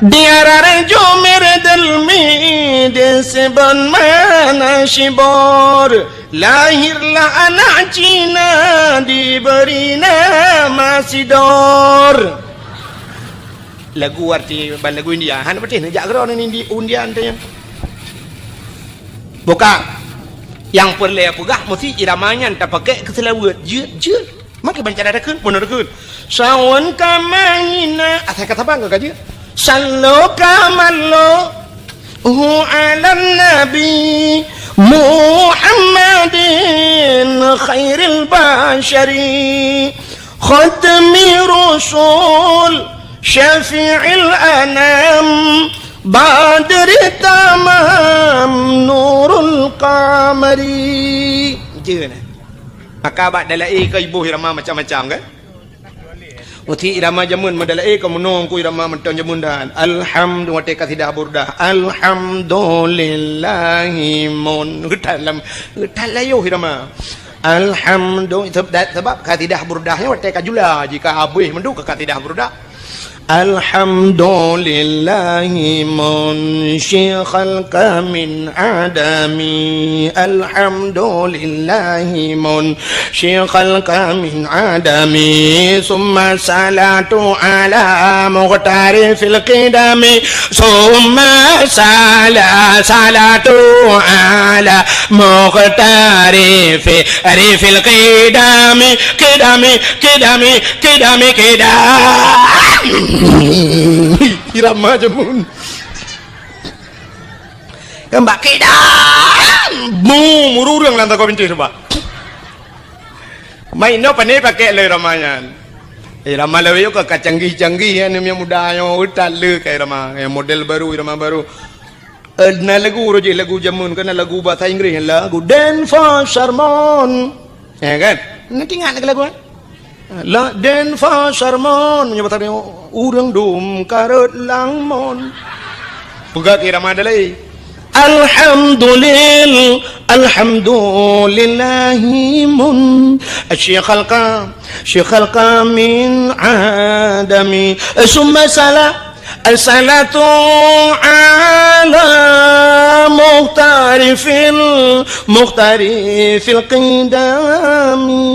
Diarar jumer dal me de seben mana shibor. Lahirlah anak Cina diberi nama Sidor. Lagu arti ban lagu India. Hana patéh neujak keudroe ngon Indi-, India nyan. Bukan. Nyang peureulée peugah meusti irama nyan tapakék keu seulaweuet. Jeuet, jeuet. Makai banca dah takheun, meunan takheun. Sawan ka mahina, asai ka saban ka jeuet. Sallo ka mallo, hu alan nabi Muhammadin khairil basyari, khatmi rusul, syafi'il anam, badri tamam, nurul qamari. Jeuet. Maka bak dalai ka iboh irama macam-macam, kan? Meusti irama jameun meudalai ka meunoe ku irama mantong jameun dan. Alhamdu-, watée kasidah burdah. Alhamdulillahi mun. Geutat lam, geutat layoh irama. Alhamdu-, sebab, sebab kasidah burdah nyoe watée ka jula jika habéh mandum ka kasidah burdah. Alhamdulillahi munsyi khalqa min adami. Alhamdulillahi munsyi khalqa min adami. Summa salatu ala muqtari fil qidami. Summa sala-, salatu ala muqtari fi, ri fil qidami. Qidami, qidami, qidami, qidami. Irama jameun. Keumbak qidam. Mu, mururung lam takau binti sebab. Mai inoe pane pakai lé irama nyan. Irama lawét ka, ka canggih-canggih nyan, nyang muda nyoe utat lé ka irama. Nyang model baru, irama baru. Eh, na lagu roh jih, lagu jameun, kan na lagu bahasa Inggris, lagu Denver Sermon. Ya kan? Nanti ingat lagi lagu, kan? La Denver Sermon, meunyoe bahasa Inggris, ureueng dum karot lam mon. Peugah keu irama dalai. Alhamdulil-, alhamdulillahi mun, syi khalqa, syi khalqa min adami. Summa sala-, As-salatu ala mukhtarifil, mukhtarifil qidami.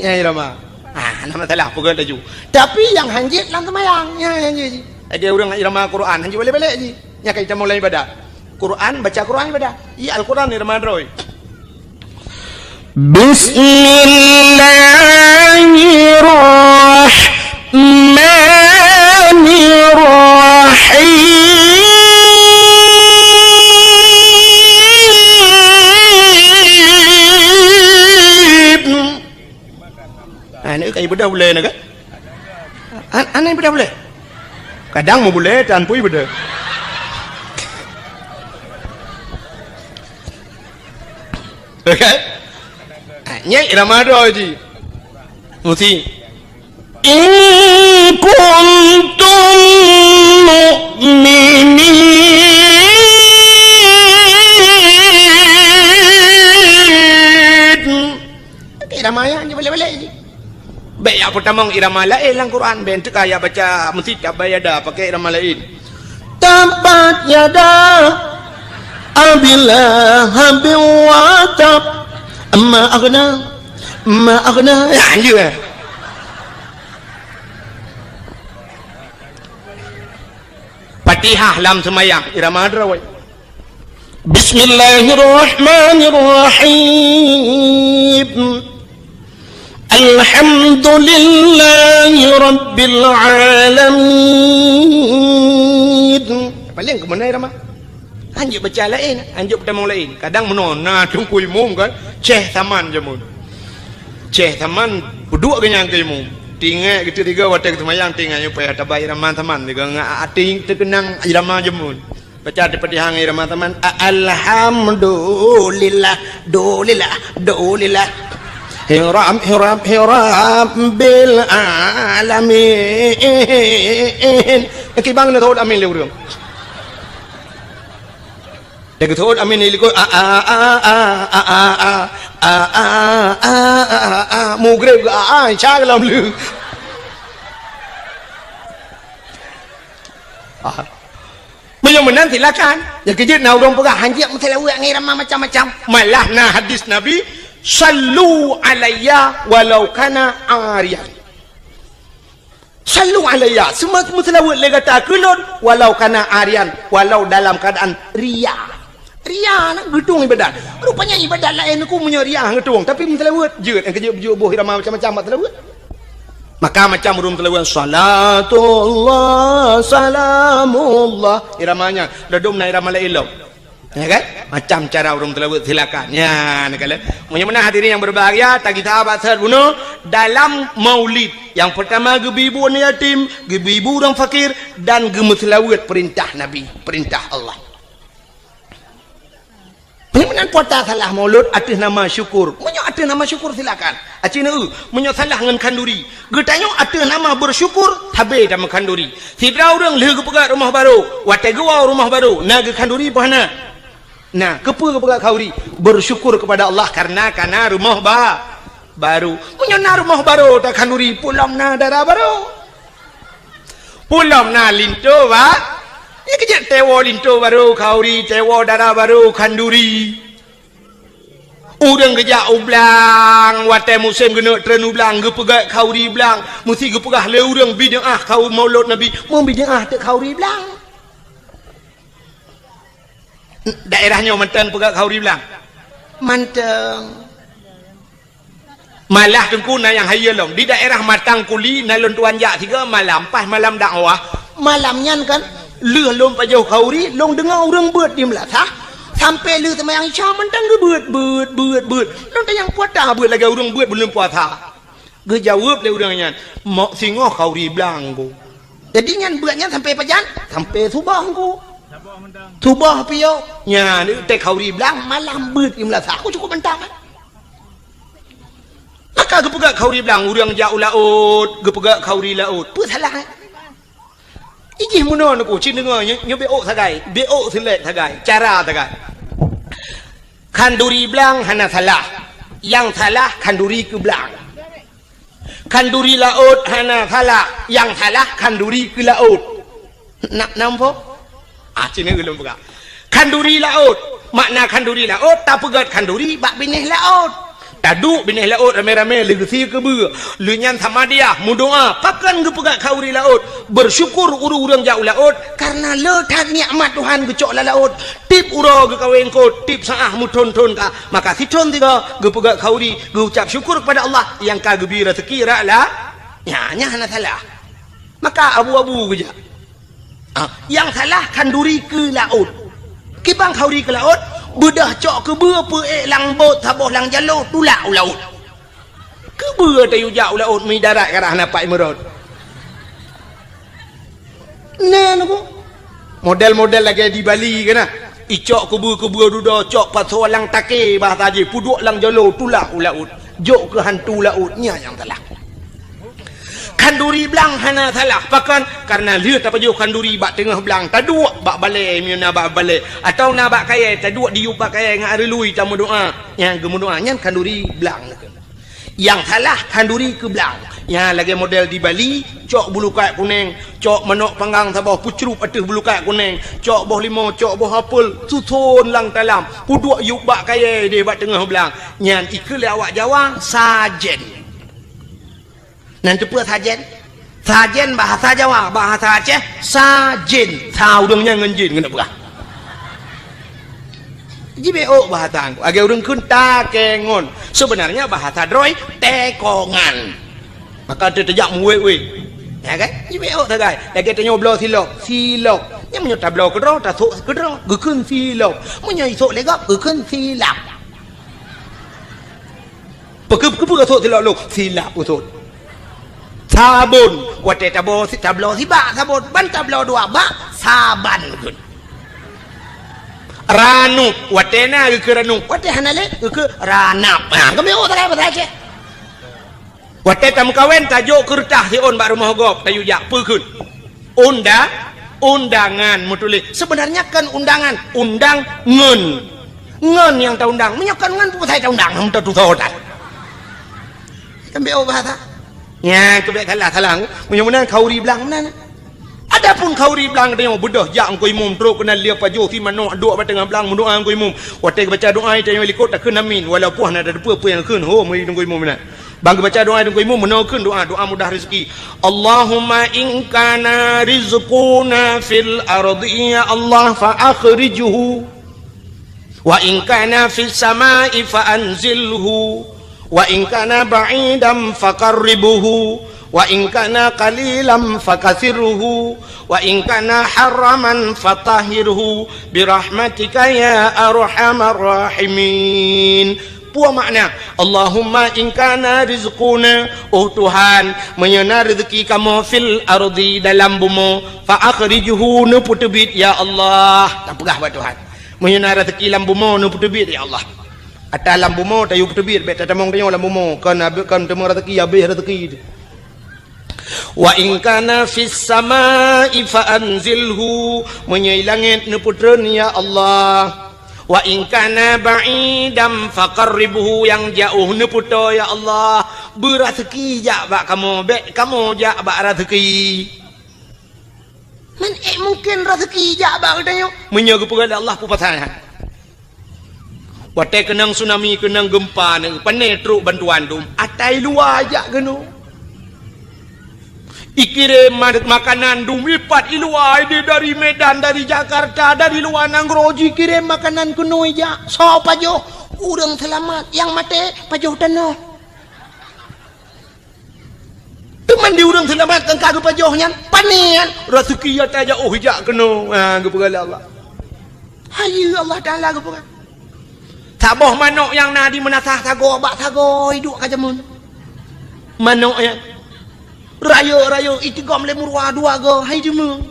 Ya, irama. Ah, nama salah, peugah laju. Tapi nyang hanjeuet lam seumayang. Ya, hanjeuet ji. Ada ureueng irama Quran, hanjeuet balek-balek ji. Nya ka itamong lam ibadat. Quran, baca Quran ibadat. Iya, Al-Quran irama droe. Bismillahirrahmanirrahim. Ah, ni kai bedah ulai nak? An-, anai bedah ulai. Kadang mau bulai tan pui bedah. Okey? Ah, nyai irama droe ji. Mesti. In kuntum mu'minin. Irama nyan ji balek-balek ji. Bèk jak peutamong irama laén lam Quran, bèk teuka jak baca meusti tabbat yada pakai irama laén. Tabbat yada Abi Lahabin wa tab. Ma aghna, ma aghna. Ya, ya. Fatihah lam seumayang, irama droe. Bismillahirrahmanirrahim. Alhamdulillahi rabbil alamin. Paléng keumeunai ramah. Hanjeuet baca laén, hanjeuet peutamong laén. Kadang meunoe na teungku imum kan, ceh saman jameun. Ceh saman peuduek geuh nyang keu imum. Tinggai geuteuga watèe geuseumayang tinggai upaya tabai irama saman, teuga ngon até teukeunang irama jameun. Baca di Fatihah ngon irama saman, a-, alhamdulillah, dulillah, dulillah. Hiram, hiram, hiram bil alamin. Kibang na thot amin lé ureueng. Lagèe thot amin lé likot, a, a, a, a, a, a, a. Mugreb, a, a, insya Allah, lé. Ah. Meunyoe meunan silakan. Nyang keujeuet na ureuëng peugah hanjeuet meuseulaweuet ngon irama macam-macam. Malah na hadis Nabi, "Sallu alayya walau kana ariyan." "Sallu alayya," seuma meuseulaweuet lé gata keu lôn, "walau kana ariyan," walau dalam keadaan ria. Ria na geutueng ibadat. Rupanya ibadat laén ku meunyoe ria geutueng, tapi meuseulaweuet jeuet, nyang keujeuet beujeuet boh irama macam-macam bak seulaweuet. Maka macam ureuëng seulaweuet, "Salatullah, salamullah." Irama nyan, dadum na irama laén lom. Ya kan? Macam cara ureuëng seulaweuet silakan. Ya, nak kala. Meunyoe meunan hadirin yang berbahagia, tagita bak seuhat bunoe dalam maulid. Yang pertama geubi ibu aneuk yatim, geubi ibu ureuëng fakir dan geumeuseulaweuet perintah Nabi, perintah Allah. Meunyoe meunan puasa salah maulud ateueh nama syukur. Meunyoe ateueh nama syukur silakan. Aci neu, meunyoe salah ngon khanduri. Geutanyoe ateueh nama bersyukur, sabe tameu khanduri. Sidroe ureuëng lheueh geupeugah rumoh barô, watée geuwoe rumoh barô, na geukhanduri peue hana? Nah, keupeue geupeugah khanduri? Bersyukur kepada Allah karena kana rumoh ba-, barô. Meunyoe na rumoh barô takhanduri, pulom na dara barô. Pulom na linto ba-, ya keujeuet tewo linto barô khanduri, tewo dara barô khanduri. Ureuëng geujak u blang, watée musém geuneuk treun u blang, geupeugah khanduri blang, meusti geupeugah lé ureuëng bid'ah khanduri maulud Nabi, meu bid'ah teuk khanduri blang. Daerah nyoe mantong peugah khanduri blang? Mantong. Malah teungku na nyang hayeue lom. Di daerah Matang Kuli na lôn tuan jak tiga malam, pas malam dakwah. Malam nyan kan, lheueh lôn pajoh khanduri, lôn deungoe ureuëng beuet di meulasah. Sampai lheueh seumayang Isya mantong geubeuet, beuet, beuet, beuet. Lôn tanyong peue ata beuet lagée ureuëng beuet buleuen puasa. Geujaweueb lé ureuëng nyan, "Mok singoh khanduri blang ku." Jadi nyan beuet nyan sampai pajan? Sampai suboh ku. Suboh piôh. Nyan, teuh khanduri blang malam beuet di meulasah. Aku cukup mantong, eh. Maka geupeugah khanduri blang, ureuëng jak u laôt, geupeugah khanduri laôt. Peue salah, eh? Ijih meunoe neuku, cit deungoe, nyoe, nyoe beuôk sagai, beuôk seulek sagai, cara sagai. Khanduri blang hana salah, nyang salah khanduri keu blang. Khanduri laôt hana salah, nyang salah khanduri keu laôt. Nak nampak? Ah, cit ulôn peugah. Khanduri laôt, makna khanduri laôt, tapeugét khanduri bak binéh laôt. Taduek binéh laôt ramé-ramé lheueh geusie keubeue. Lheueh nyan samadiyah, meudoá, pakon geupeugét khanduri laôt. Bersyukur ureuëng-ureuëng jak u laôt, kareuna le that nikmat Tuhan geucok lam laôt. Tieb uroe geukawen kot, tieb saát meuthon-thon ka. Maka sithon sigoe geupeugét khanduri, geucap syukur kepada Allah nyang ka geubri raseuki rot la-, nyan, nyan hana salah. Maka abu-abu geujak. Ah, nyang salah khanduri keu laôt. Kiban khanduri keu laôt, beudôh cok keubeue peuék lam bot saboh lam jaloe tulak u laôt. Keubeue tayue jak u laôt, mi darat ka rhah na pat meuron. Na neuku. Model-model lagée di Bali keunan. Icok keubeue-keubeue dudoe, cok pasoe lam takée bahasa jih, peuduek lam jaloe tulak u laôt. Jok keu hantu laôt, nyan nyang salah. Khanduri blang hana salah. Pakon? Kareuna lheueh tapajoh khanduri bak teungoh blang, taduek bak balée meunyoe na bak balée, atawa na bak kayée, taduek diyueb bak kayée ngon areului tameudoá. Nyang geumeudoá nyan khanduri blang. Nyang salah khanduri keu blang. Nyang lagée model di Bali, cok bulukat kuneng, cok manok panggang saboh peucrueb ateueh bulukat kuneng, cok boh limo, cok boh apel, suson lam talam, peuduek yueb bak kayée deh bak teungoh blang. Nyan ikheun lé awak Jawa, sajen. Nan teupeue sajen? Sajen bahasa Jawa, bahasa Aceh, sajen. Sa ureuëng nyan ngon jin keuneuk peugah. Jibeuôk bahasa angku. Lagée ureuëng kheun takengon. Sebenarnya bahasa droe, tekongan. Maka teujak meuwét-wét. Ya kan? Jibeuôk sagai. Lagée tanyoe bloe silop, silop. Nyang meunyoe tabloe keudroe, tasok keudroe, geukheun silop. Meunyoe isok lé gob, geukheun silap. Peukeupeue, peukeupeue sot silop lôn? Silap usot. Sabon. Watée tabloe si-, tabloe sibak sabon, ban tabloe dua bak, saban geukheun. Ranup. Watée na geukheun ranup. Watée hana lé, geukheun ranap. Ha, keubiôh sagai bahasa Aceh. Watée tameukawen, tajok keureutah siôn bak rumoh gob, tayue jak, peue kheun? Unda-, undangan meutuléh. Sebenarnya kon undangan, undang ngon. Ngon nyang taundang. Meunyoe kon ngon, peue pasai taundang, hana tatusoe that. Kan beuôk bahasa. Nyan, keu bék salah-salah. Meunyoe meunan khanduri blang meunan. Adapun khauri blang tanyoe beudôh jak Teungku Imum trok keunan lheueh pajoh si manok duek bak teungoh blang meudoa Teungku Imum. Watée geubaca doa tanyoe likot takheun amin, walaupun hana tateupeue peue nyang kheun ho meuri Teungku Imum meunan. Ban geubaca doa Teungku Imum meunoe kheun doa, doa mudah rezeki. Allahumma in kana rizquna fil ardi ya Allah fa akhrijhu. Wa in kana fis sama'i fa anzilhu, wa in kana ba'idan faqarribhu, wa in kana qalilan fakasirhu, wa in kana haraman fatahhirhu, birahmatika ya arhamar rahimin. Peue makna, Allahumma in kana rizquna, oh Tuhan, meunyoe na rezeki kamoe fil ardi dalam bumoe, fa akhrijhu, neupeuteubiet ya Allah. Tapeugah bak Tuhan. Meunyoe na rezeki lam bumoe neupeuteubiet ya Allah. Ata lam bumoe tayue peuteubiet, bék tatamong tanyoe lam bumoe, kon abéh, kon teuma rezeki, abéh rezeki. Wa in kana fis sama'i fa anzilhu, meunyoe i langét neupeutreun ya Allah. Wa in kana ba'idan faqarribhu, nyang jiôh neupeutoe ya Allah. Beurazeuki jak bak kamoe, bék kamoe jak bak razeuki. Man ék mungken raseuki jak bak geutanyoe? Meunyoe geupeugah lé Allah peue pasai nyan? Watée keunong tsunami, keunong geumpa, neuh, pané trok bantuan dum, ata i luwa jak keunoe. Ikirém ma-, makanan dum ipat i luwa, idéh dari Medan, dari Jakarta, dari luwa nanggroe jikirém makanan keunoe jak. Soe pajoh? Ureuëng seulamat, nyang maté pajoh tanoh. Teuma di ureuëng seulamat nyang ka geupajoh nyan, pané nyan, raseuki ata jak oh jak keunoe. Ha, geupeugah lé Allah. Hayeue Allah Taala geupeugah. Saboh manok nyang na di meunasah sagoe bak sagoe iduek ka jameun. Manok nyan. Rayeuk-rayeuk itigom lé meuruwa dua goe, hai jameun.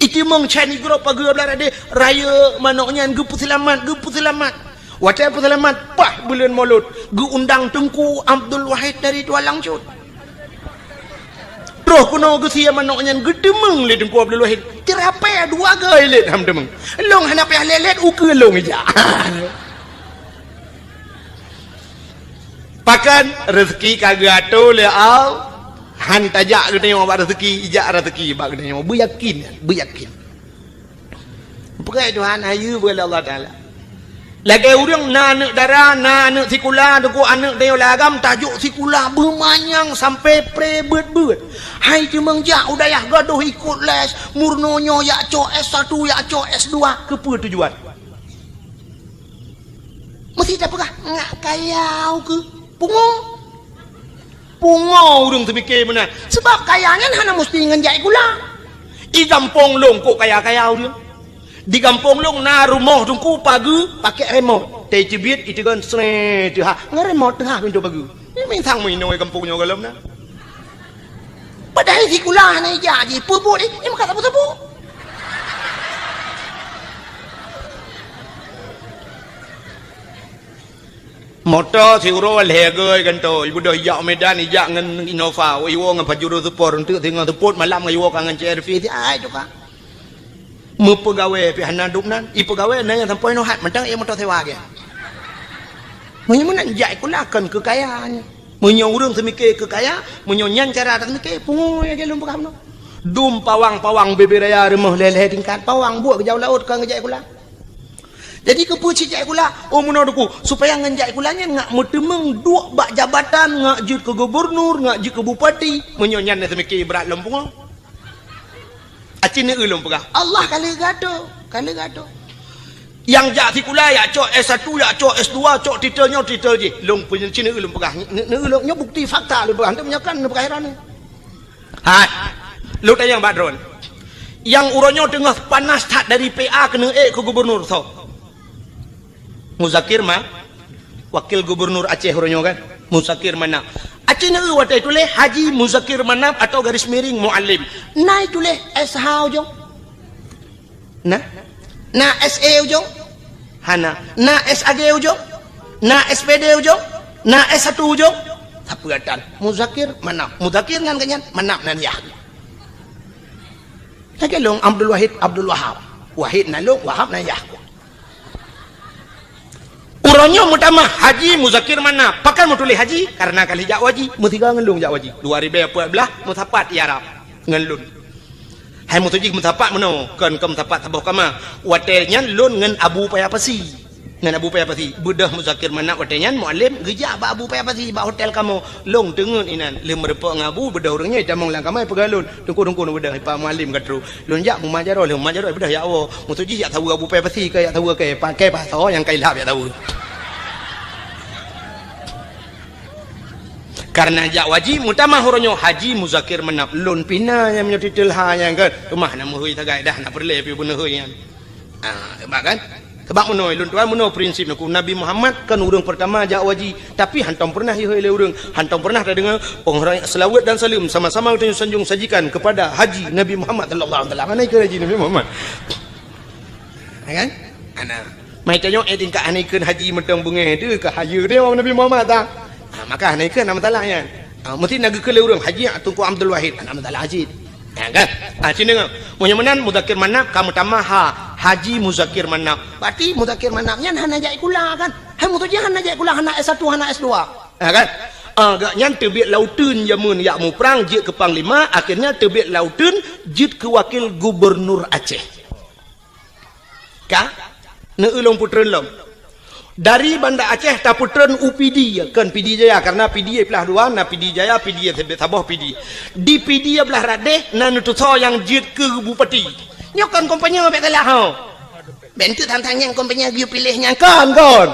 Itimong chan igrop pageue blah radeh, rayeuk manok nyan geupeuseulamat, geupeuseulamat. Watée peuseulamat, paih buleuen Molot, geuundang Teungku Abdul Wahid dari Tualang Cut. Troh keunoe geusie manok nyan geuteumong lé Teungku Abdul Wahid. Teurapée dua goe lét ham teumong. Lôn hana payah lé-lét, ukeue lôn ijak. Pakon reuseuki ka geuatoe lé Allah, han tajak geutanyoe bak reuseuki, ijak reuseuki bak geutanyoe. Beuyakin, beuyakin. Peugah Tuhan, hayeue beulah Allah Taala. Lagée ureuëng na aneuëk dara, na aneuëk sikula, teungku aneuëk tanyoe lagam tajok sikula beumanyang sampai pre beuet-beuet. Hai teumong jak u dayah gadôh ikot les, meurunoe nyoe jak cok S satu, jak cok S dua, keupeue tujuan? Meusti tapeugah, ngak kayau keuh pungo. Pungo ureuëng teumike meunan. Sabab kaya nyan hana musti ngon jak sikula. I gampông lôn kok kaya-kaya ureuëng. Di gampông lôn na rumoh teungku pageue pakai remote. Teucibiet iteugon sree teuhah. Ngon remote teuhah pintoe pageue. Nyan mantong meuinoe gampông nyoe gohlom na. Padahai sikula hana ijak jih, peue buet jih, nyang meukat sapeue-sapeue. Moto siuroe lhée goe gantoe, ibeudôh ijak Medan, ijak ngon Innova, iwoe ngon Pajero Sport, eunteuk singoh seupôt malam ngon iwoe ka ngon C R V, si ai tuka. Meupeugawée pih hana dum nan, ipeugawée na nyang sampoe nyoe hat, mantong ie moto sewa gét. Meunyoe meunan jak sikula kon keu kaya nyan. Meunyoe ureuëng seumike keu kaya, meunyoe nyan cara taseumike, pungo nyang lôn peugah bunoe. Dum pawang-pawang bubé raya rumoh lhée-lhée tingkat, pawang buet geujak u laôt kon geujak sikula. Jadi keupeue cit jak sikula? Oh meunoe teungku, supaya ngon jak sikula nyan ngak meuteumong duek bak jabatan, ngak jeuet keu gubernur, ngak jeuet keu bupati. Meunyoe nyan na seumike brat lom pungo. Aci neueu lôn peugah, Allah ka lheueh geuatoe, ka lheueh geuatoe. Nyang jak sikula, jak cok S satu, jak cok S dua, cok titel nyoe titel jih. Lôn peunyeucina lôn peugah, ne-, ne-, lôn nyoe bukti fakta lôn peugah, hana meunyoe kan lôn peugah heran. Hai, lôn tanyong bak droen. Nyang uroe nyoe teungoh panas that dari P A keuneuk ék keu gubernur soe? Muzakir Ma-, wakil gubernur Aceh uroe nyoe kan? Muzakir Manaf. Aci neueu watée tuléh Haji Muzakir Manaf atau garis miring Muallim. Na tuléh S H ujong? Na? Na S E ujong? Hana. Na S A G ujong? Na S P D ujong? Na S satu ujong? Sapeue tan? Muzakir Manaf. Muzakir nan geuhnyan, Manaf nan yah. Lagée lôn Abdul Wahid, Abdul Wahab. Wahid nan lôn, Wahab nan yah. Uroe nyoe meutamah Haji Muzakir Manaf. Pakon meutuléh Haji? Karena ka lheueh jak u haji. Meusigoe ngon lôn jak u haji. Dua ribée peuet blaih meusapat i Arab ngon lôn. Hai meutuju meusapat meunoe, kon, kon meusapat saboh kama. Watée nyan lôn ngon Abu Paya Pasi. Ngon Abu Paya Pasi. Beudôh Muzakir Manab watée nyan Mualem geujak bak Abu Paya Pasi bak hotel kamoe. Lôn teungeut inan, lheueh meurumpok ngon Abu, beudôh ureuëng nyan jitamong lam kama jipeugah lôn, "Teungku, teungku, beudôh, Pak Mualem ka trok." Lôn jak Mumajaroh, lheueh Mumajaroh beudôh jak woe. Meutuju jak saweue Abu Paya Pasi, ka jak saweue keu, pakai pasoe nyang ka ilhab jak saweue. Kareuna jak haji meutamah uroe nyoe Haji Muzakir Manab, lôn pih na nyang meunyoe titel ha nyan kan, teuma na meuhôi sagai dah, na peureulée pih beuneuhôi nyan. Ah, hebat kan? Sebab meunoe lôn tuan, meunoe prinsip neukheun, Nabi Muhammad kan ureuëng peurtama jak haji, tapi hantom peureunah ihôi lé ureuëng, hantom peureunah tadeungoe, "Penghormatan, selawat dan salam sama-sama kita sanjung sajikan kepada Haji Nabi Muhammad sallallahu alaihi wasallam." Mana ikeu Haji Nabi Muhammad? Ya kan? Ana. Mai tanyoe, eh, tingkat hana ikeu haji mantong beungéh tu ka hayeue dia Nabi Muhammad ta. Ha, maka hana ikeu na masalah nyan. Ha, meusti na geukheun lé ureuëng, "Haji Teungku Abdul Wahid," hana masalah cit. Ya kan? Ha, sini ngam. Meunyoe meunan Muzakir Manab ka meutamah ha, Haji Muzakir Manab. Berarti Muzakir Manab nyan hana jak sikula kan? Hai meutuju hana jak sikula, hana S satu, hana S dua. Ya kan? Ah, gobnyan teubiet lauteun jameun jak muprang jeuet keu panglima, akhirnya teubiet lauteun jeuet keu wakil gubernur Aceh. Ka? Neu-eu lôn peutreun lom. Dari Banda Aceh tapeutreun u Pidie, kon Pidie Jaya, karena Pidie plah dua, na Pidie Jaya, Pidie saboh Pidie. Di Pidie blah radeh na neutusoe nyang jeuet keu bupati. Nyoe kon kompanye bék salah ho. Bék teuh tantang nyang kompanye geupiléh nyang kon, kon.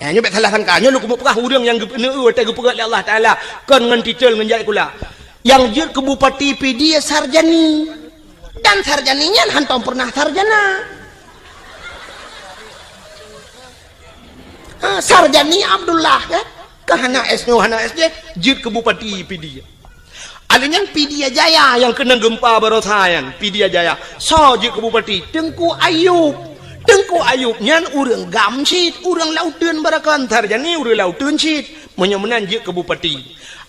Ya, nyoe bék salah sangka. Nyoe lôn keumeung peugah ureuëng nyang geupeuneu watée geupeugah lé Allah Taala kon ngon titel ngon jak sikula. Nyang jeuet keu bupati Pidie Sarjani. Dan Sarjani nyan hantom peureunah sarjana. Ha, Sarjani Abdullah kan? Ka hana S nyoe, hana S jih, jeuet keu bupati Pidie. Alèh nyan Pidie Jaya nyang keunong geumpa baroesa nyan, Pidie Jaya. Soe jeuet keu bupati? Teungku Ayub. Teungku Ayub nyan ureuëng gam cit, ureuëng lauteun barokon, Sarjani ureuëng lauteun cit. Meunyoe meunan jeuet keu bupati.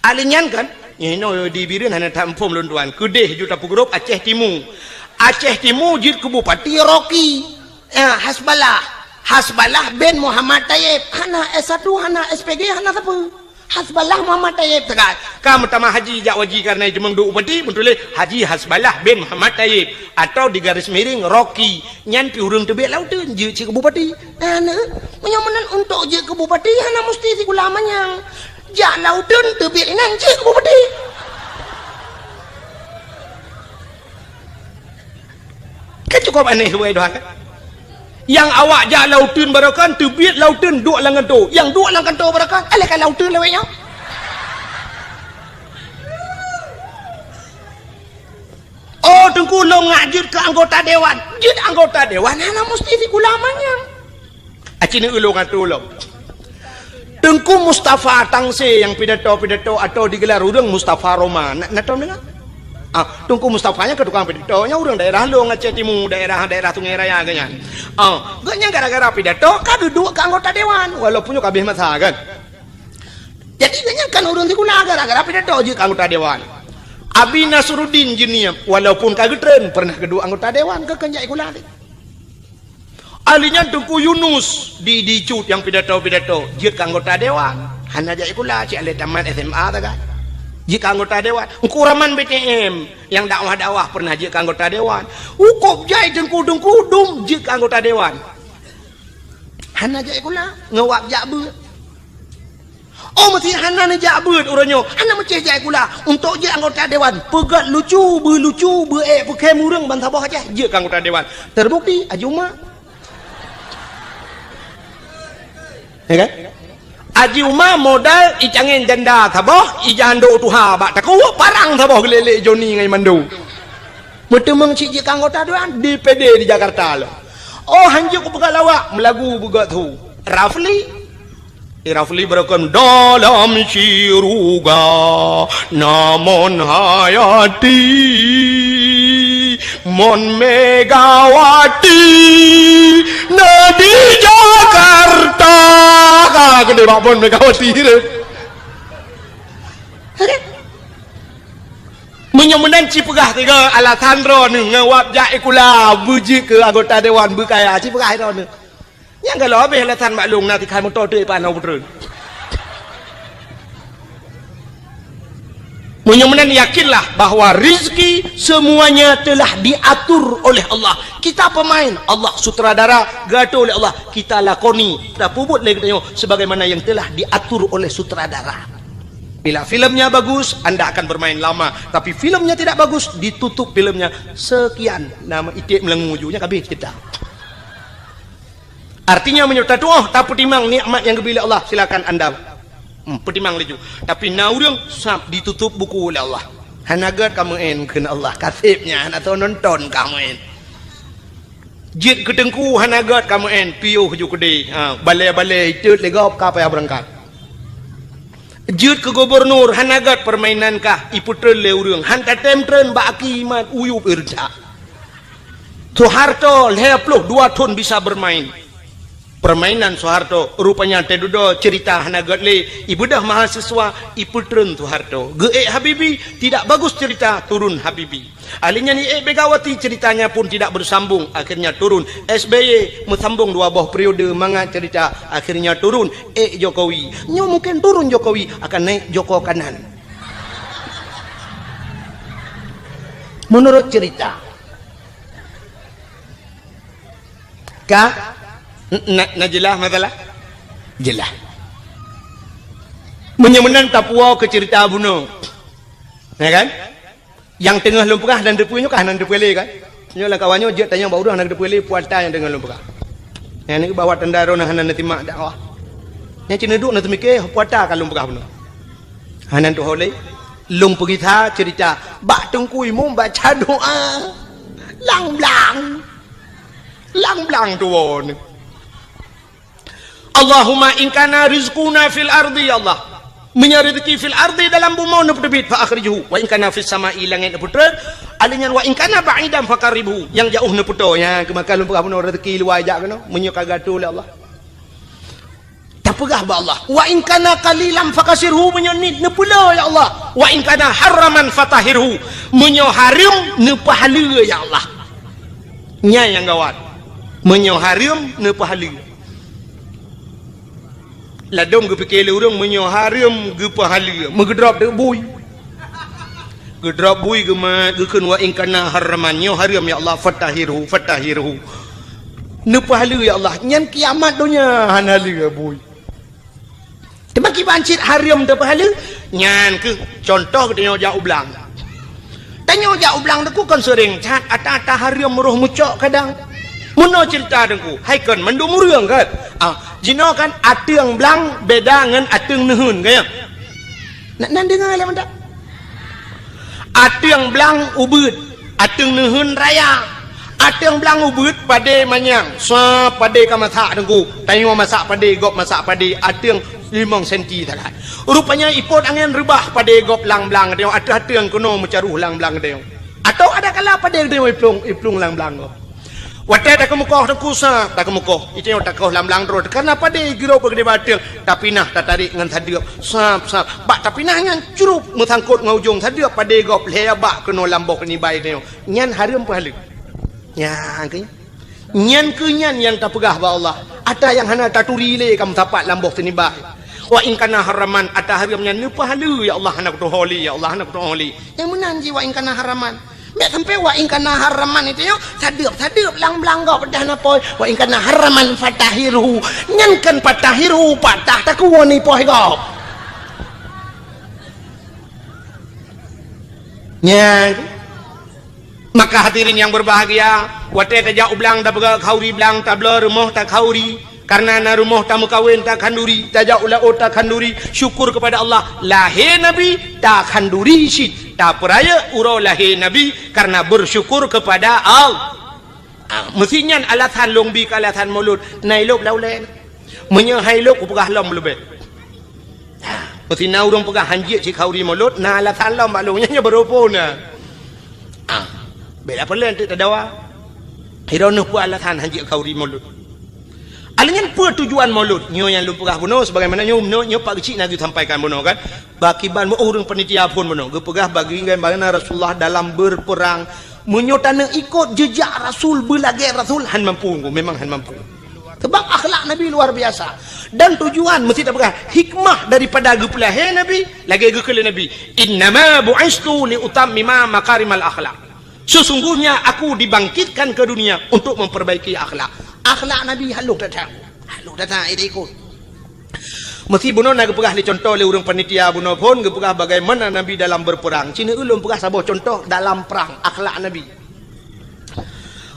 Alèh nyan kan, inoe di Bireuen hana that muphom lôn tuan. Keudeh ju tapeugrôp Aceh Timu. Aceh Timu jeuet keu bupati Rocky. Ya, Hasballah. Hasballah bin Muhammad Tayyib. Hana S satu, hana S P G, hana sapeue. Hasballah Muhammad Tayyib teuka. Ka meutamah haji jak haji kareuna jimeuduek bupati, meutuléh Haji Hasballah bin Muhammad Tayyib atau di garis miring Rocky. Nyan pih ureuëng teubiet lauteun jeuet cit keu bupati. Nah, nah. Meunyoe meunan untuk jeuet keu bupati hana musti sikula manyang. Jak lauteun teubiet inan jeuet keu bupati. Kan cukup aneh subai dua kan? Nyang awak jak lauteun barokon, teubiet lauteun duek lam kanto. Nyang duek lam kanto barokon, alèh ka lauteun lawét nyoe. Oh, Teungku, lôn ngak jeuet keu anggota dewan. Jeuet anggota dewan hana musti sikula manyang. Aci neu ulôn atô lom. Teungku Mustafa Tangse nyang pidato-pidato atau digelar ureuëng Mustafa Roma. Na, na tom deungoe? Ah, Teungku Mustafa nyan keu tukang pidato, nyan ureuëng daerah lôn Aceh Timu, daerah, daerah Sungai Raya geuh nyan. Ah, geuh nyan gara-gara pidato ka geuduek keu anggota dewan, walaupun nyoe ka habéh masa kan. Jadi geuh nyan kan ureuëng sikula gara-gara pidato jeuet keu anggota dewan. Abi Nasruddin Jeunieb, walaupun ka geutreun, pernah geuduek anggota dewan, keu keu jak sikula lé. Ahli nyan Teungku Yunus di, di Cut nyang pidato-pidato, jeuet keu anggota dewan. Hana jak sikula, cit alèh tamat S M A sagai. Jeuet keu anggota dewan. Teungku Rahman B T M nyang dakwah-dakwah pernah jeuet keu anggota dewan. Ukôb jai teungku-teungku dum jeuet keu anggota dewan. Hana jak sikula, ngon wab jak beuet. Oh, meusti hana neujak beuet uroe nyoe, hana meucéh jak sikula. Untuk jeuet anggota dewan, peugét lucu, beulucu, beuék peukhém ureuëng ban saboh Aceh, jeuet keu anggota dewan. Terbukti, Haji Uma. Ya kan? Haji Uma modal icangén janda saboh, ija handok tuha bak takue, parang saboh geulélek Joni ngon Mando. Meuteumeung cit jeuet keu anggota dewan, D P D di Jakarta lom. Oh, hanjeuet kupeugah lawak, meulagu beugét su. Rafli, Rafli beureukom dalam syeuruga, namon Hayati, mon Megawati na di Jakarta. Ka keudeh bak mon Megawati tu. Meunyoe meunan ci peugah tiga alasan droeneuh ngon wab jak sikula beujeuet keu anggota dewan beukaya, ci peugah droeneuh. Nyang galak habéh alasan bak lôn na tikai moto teuk ipan lôn putreun. Meunyoe meunan, yakinlah bahwa rizki semuanya telah diatur oleh Allah. Kita pemain, Allah sutradara, geuatur lé Allah. Kita lakoni, tapeubuet lé geutanyoe sebagaimana yang telah diatur oleh sutradara. Bila filmnya bagus, anda akan bermain lama. Tapi filmnya tidak bagus, ditutup filmnya. Sekian, nama iték meulangu ju, nyan ka abéh cerita. Artinya, meunyoe tatuoh tapeutimang nikmat nyang geubri lé Allah, silakan anda, hmm, peutimang laju. Tapi na ureuëng sab ditutup buku lé Allah. Hana gét kamoe en kheun Allah, ka seb nyan atau nonton kamoe en. Jeuet keu teungku hana gét kamoe en, piôh ju keudeh. Ha, balée-balée iteuet lé gob ka payah beurangkat. Jeuet keu gubunur hana gét, peurmainan kah ipeutreun lé ureuëng, han tatem treun bak aki mat uyueb irja. Soeharto lhée ploh dua thon bisa bermain. Permainan Soeharto, rupanya teududoe cerita hana gét lé, ibeudôh mahasiswa, ipeutreun Soeharto. Geuék Habibie, tidak bagus cerita, turun Habibie. Ahli nyan iék Megawati, ceritanya pun tidak bersambung, akhirnya turun. S B Y meusambong dua boh periode mangat cerita, akhirnya turun. Ék Jokowi. Nyoe mungkin turun Jokowi, akan naik Joko Kanan. Menurut cerita. Ka? N-, na, na jeulaih masalah? Jeulaih. Meunyoe meunan tapuwoe keu cerita bunoe. Ya kan? Nyang teungoh lôn peugah hana teupeue nyoe ka hana teupeue lé kan? Nyoe lam kawan nyoe jeuet tanyong bak ureuëng hana teupeue lé puata nyang teungoh lôn peugah. Nyang ni bahwa tanda droe hana neusimak dakwah. Nyang cit neuduek neuteumike puata ka lôn peugah bunoe. Hana tuho lé. Lôn peugisa cerita bak Teungku Imum baca doa. Lang-blang. Lang-blang tuwoe ni. Allahumma in kana rizquna fil ardi, ya Allah. Meunyoe rezeki fil ardi dalam bumoe neupeuteubiet fa akhrijhu, wa in kana fis sama'i langét neupeutreun, alèh nyan wa in kana ba'idan faqarribhu, nyang jaoh neupeutoe. Nyan keuh maka lôn peugah bunoe rezeki luwa jak keunoe, meunyoe ka geuatur lé Allah. Tapeugah bak Allah, wa in kana qalilan fakasirhu, meunyoe nit neupeuleueh ya Allah, wa in kana haraman fatahhirhu, meunyoe hareuem neupeuhaleue ya Allah. Nyan nyang gawat. Meunyoe hareuem neupeuhaleue. Ladôm geupike lé ureuëng meunyoe hareuem geupeuhaleue, meugeudrop teuk bui. Geudrop bui geumat geukheun wa in kana haraman, nyoe hareuem ya Allah, fatahhirhu, fatahhirhu. Neupeuhaleue ya Allah, nyan kiamat donya hana haleue bui. Teuma kiban cit hareuem teupeuhaleue, nyan keuh contoh geutanyoe jak u blang. Tanyoe jak u blang teungku kon seuring that ata-ata hareuem roh meucok kadang. Meunoe cerita teungku, hai kon mandum ureuëng kan? Ah, jinoe kan ateueng blang beda ngon ateueng neuheun kan? Nak nan deungoe lé mantap. Ateueng blang ubeuet, ateueng neuheun raya. Ateueng blang ubeuet padé manyang, sa padé ka masak teungku. Tanyoe masak padé, gob masak padé, ateueng limong senti that. Rupanya ipot angén reubah padé gob lam blang tanyoe, ateueh ateueng keunoe meucaroh lam blang tanyoe. Atawa ada kala padé tanyoe iplueng, iplueng lam blang gob. Watée takeumeukoh teungku sa, takeumeukoh. Itanyoe takoh lam blang droe, karna padé giroe beugedé bak ateueng, tapinah tatarek ngon sadeueb. Sab, sab. Bak tapinah nyan crup meusangkot ngon ujong sadeueb padé gob lhée bak keunoe lam boh nibai tanyoe. Nyan hareuem peuhaleue. Nyan keuh nyan. Nyan keuh nyan nyang tapeugah bak Allah. Ata nyang hana taturi lé ka meusapat lam boh teunibai. Wa in kana haraman, ata hareuem nyan neupeuhaleue, ya Allah hana kutuho lé, ya Allah hana kutuho lé. Nyang meunan jih wa in kana haraman. Bék sampai wa in kana haraman itu nyoe sadeueb-sadeueb lang blang gob peudah na poi. Wa in kana haraman fatahhirhu. Nyan kan fatahhirhu patah takuwoe ni poi gob. Nyan. Maka hadirin yang berbahagia, watée tajak u blang tapeugah khauri blang, tabloe rumoh takhauri, karna na rumoh tameukawen takhanduri, tajak u laôt takhanduri, syukur kepada Allah, lahé Nabi takhanduri cit, tapeurayeuk uroe lahé Nabi karna bersyukur kepada Allah. Ah, meusi nyan alasan lôn bi keu alasan mulod, na ilôb lam ulée. Meunyoe hai lôb kupeugah lom leubeh. Meusi na ureuëng peugah hanjeuet sikhauri mulod, na alasan lom bak lôn nyan nyoe baroe phon na. Ah, bék lapor lé teuk tadawa. Hiroe neuh peue alasan hanjeuet khauri mulod. Alèh nyan peue tujuan mulod? Nyoe nyang lôn peugah bunoe sebagaimana nyoe, nyoe, nyoe Pak Geuchik na geusampaikan bunoe kan. Bak kiban meu ureuëng panitia phon bunoe geupeugah bagi bagaimana Rasulullah dalam berperang. Meunyoe taneuk ikot jejak Rasul, beulagée Rasul, han mampu, memang han mampu. Sebab akhlak Nabi luar biasa. Dan tujuan, meusti tapeugah, hikmah daripada geupeulahé Nabi, lagée geukheun lé Nabi, "Innama bu'istu li utammima makarimal akhlak." Sesungguhnya aku dibangkitkan ke dunia untuk memperbaiki akhlak. Akhlak Nabi halôh that-that. Halôh that-that, eh, ikot. Meusti bunoe na geupeugah lé contoh lé ureuëng panitia bunoe phon geupeugah bagaimana Nabi dalam berperang. Cina ulôn peugah saboh contoh dalam perang, akhlak Nabi.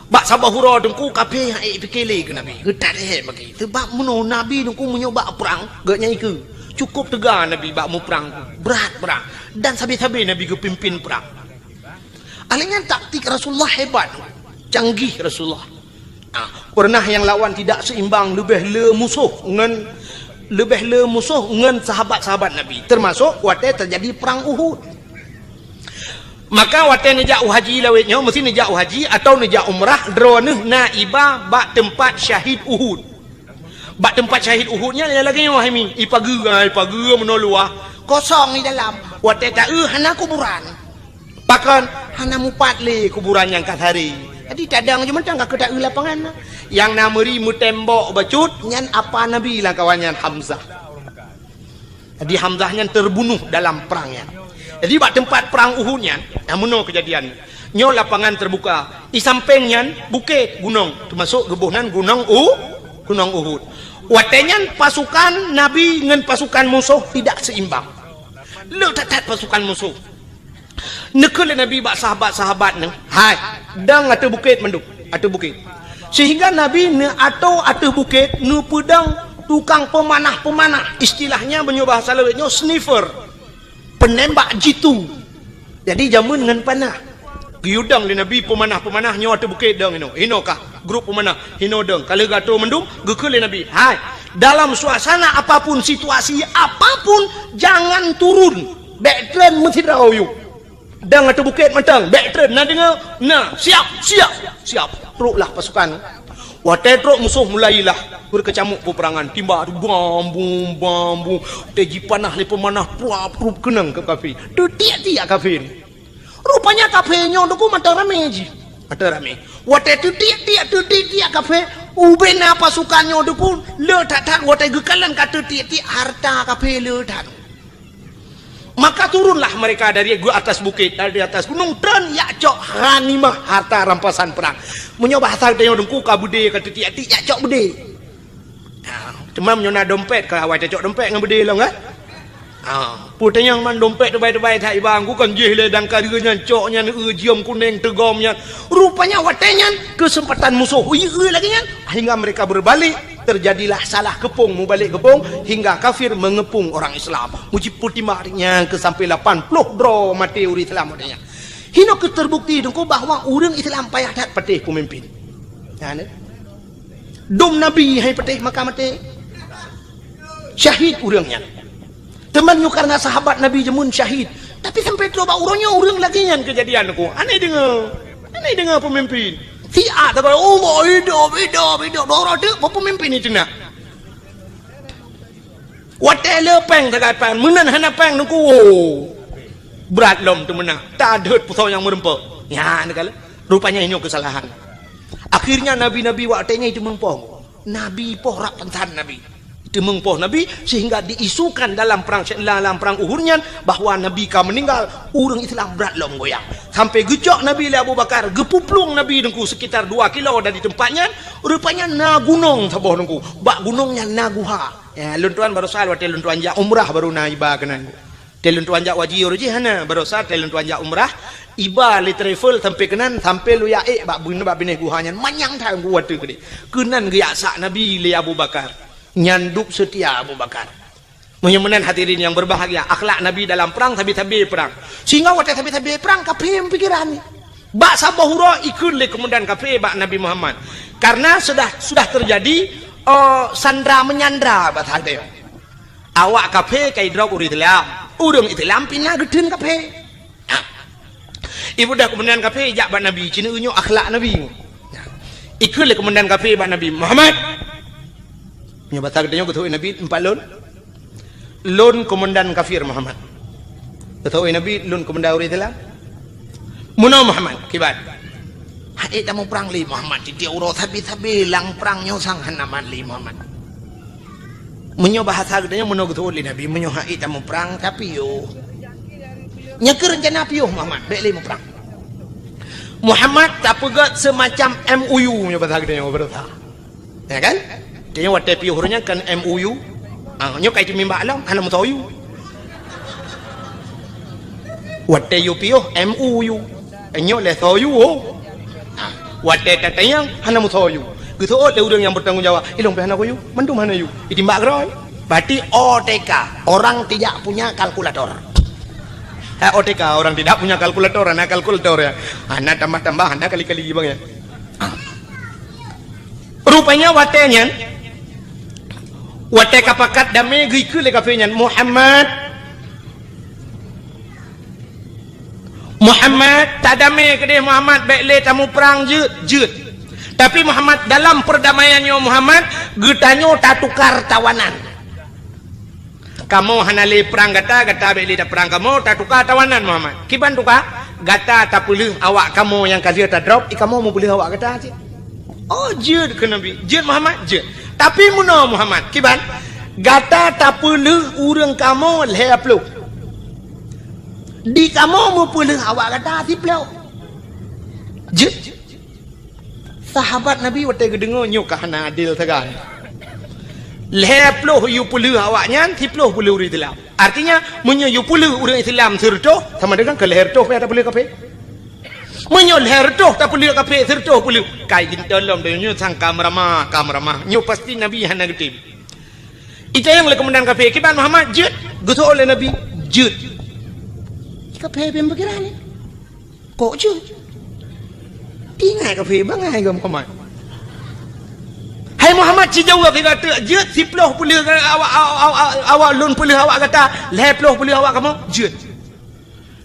Bak saboh uroe teungku kafé han ék pike lé keu Nabi. Geutat ék bagi. Sebab meunoe Nabi teungku meunyoe bak prang, geuh nyan ikeue. Cukup teuga Nabi bak muprang. Brat prang. Dan sabe-sabe Nabi geupimpin prang. Alèh nyan taktik Rasulullah hebat. Canggih Rasulullah. Ah, pernah nyang lawan tidak seimbang leubeh le musoh ngon leubeh le musoh ngon sahabat-sahabat Nabi. Termasuk watèe terjadi perang Uhud. Maka watèe neujak u haji lawét nyoe, meusti neujak u haji atawa neujak umrah, droeneuh na iba bak teumpat syahid Uhud. Bak teumpat syahid Uhud nyan lagèe nyoe hai mi, ipageue, ha, ipageue meunoe luwah, kosong di dalam. Watèe taeu hana kuburan. Pakon? Hana mupat lé kuburan nyang ka saré. Jadi tadong jeuet mantong ka keu taeu lapangan. Nyang na meuri meutembok bacut nyan apa Nabi lam kawan nyan Hamzah. Jadi Hamzah nyan terbunuh dalam perang nyan. Jadi bak teumpat perang Uhud nyan, nah meunoe keujadian. Nyoe lapangan terbuka. Di sampéng nyan bukét, gunong, termasuk geuboh nan gunong U, gunong Uhud. Watèe nyan pasukan Nabi ngon pasukan musoh tidak seimbang. Le that-that pasukan musoh. Neukheun lé Nabi bak sahabat-sahabat nyan, "Hai, dong ateueh bukét mandum, ateueh bukét." Sehingga Nabi neuatoe ateueh bukét, neupeudong tukang peumanah-peumanah. Istilahnya meunyoe bahasa lawét nyoe sniper. Penembak jitu. Jadi jameun ngon panah. Geuyue dong lé Nabi peumanah-peumanah nyoe ateueh bukét dong inoe. Inoe kah grup peumanah, inoe dong. Ka lheueh geuatoe mandum, geukheun lé Nabi, "Hai, dalam suasana apapun, situasi apapun, jangan turun. Bèk treun meusidroe yue." Dong ateueh bukét mantong, bèk treun, na deungoe? Na, siap, siap, siap. Troklah pasukan. Watèe trok musoh mulailah beukeucamuk peperangan, timba tu bam bum, bam bum. Watèe jipanah lé peumanah, pruap, pruap keunong keu kafé. Teutiek-tiek kafé. Rupanya kafé nyoe teungku mantong ramé jih. Mantong ramé. Watèe teutiek-tiek, teutiek-tiek kafé, ubé na pasukan nyoe teungku, le that-that watèe geukalon ka teutiek-tiek harta kafé le that. Maka turunlah mereka dari atas bukit, dari atas gunung, treun jak cok ghanimah, harta rampasan perang. Meunyoe bahasa geutanyoe teungku ka beudé ka teutiek-tiek, jak cok beudé. Ha, teuma meunyoe na dompet, ka awai tacok dompet ngon beudé lom, kan? Ha, peue tanyong man dompet teubai-teubai that iba, ku kan jih lé dangka deuh nyan, cok nyan, eu, jiom kunéng, teugom nyan. Rupanya watèe nyan keuseumpatan musoh, ui, eu lagèe nyan, hingga mereka berbalik. Terjadilah salah keupông, mubalek keupông, hingga kafir mengepung orang Islam. Mujib peutimang nyan keu sampai lapan ploh droe maté ureueng Islam watèe nyan. Hino keu terbukti teungku bahwa ureueng Islam payah that patéh peumimpin. Nyan, eh. Dum Nabi hai patéh maka maté. Syahid ureueng nyan. Teuma nyoe karena sahabat Nabi jameun syahid. Tapi sampai troh bak uroe nyoe ureueng lagèe nyan keujadian teungku. Aneh deungoe. Aneh deungoe peumimpin. Siat sagai, "Allah, hidup, hidup, hidup." Dua uroe teuk peumimpin itu nak. Watèe le péng sagai péng, meunan hana péng teungku. Brat lom teumeunang. Tadeuet peusau nyang meureumpok. Nyan kala. Rupanya nyoe keusalahan. Akhirnya nabi-nabi watèe nyan itu meureumpok. Nabi poh rak pansan Nabi. Teumeung poh Nabi, sehingga diisukan dalam perang, dalam perang Uhud nyan bahwa Nabi ka meuninggal, ureueng Islam brat lom goyang. Sampai geucok Nabi lé Abu Bakar, geupuplueng Nabi teungku sekitar dua kilo dari tempat nyan, rupanya na gunong saboh teungku. Bak gunong nyan na guha. Ya, lôn tuan barosa watèe lôn tuan jak umrah baru na iba keunan. Watèe lôn tuan jak haji uroe jih hana, barosa watèe lôn tuan jak umrah, iba lé travel sampai keunan, sampai lôn jak ék bak bun-, bak binéh guha nyan, manyang that teungku watèe keudéh. Keunan geujak sak Nabi lé Abu Bakar. Nyan dub seutia Abu Bakar. Meunyoe meunan hadirin yang berbahagia, akhlak Nabi dalam perang, sabe-sabe perang. Sehingga watèe sabe-sabe perang, kafé meupikiran. Bak saboh uroe ikheun lé komandan kafé bak Nabi Muhammad. Karena sudah, sudah terjadi, eh, sandra menyandra bahasa geutanyoe. Awak kafé ka idrop ureueng Islam. Ureueng Islam pih na geutheun kafé. Ibudah komandan kafé jak bak Nabi, cina nyoe akhlak Nabi. Ikheun lé komandan kafé bak Nabi, "Muhammad." Nyoe basa geutanyoe geuteupeue Nabi teumpat lôn. "Lôn komandan kafir, Muhammad." Geuteupeue Nabi, "Lôn komandan ureueng Islam." "Meunoe Muhammad, kiban." Hana ék tamuprang lé Muhammad, tiep-tiep uroe sabe-sabe lam prang nyoe sang hana mat lé Muhammad. Meunyoe bahasa geutanyoe, meunyoe geuseuôt lé Nabi, meunyoe hana ék tamuprang, tapiôh. Nyan keuh reuncana piôh Muhammad, bèk lé muprang. Muhammad tapeugèt seumacam M O U, meunyoe bahasa geutanyoe, beureusa. Ya kan? Tanyoe watèe piôh ureueng nyan kan M O U. Ah, nyoe ka iteumieng bak lom, hana meusoe U. Watèe yue piôh M O U. Nyoe lé soe U, oh. Ah, watèe tatanyong hana meusoe U. Geuseuôt lé ureueng nyang beutanggung jawab. Ilong pih hana soe U, mandum hana U. Itimbak keudroe. Berarti O T K, orang tidak punya kalkulator. Ha, O T K, orang tidak punya kalkulator, hana kalkulator ya. Hana tambah-tambah, hana kali-kali bang ya. Ah. Rupanya watèe nyan, watèe ka pakat damé geukheun lé kafé nyan, "Muhammad, Muhammad, tadamé keudéh Muhammad, bèk lé tamuprang, jeuet, jeuet. Tapi Muhammad, dalam perdamaian nyoe Muhammad, geutanyoe tatukar tawanan." Kamoe hana lé prang gata, gata bèk lé taprang kamoe, tatuka tawanan Muhammad. Kiban tuka? Gata tapeulheueh awak kamoe nyang ka lheueh tadrop, i kamoe meupeulheueh awak gata cit. Oh, jeuet kheun Nabi. Jeuet Muhammad, jeuet. Tapi meunoe Muhammad, kiban? Gata tapeulheueh ureueng kamoe lhèe ploh. Di kamoe meupeulheueh awak gata siploh. Jeuet. Sahabat Nabi watèe geudeungoe nyoe ka hana adil sagai. Lhèe ploh yue peulheueh awaknyan, siploh peulheueh ureueng Islam. Artinya, meunyoe yue peulheueh ureueng Islam sireutôh, sama dengan keu lhèe reutôh pih tapeulheueh kafé. Meunyoe lhèe reutôh tapeulheueh kafé, sireutôh peulheueh, kai geuntôm lom donya nyoe sang ka meuramah, ka meuramah. Nyoe pasti Nabi hana geutem. Itanyong lé keumandan kafé, "Kiban Muhammad, jeuet?" Geuseuôt lé Nabi, "Jeuet." Kafé pih meupikiran nyoe. Kok jeuet? Ingat kafé bangai keu Muhammad. "Hai Muhammad, sijaweueb sigoe teuk, jeuet siploh peulheueh awak, awak, awak, awak lôn peulheueh awak gata, lhèe ploh peulheueh awak kamoe, jeuet."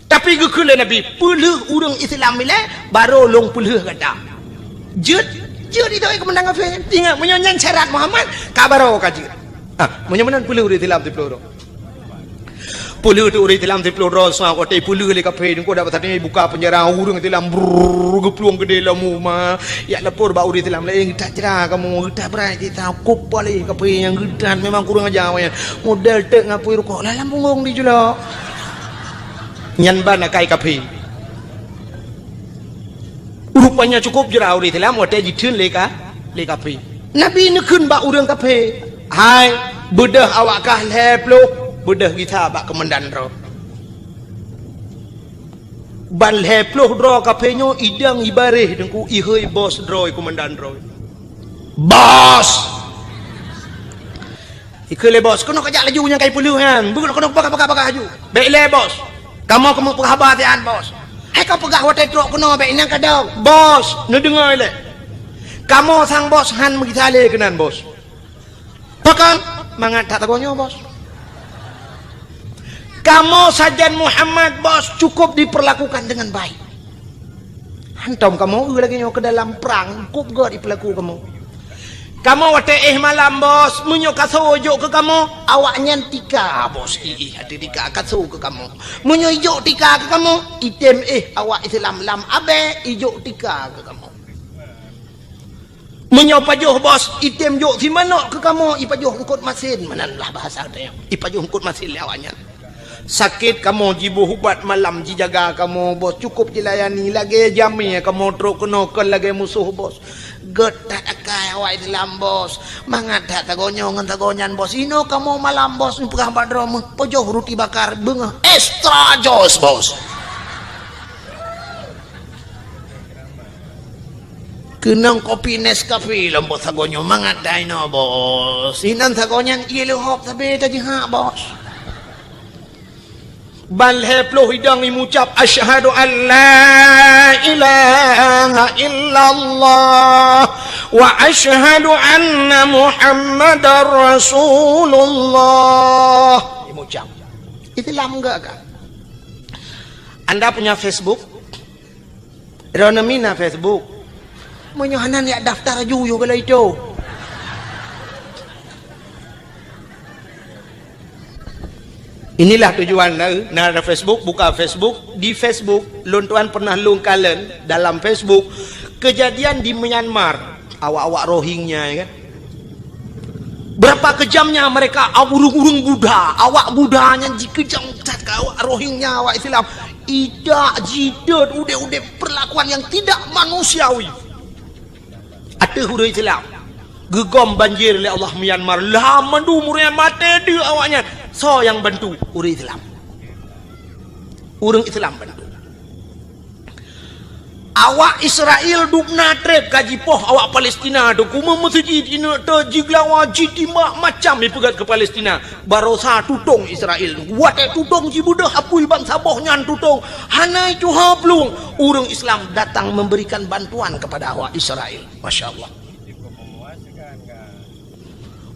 Tapi geukheun lé Nabi, "Peulheueh ureueng Islam ilèe, barô lôn peulheueh gata." Jeuet, jeuet itu keumandan kafé. Ingat, meunyoe nyan syarat Muhammad, ka barô ka jeuet. Ah, meunyoe meunan peulheueh ureueng Islam siploh droe. Peulheueh teuk ureueng Islam siploh droe, sa watèe peulheueh lé kafé, teungku dapat saté buka penjara ureueng Islam, brrrr, geuplueng keudéh lom uma. Jak lapor bak ureueng Islam laén, "Geutat cra kamoe, geutat brat cit, sa kop paléh kafé nyang geutat memang kurang aja awaknyan. Model teuk ngapui rukok, lam punggong dijulok." Nyan ban akai kafé. Rupanya cukup jra ureueng Islam watèe jitheun lé ka, lé kafé. Nabi neukheun bak ureueng kafé, "Hai, beudôh awak kah lhèe ploh, beudôh gisa bak keumandan droe." Ban lhèe ploh droe kafé nyoe idong ibaréh teungku, ihôi bos droe, keumandan droe. "Bos!" Ikheun lé bos, "Keunoe kajak laju nyang kai peulheueh nyan. Beukeunong keunoe bagah-bagah laju." "Bèk lé, bos. Kamoe keumeung peugah haba siat, bos." "Hai kapeugah watèe trok keunoe bèk nyan kadang." "Bos, neudeungoe lé. Kamoe sang bos hán meugisa lé keunan, bos." "Pakon?" "Mangat that sagoe nyoe, bos. Kamoe sajan Muhammad, bos, cukup diperlakukan dengan baik. Hantom kamoe eu lagèe nyoe keu dalam prang, kop göt ipeulaku kamoe. Kamoe watèe éh malam, bos, meunyoe kasoe jok keu kamoe, awaknyan tika, bos, iéh até tika kasoe keu kamoe. Meunyoe ijok tika keu kamoe, itém éh awak Islam lam abèe ijok tika keu kamoe. Meunyoe pajoh, bos, itém jok simanok keu kamoe, ipajoh eungkôt masén, meunan lah bahasa geutanyoe, ipajoh eungkôt masén lé awaknyan. Sakét kamoe jiboh ubat malam jijaga kamoe, bos, cukup jilayani, lagèe jamèe kamoe trok keunoe kon lagèe musoh, bos. Göt that akai awak Islam, bos. Mangat that sagoe nyoe ngon sagoe nyan, bos. Inoe kamoe malam, bos, neupeugah bak droe meuh, pajoh ruti bakar, beungoh extra joss, bos. Keunong kopi Nescafe lom, bos, sagoe nyoe mangat that inoe, bos. Inan sagoe nyan yellow hop sabé tajihak, bos. Ban lhèe ploh idong imucap, "Asyhadu an la ilaha illallah wa asyhadu anna Muhammadar Rasulullah." Imucap. Islam enggak kah? Anda punya Facebook? Droeneuh mina Facebook. Meunyoe hana, jak daftar laju yue keu lheueh itu. Inilah tujuan na, na ada Facebook, buka Facebook, di Facebook, lôn tuan pernah lôn kalon dalam Facebook, Kejadian di Myanmar, awak-awak Rohingya, ya kan? Berapa kejamnya mereka, ureuëng-ureuëng Buddha, awak Buddha nyan jikeujam that keu awak Rohingya, awak Islam. Idak, jidat, udeb-udeb perlakuan yang tidak manusiawi. Ateueh ureuëng Islam. Geugom banjir lé Allah Myanmar, lam mandum ureuëng maté deuk awaknyan. Soe nyang bantu? Ureuëng Islam. Ureuëng Islam bantu. Awak Israel dubna treb ka jipoh awak Palestina tu, kume meuseujid ineuk teuh jigeulawa, jitimbak macam ipeugét keu Palestina. Barosa tutong Israel tu. Watée tutong jibeudôh apui bansaboh nyan tutong, hana tuha plueng, ureuëng Islam datang memberikan bantuan kepada awak Israel. Masya Allah.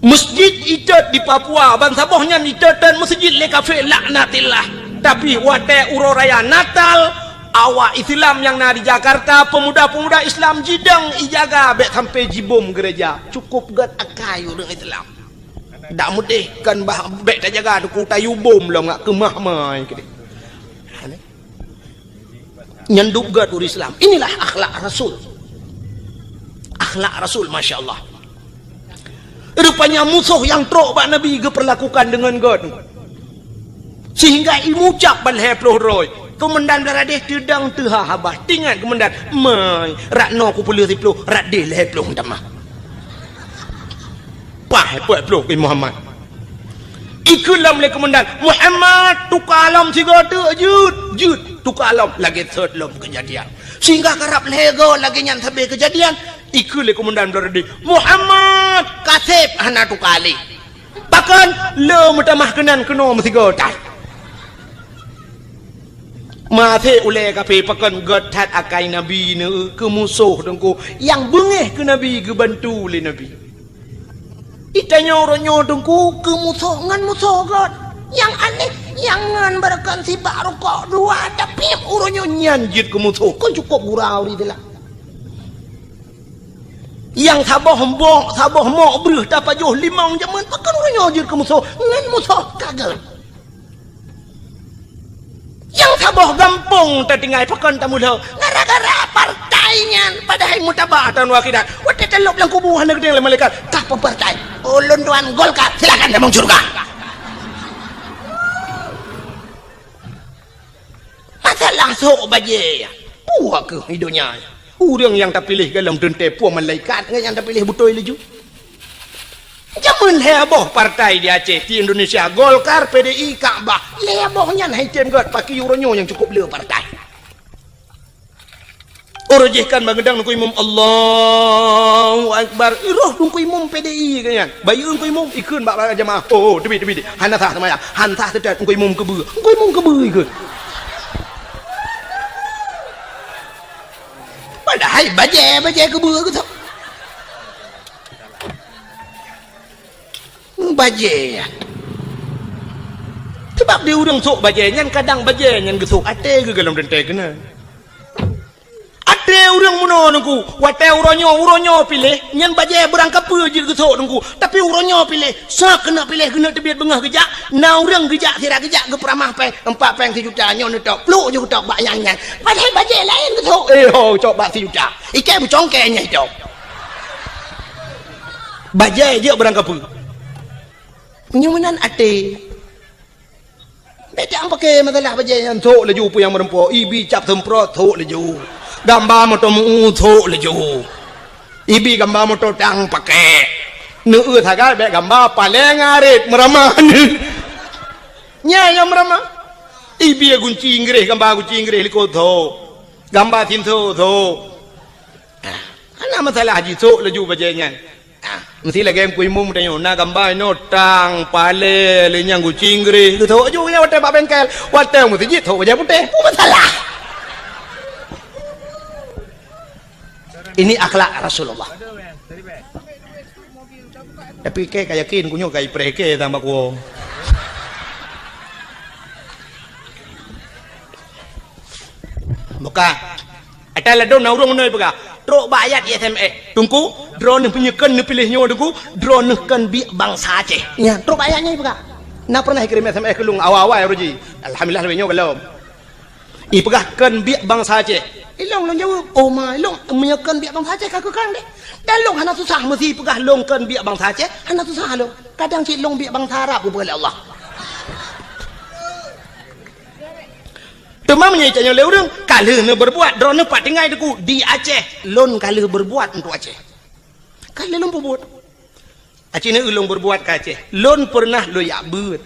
Masjid itot di Papua, bansaboh nyan itot meuseujid lé kafé, laknatillah. Tapi watée uroe raya Natal, awak Islam nyang na di Jakarta, pemuda-pemuda Islam jidong ijaga bék sampai jibom gereja. Cukup gét akai ureuëng Islam. Dak meudeh kan bah bék tajaga teungku, tayue bom lom ngat keumah mai keudeh. Nyan dub gét ureuëng Islam. Inilah akhlak Rasul. Akhlak Rasul, masya Allah. Rupanya musoh nyang trok bak Nabi geupeurlakukan deungon gét. Sehingga imucab ban lhée ploh droe. Keumandan Blaradeh teudong teuha haba. Tingat keumandan, "Mai, rat noe kupeuleueh siploh, rat deh lhée ploh tamah." Paih peuet ploh keu Muhammad. Ikheun lom lé keumandan, "Muhammad, tuka lom sigoe teuk, jeuet, jeuet, tuka lom." Lagée sot lom keujadian. Sehingga karab lhée goe lagée nyan sabe keujadian, ikheun lé keumandan Blaradeh, "Muhammad, kaseb hana tuka lé." Pakon? Le meutamah keunan keunoe meusigoe that. Maté ulée kafé pakon gét that akai Nabi neu keu musoh teungku nyang beungéh keu Nabi geubantu lé Nabi. Itanyoe uroe nyoe teungku keu musoh ngon musoh gét. Nyang aneh, nyang ngon beureukan sibak rukok dua, tapi uroe nyoe nyan jeuet keu musoh. Kon cukop gura ureuëng teulah. Nyang saboh mbok, saboh mok breueh tapajoh limong jameun, pakon uroe nyoe jeuet keu musoh, ngon musoh ka gét. Nyang saboh gampông tatinggai pakon tamulo, gara-gara partai nyan, padahai mutaba taun akhirat. Watée talop lam kubu hana geudeng lé malaikat, "Kah peue partai?" "Ulôn tuan Golkar." "Silakan tamong syeuruga." Masalah sok bajée, puak keuh di donya. Ureuëng nyang tapiléh golom teuntée puang malaikat ngon nyang tapiléh beutôi laju. Jameun lhée boh partai di Aceh, di Indonesia, Golkar, P D I, Kakbah. Lhée boh nyan hai tem gét, paki uroe nyoe nyang cukop le partai. Uroe jih kan bangeudang Teungku Imum, "Allahu Akbar." Roh Teungku Imum P D I keu nyan. Bayeue Teungku Imum ikheun bak, bak jamaah. "Oh, oh, teubiet, teubiet. Hana sah seumayang. Hana sah teutet Teungku Imum keubeue." Teungku Imum keubeue ikheun. Padahai bajée, bajée keubeue keu bajée nyan. Sabab di ureuëng sôk bajée nyan, kadang bajée nyan geusôk até geuh golom teuntée keunan. Até ureuëng meunoe Teungku, watée uroe nyoe, uroe nyoe piléh, nyan bajée beurangkapeue jeuet geusôk Teungku. Tapi uroe nyoe piléh, sa keuneuk piléh, keuneuk teubiet beungoh geujak, na ureuëng geujak, sira geujak geupeuramah péng, empat péng sijuta, nyoe neutok, pluek ju geutok bak nyang nyan. Padahai bajée laén geusôk, eh ho, cok bak sijuta. Ikée beucongkée nyang itôb. Bajée jeuet beurangkapeue. Nyoe meunan até. Bék tapaké masalah bajée nyan, sôk laju peue nyang meureumpok, ibi cap seumprot, sôk laju. Gamba moto meu, sôk laju. Ibi gamba moto tang paké. Neueu sagai bék gamba paleng arit meuramah. Nyan nyang meuramah. Ibi gunci Inggréh, gamba gunci Inggréh likot, sôk. Gamba sinso, sôk. Ah, hana masalah jisôk laju bajée nyan. Ah, meusti lagée Teungku Imum tanyoe, na gamba inoe tang, palée, lé nyang gunci Inggréh, geusôk laju nyan watée bak bengkel, watée meuseujid sôk bajée putéh. Peue masalah? Ini akhlak Rasulullah. Tapi kée ka yakin, ku nyoe ka ipreh kée sama kuwoe. Buka. Ata ladôm na ureuëng meunoe peugah, trok bak ayat di S M S. Teungku, droeneuh meunyoe kön neupiléh nyoe Teungku, droeneuh kön biek bansa Aceh. Nyan, trok bak ayat nyan peugah. Na pernah ikirém S M S keu lôn awai-awai uroe jih. Alhamdulillah, lagée nyoe golom. Ipeugah kön biek bansa Aceh. Ilong lôn jaweueb, "Oh ma, ilong meunyoe kon biak bansa Aceh ka keu kang deh." Dan lôn hana susah, meusi peugah lôn kon biak bansa Aceh, hana susah lôn. Kadang cit lôn biak bansa Arab geupeugah lé Allah. Teuma meunyoe tanyoe lé ureuëng, ka lheueh neubeurbuat, droeneueh pat tinggai Teungku di Aceh, lôn ka lheueh beurbuat untuk Aceh. Ka lheueh lôn peubuet. Aci neu lôn beurbuat ka Aceh. Lôn peureunah lôn jak beuet.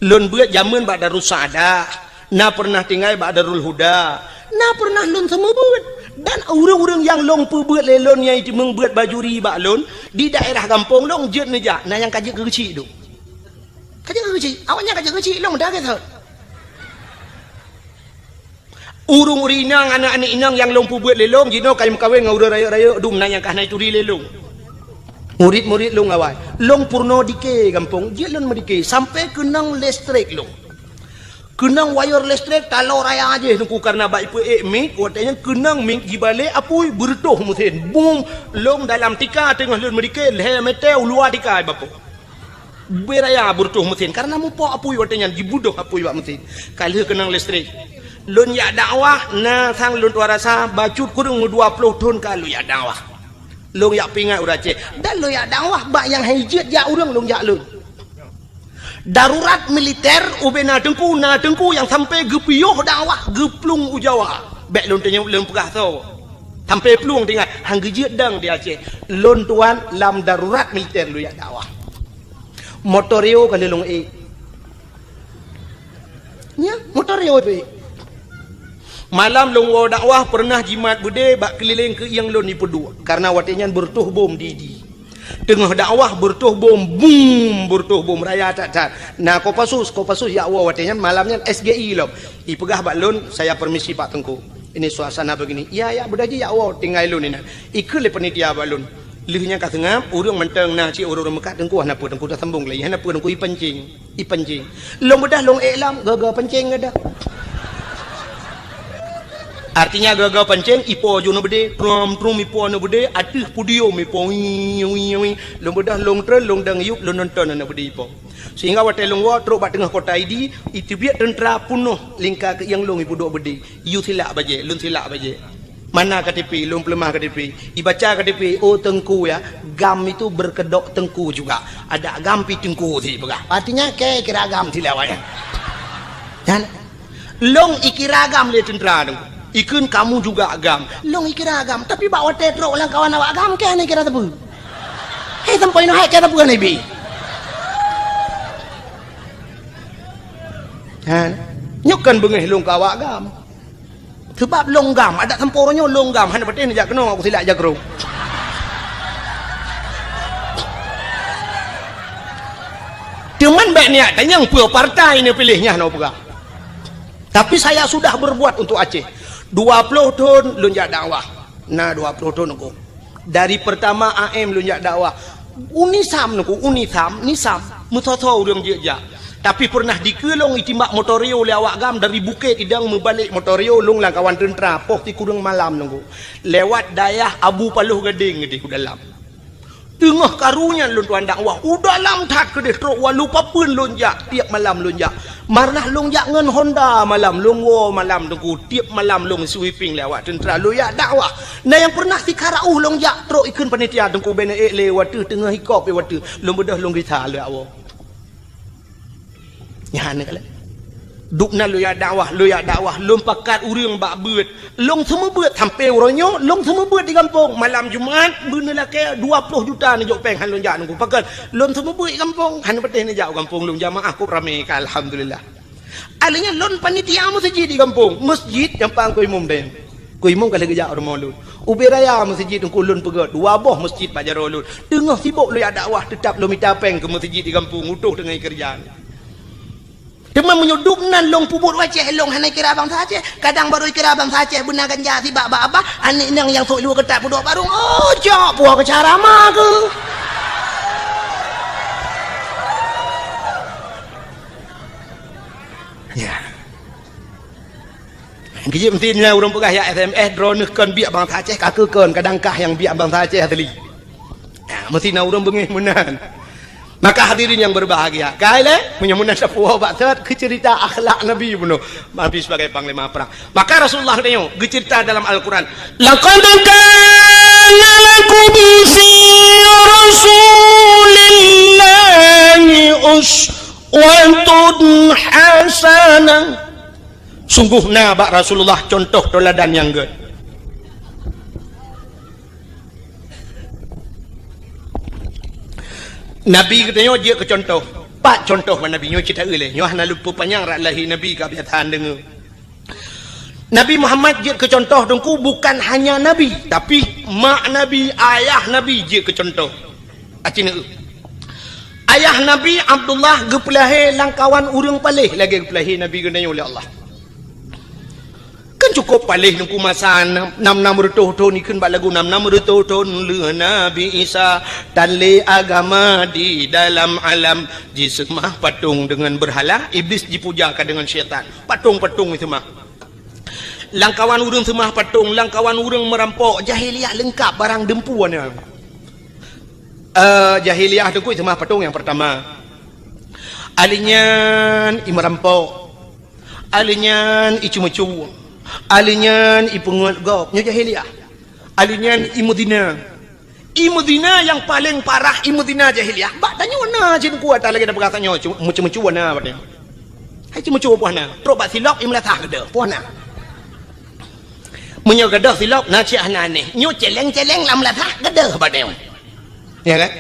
Lôn beuet jameun bak Darussaada, na peureunah tinggai bak Darul Huda, na peureunah lôn seumeubeuet. Dan ureuëng-ureuëng nyang lôn peubeuet lé lôn nyang jiteumeung beuet bajuri bak lôn di daerah gampông lôn jeuet neujak, na nyang ka jeuet keu geuchik dum. Ka jeuet keu geuchik, awaknyan ka jeuet keu geuchik, lôn meudagai thon. Ureuëng-ureuëng inong, aneuëk-aneuëk inong nyang lôn peubeuet lé lôn, jinoe ka meukawen ngon ureuëng rayeuk-rayeuk dum na nyang ka hana jituri lé lôn. Murit-murit lôn awai, lôn peurunoe dike gampông, jeuet lôn meudike sampai keunong listrik lôn. Keunong wayeur listrik taloe raya jih Teungku, kareuna bak ipeuék mic, watée nyan keunong mic jibalek apui beureutoh meusén. Bum, lôn dalam tika teungoh lôn meudike, lhée meter u luwa tika bapo. Beu raya beureutoh meusén, kareuna mupok apui watée nyan, jibudoh apui bak meusén. Ka lheueh keunong listrik. Lôn jak dakwah, na sang lôn tuan rasa, bacut kureueng meudua ploh thon ka lôn jak dakwah. Lôn jak peuingat ureuëng Aceh. Dan lôn jak dakwah bak nyang hai jeuet jak ureuëng lôn jak lôn. Darurat militer ubena teungku, na teungku nyang sampai geupiôh dakwah geuplueng u Jawa. Bék lôn teunyok lôn peugah soe. Sampai plueng teuingat, han geujeuet dang di Aceh. Lôn tuan lam darurat militer lôn jak dakwah. Motor Rio ka lheueh lôn ék. Nya, motor Rio ék. Malam lôn woe dakwah peureunah jimat beudé bak keulileng keuieng lôn jipeuduek, kareuna watée nyan beureutoh bom di, di. Teungoh dakwah beureutoh bom, bum, beureutoh bom raya that-that. Na Kopassus, Kopassus jak woe watée nyan malam nyan S G I lom. Ipeugah bak lôn, "Saya permisi Pak Teungku. Ini suasana begini." "Iya, ya, beudah jih jak woe, tinggai lôn inan." Ikheun lé panitia bak lôn. Lheueh nyan ka seungab, ureuëng mantong na cit ureuëng-ureuëng meukat, "Teungku hana peue, Teungku taseubông lé, hana peue Teungku, ipancing, ipancing." Lôn beudah lôn ék lam, gaga pancing gadah. Artinya gaga pancing, ipo ju neubeudé, trum-trum ipo neubeudé, ateueh podium ipo, wii, wii, wii. Lôn beudah lôn treun, lôn dang yup, lôn nonton neubeudé ipo. Sehingga watée lôn woe trok bak teungoh kota Idi, iteubiet teuntra peunoh lingka keuieng lôn ipeuduek beudé. Yue silak bajée, lôn silak bajée. Mana K T P, lôn peuleumah K T P. Ibaca K T P, "Oh Teungku ya, GAM itu berkedok Teungku juga. Ada GAM pi Teungku," si peugah. Artinya, kira GAM silak awaknyan. Kan? Lôn ikira GAM lé teuntra Teungku. Ikheun, "Kamu juga GAM." Lôn ikira GAM, tapi bak watée trok lam kawan awak GAM, keu hana ikira teupeu. Hei, sampoe inoe hai keu teupeu hana ibi. Kan? Nyoe kan beungéh lôn keu awak GAM. Seubab lôn GAM, adak sampoe uroe nyoe lôn GAM, hana patéh neujak keunoe, aku silak jagroe. Teuma bék niat tanyong peue partai neupiléh nyan, hana peugah. Tapi saya sudah berbuat untuk Aceh. Dua ploh thon lôn jak dakwah. Na dua ploh thon aku. Dari pertama A M lôn jak dakwah. UNISAM neuku, UNISAM, NISAM, meusoe-soe ureuëng jeuet jak. Tapi peureunah dikeue lôn itimbak motor Rio lé awak GAM dari Bukét Idong meubalek motor Rio lôn lam kawan teuntra, poh sikureueng malam lôn ku. Lewat dayah Abu Paloh Gadeng di u dalam. Teungoh karu nyan lôn tuan dakwah, u dalam that keudeh trok walu papeuen lôn jak, tiep malam lôn jak. Marnah lôn jak ngon Honda malam, lôn woe malam teungku, tiep malam lôn sweeping lé awak teuntra, lôn jak dakwah. Na nyang peureunah sikara uh lôn jak trok ikheun panitia teungku, bèk neuék lé wateuh teungoh ikop wateuh, lôn beudôh lôn gisa lé awoe. Nyan keuh lé. Dubna lôn jak dakwah, lôn jak dakwah, lôn pakat ureuëng bak beuet. Lôn seumeubeuet sampoe uroe nyoe, lôn seumeubeuet di gampông. Malam Jumat, beuneulakée dua ploh juta neujok péng han lôn jak nunggu. Pakon? Lôn seumeubeuet di gampông, han patéh neujak u gampông lôn jamaah kôb ramé ka, alhamdulillah. Alheuh nyan lôn panitia meuseujid di gampông. Meuseujid nyang pang keu imum deh. Keu imum ka lheueh geujak u rumoh lôn. Ubé raya meuseujid teungku lôn peugöt, dua boh meuseujid bak jaroe lôn. Teungoh sibok lôn jak dakwah, teutab lôn mita péng keu meuseujid di gampông, utoh teungoh ikeureuja. Teuma meunyoe dubnan lôn peubuet u Aceh, lôn hana ikira bansa Aceh. Kadang barô ikira bansa Aceh beuna ganja sibak bak abah, aneuk inong nyang sôk luwa keutat peuduek barô, oh, cok puwoe keu cara ma keuh. Ya. Geujeuet meusti na ureuëng peugah jak S M S, droeneueh kon biak bansa Aceh, ka keuh kon, kadang kah nyang biak bansa Aceh asli. Ya, meusti na ureuëng beungéh meunan. Maka hadirin yang berbahagia, kai lé, meunyoe meunan sapeue bak that keu ceurita akhlak Nabi bunoe, Nabi sebagai panglima perang. Maka Rasulullah geutanyoe geuceurita dalam Al-Quran, "Laqad kana lakum fi Rasulillahi uswatun hasanah." Sungguh na bak Rasulullah contoh teuladan nyang gét. Nabi geutanyoe jeuet keu contoh. Pat contoh bak Nabi nyoe cit taeu lé. Nyoe hana lôn peupanyang rot lahé Nabi ka biasa deungoe. Nabi Muhammad jeuet keu contoh teungku bukan hanya Nabi, tapi mak Nabi, ayah Nabi jeuet keu contoh. Aci neueu. Ayah Nabi Abdullah geupeulahé lam kawan ureuëng paléh lagée geupeulahé Nabi geutanyoe lé Allah. Kan cukup paléh teungku masa nam, nam, nam reutôh thon ikheun bak lagu nam, nam reutôh thon lheueh Nabi Isa tan lé agama di dalam alam. Jiseumah patong deungon beurhala, Iblis jipuja ka deungon syaitan. Patong-patong jiseumah. Lam kawan ureuëng seumah patong, lam kawan ureuëng meurampok, jahiliyah leungkap barang deumpu na. Eh, jahiliyah teungku seumah patong nyang peurtama. Ahli nyan i meurampok. Ahli nyan i ceumeucue. Ahli nyan i peungeut gob. Nyoe jahiliyah. Ahli nyan i meuzina. I meuzina nyang paleng parah, i meuzina jahiliyah. Bak tanyoe na cit kuat lagée na peugah tanyoe, cu-, meucue-meucue na bak tanyoe. Hai ceumeucue poh na. Trok bak silop i meulasah gadôh, poh na. Meunyoe gadôh silop na cit hana aneh. Nyoe celeng-celeng lam meulasah gadôh bak tanyoe. Ya kan?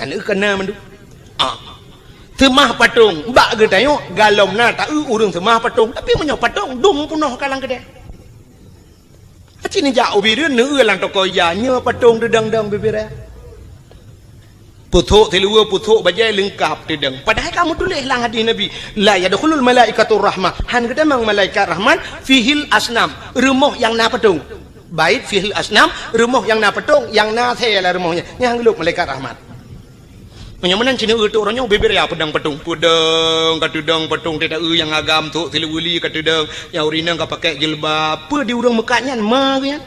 Aneuk keu na mandum. Ah. Seumah patong, bak geutanyoe galom na taeu ureuëng seumah patong. Tapi meunyoe patong dum peunoh ka lam keudée. Aci neujak ubé deuh neueu lam toko ija, nyoe patong teudong-dong bibiré. Pusok siluweue, pusok bajée leungkap teudong. Padahai ka meutuléh lam hadis Nabi, "La yadkhulul malaikatur rahmah." Han geutamong malaikat rahmat fihil asnam, rumoh nyang na patong. Bait fihil asnam, rumoh nyang na patong, nyang na asée lam rumoh nyan. Nyan han geulhok malaikat rahmat. Meunyoe meunan cit neueu trok uroe nyoe bibiré peudong patong. Peudong ka teudong patong teuh taeu nyang agam trok siluweue li ka teudong, nyang ureuëng inong ka pakai jilbab. Peue di ureuëng meukat nyan ma geuh nyan?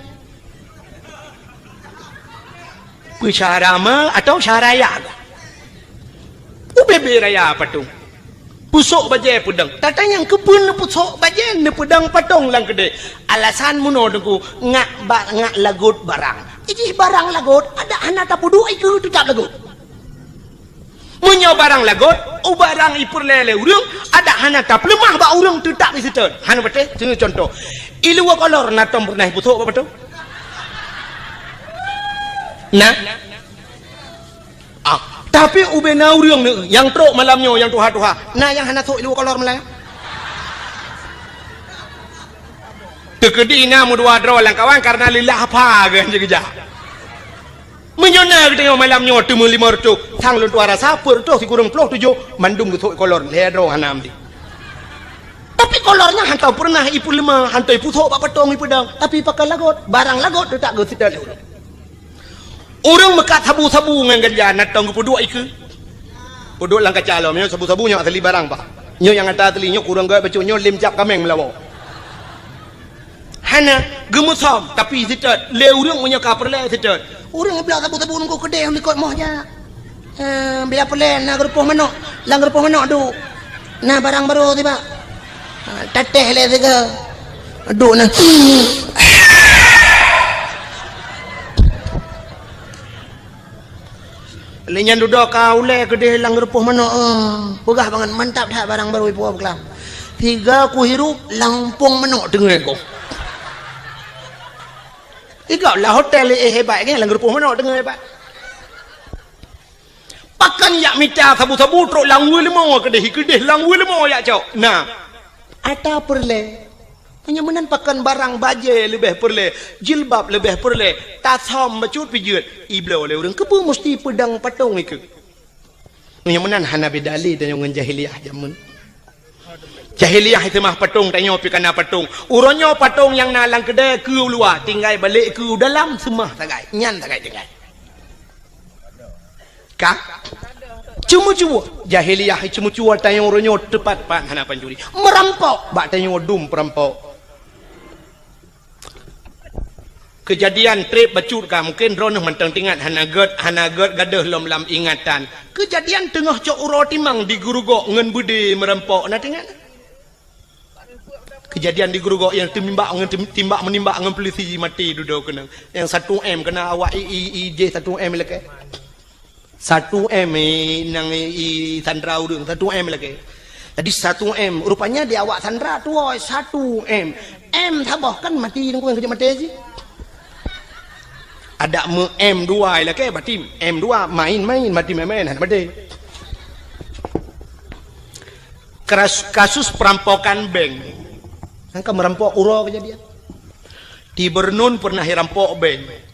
Peue syara ma atau syara ya? Ubé-bé raya patong. Pusok bajée peudong. Tatanyong keupeue neupusok bajée neupeudong patong lam keudée. Alasan meunoe teungku, ngak ba-, ngak lagot barang. Ijih barang lagot, adak hana tapeuduek ikeue teutap lagot. Meunyoe barang lagot, u barang ipeureulée lé ureuëng, adak hana tapeuleumah bak ureuëng teutap iseutôt. Hana patéh, seuneu contoh. Iluwa kolor na tom peureunah ipusok bak patong? Na? Ah, tapi ubé na ureuëng neueu nyang trok malam nyoe nyang tuha-tuha. Na nyang hana sok iluwa kolor malam? Teukeudi na meudua droe lam kawan karena leulah apa geuh geujak. Meunyoe na geutanyoe malam nyoe teumeu limong reutôh, sang lôn tuha rasa peuet reutôh sikureueng ploh tujoh mandum geusok kolor, lhée droe hana meuti. Tapi kolor nyan hana peureunah ipeuleumah, hana ipusok bak patong ipeudong, tapi pakai lagot, barang lagot teutap geuseutôt lé ureuëng. Ureuëng meukat sabu-sabu ngon ganja na tom geupeuduek ikeue. Peuduek lam kaca lom, nyoe sabu-sabu nyoe asli barang, Pak. Nyoe nyang ata asli, nyoe kureueng gét bacut, nyoe lem cap kaméng meulawoe. Hana geumeusom, tapi seutôt lé ureuëng meunyoe ka peureulée seutôt. Ureuëng bloe sabu-sabu nunggu keudeh likot moh jak. Eh, bila peureulée na geurupoh manok, lam geurupoh manok duek. Na barang barô tibak. Ha, tatéh lé sigoe. Duek na. Lé nyan dudoe ka ulée keudeh lam geurupoh manok, eh, peugah bangat mantap that barang barô ipuwoe beuklam. Sigoe kuhirup lam umpung manok teungoh ku. Igob lam hotel, eh, hebat kan, lam geurupoh manok teungoh hebat. Pakon jak mita sabu-sabu trok lam weue leumo keudeh, keudeh lam weue leumo jak cok. Nah, ata peureulée. Meunyoe meunan pakon barang bajée leubeh peureulée, jilbab leubeh peureulée, tasam bacut pijeut, ibloe lé ureuëng keupeue musti peudong patong ikeue. Meunyoe meunan hana beda lé tanyoe ngon jahiliyah jameun. Jahiliyah seumah patong, tanyoe pih kana patong. Uroe nyoe patong nyang na lam keudée keu u luwa, tinggai balek keu u dalam seumah sagai. Nyan sagai tinggai. Ka? Ceumeucue. Jahiliyah ceumeucue tanyoe uroe nyoe teupat-pat hana pancuri. Meurampok bak tanyoe dum peurampok. Keujadian treb bacut ka, mungken droeneuh mantong teuingat, hana gèt, hana gèt gadôh lom lam ingatan. Keujadian teungoh cok uroe timang di Geurugok ngon beudé meurampok, na teuingat? Keujadian di Geurugok nyang teumimbak ngon tim-, timbak meunimbak ngon peulisi maté dudoe keunong. Nyang satu M keuna awak i, i, i jih satu M lakèe. Satu M i, nyang i, i sandra ureueng, satu M lakèe. Jadi satu M, rupanya di awak sandra tuwoe satu M. M saboh kan maté, nyan keuh nyang keujeuet maté jih. Adak meu M dua lakèe, berarti M dua main-main, berarti main-main, hana maté. Kras-, kasus perampokan bank. Kan ka meurampok uroe keujadian. Di Bernun pernah irampok bank.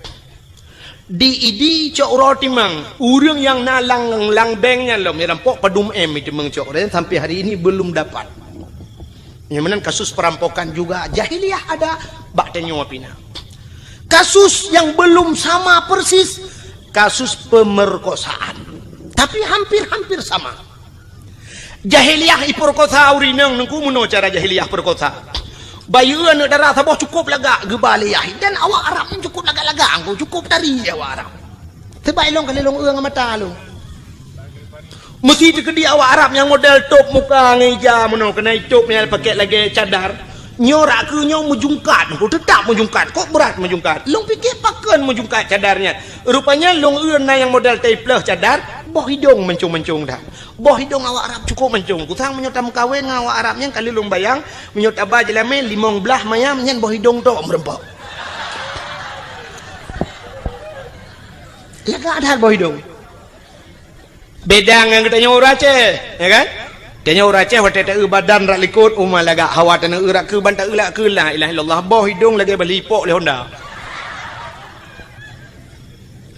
Di Idi cok uroe timang, ureueng nyang na lam, lam bank nyan lom irampok padum M itu meucok, dan sampai hari ini belum dapat. Nyang meunan kasus perampokan juga jahiliyah ada bak tanyoe pih na. Kasus yang belum sama persis, kasus pemerkosaan. Tapi hampir-hampir sama. Jahiliyah ipeurkosa ureueng inong, nungku meunoe cara jahiliyah peurkosa. Bayeue aneuk dara saboh cukôp lagak geuba lé yah, dan awak Arab nyan cukôp lagak-lagak, nungku cukôp tari awak Arab. Teubai lôn kali lôn eu ngon mata lôn. Meusi teukeudi awak Arab nyang model tôp muka ngon ija meunoe, keunan itôp nyan pakèk lagèe cadar. Nyoe rak keu nyoe meujungkat, nungku teutap meujungkat, kok brat meujungkat. Lôn piké pakon meujungkat cadar nyan. Rupanya lôn eu na nyang model taipleuh cadar, boh idong mancong-mancong that. Boh idong awak Arab cukôp mancong. Kusang meunyoe tameukawen ngon awak Arab nyan, ka lheueh lôn bayang, meunyoe taba jeulamé limong blaih mayam nyan boh idong tok meurumpok. Lagak that boh idong. Beda ngon geutanyoe ureueng Aceh, ya kan? Tanyoe ureueng Aceh watèe taeu badan rak likot, uma lagak, hawa taneuk eu rak keu ban taeu rak keu, la ilaha illallah, boh idong lagèe bali ipok lé Honda.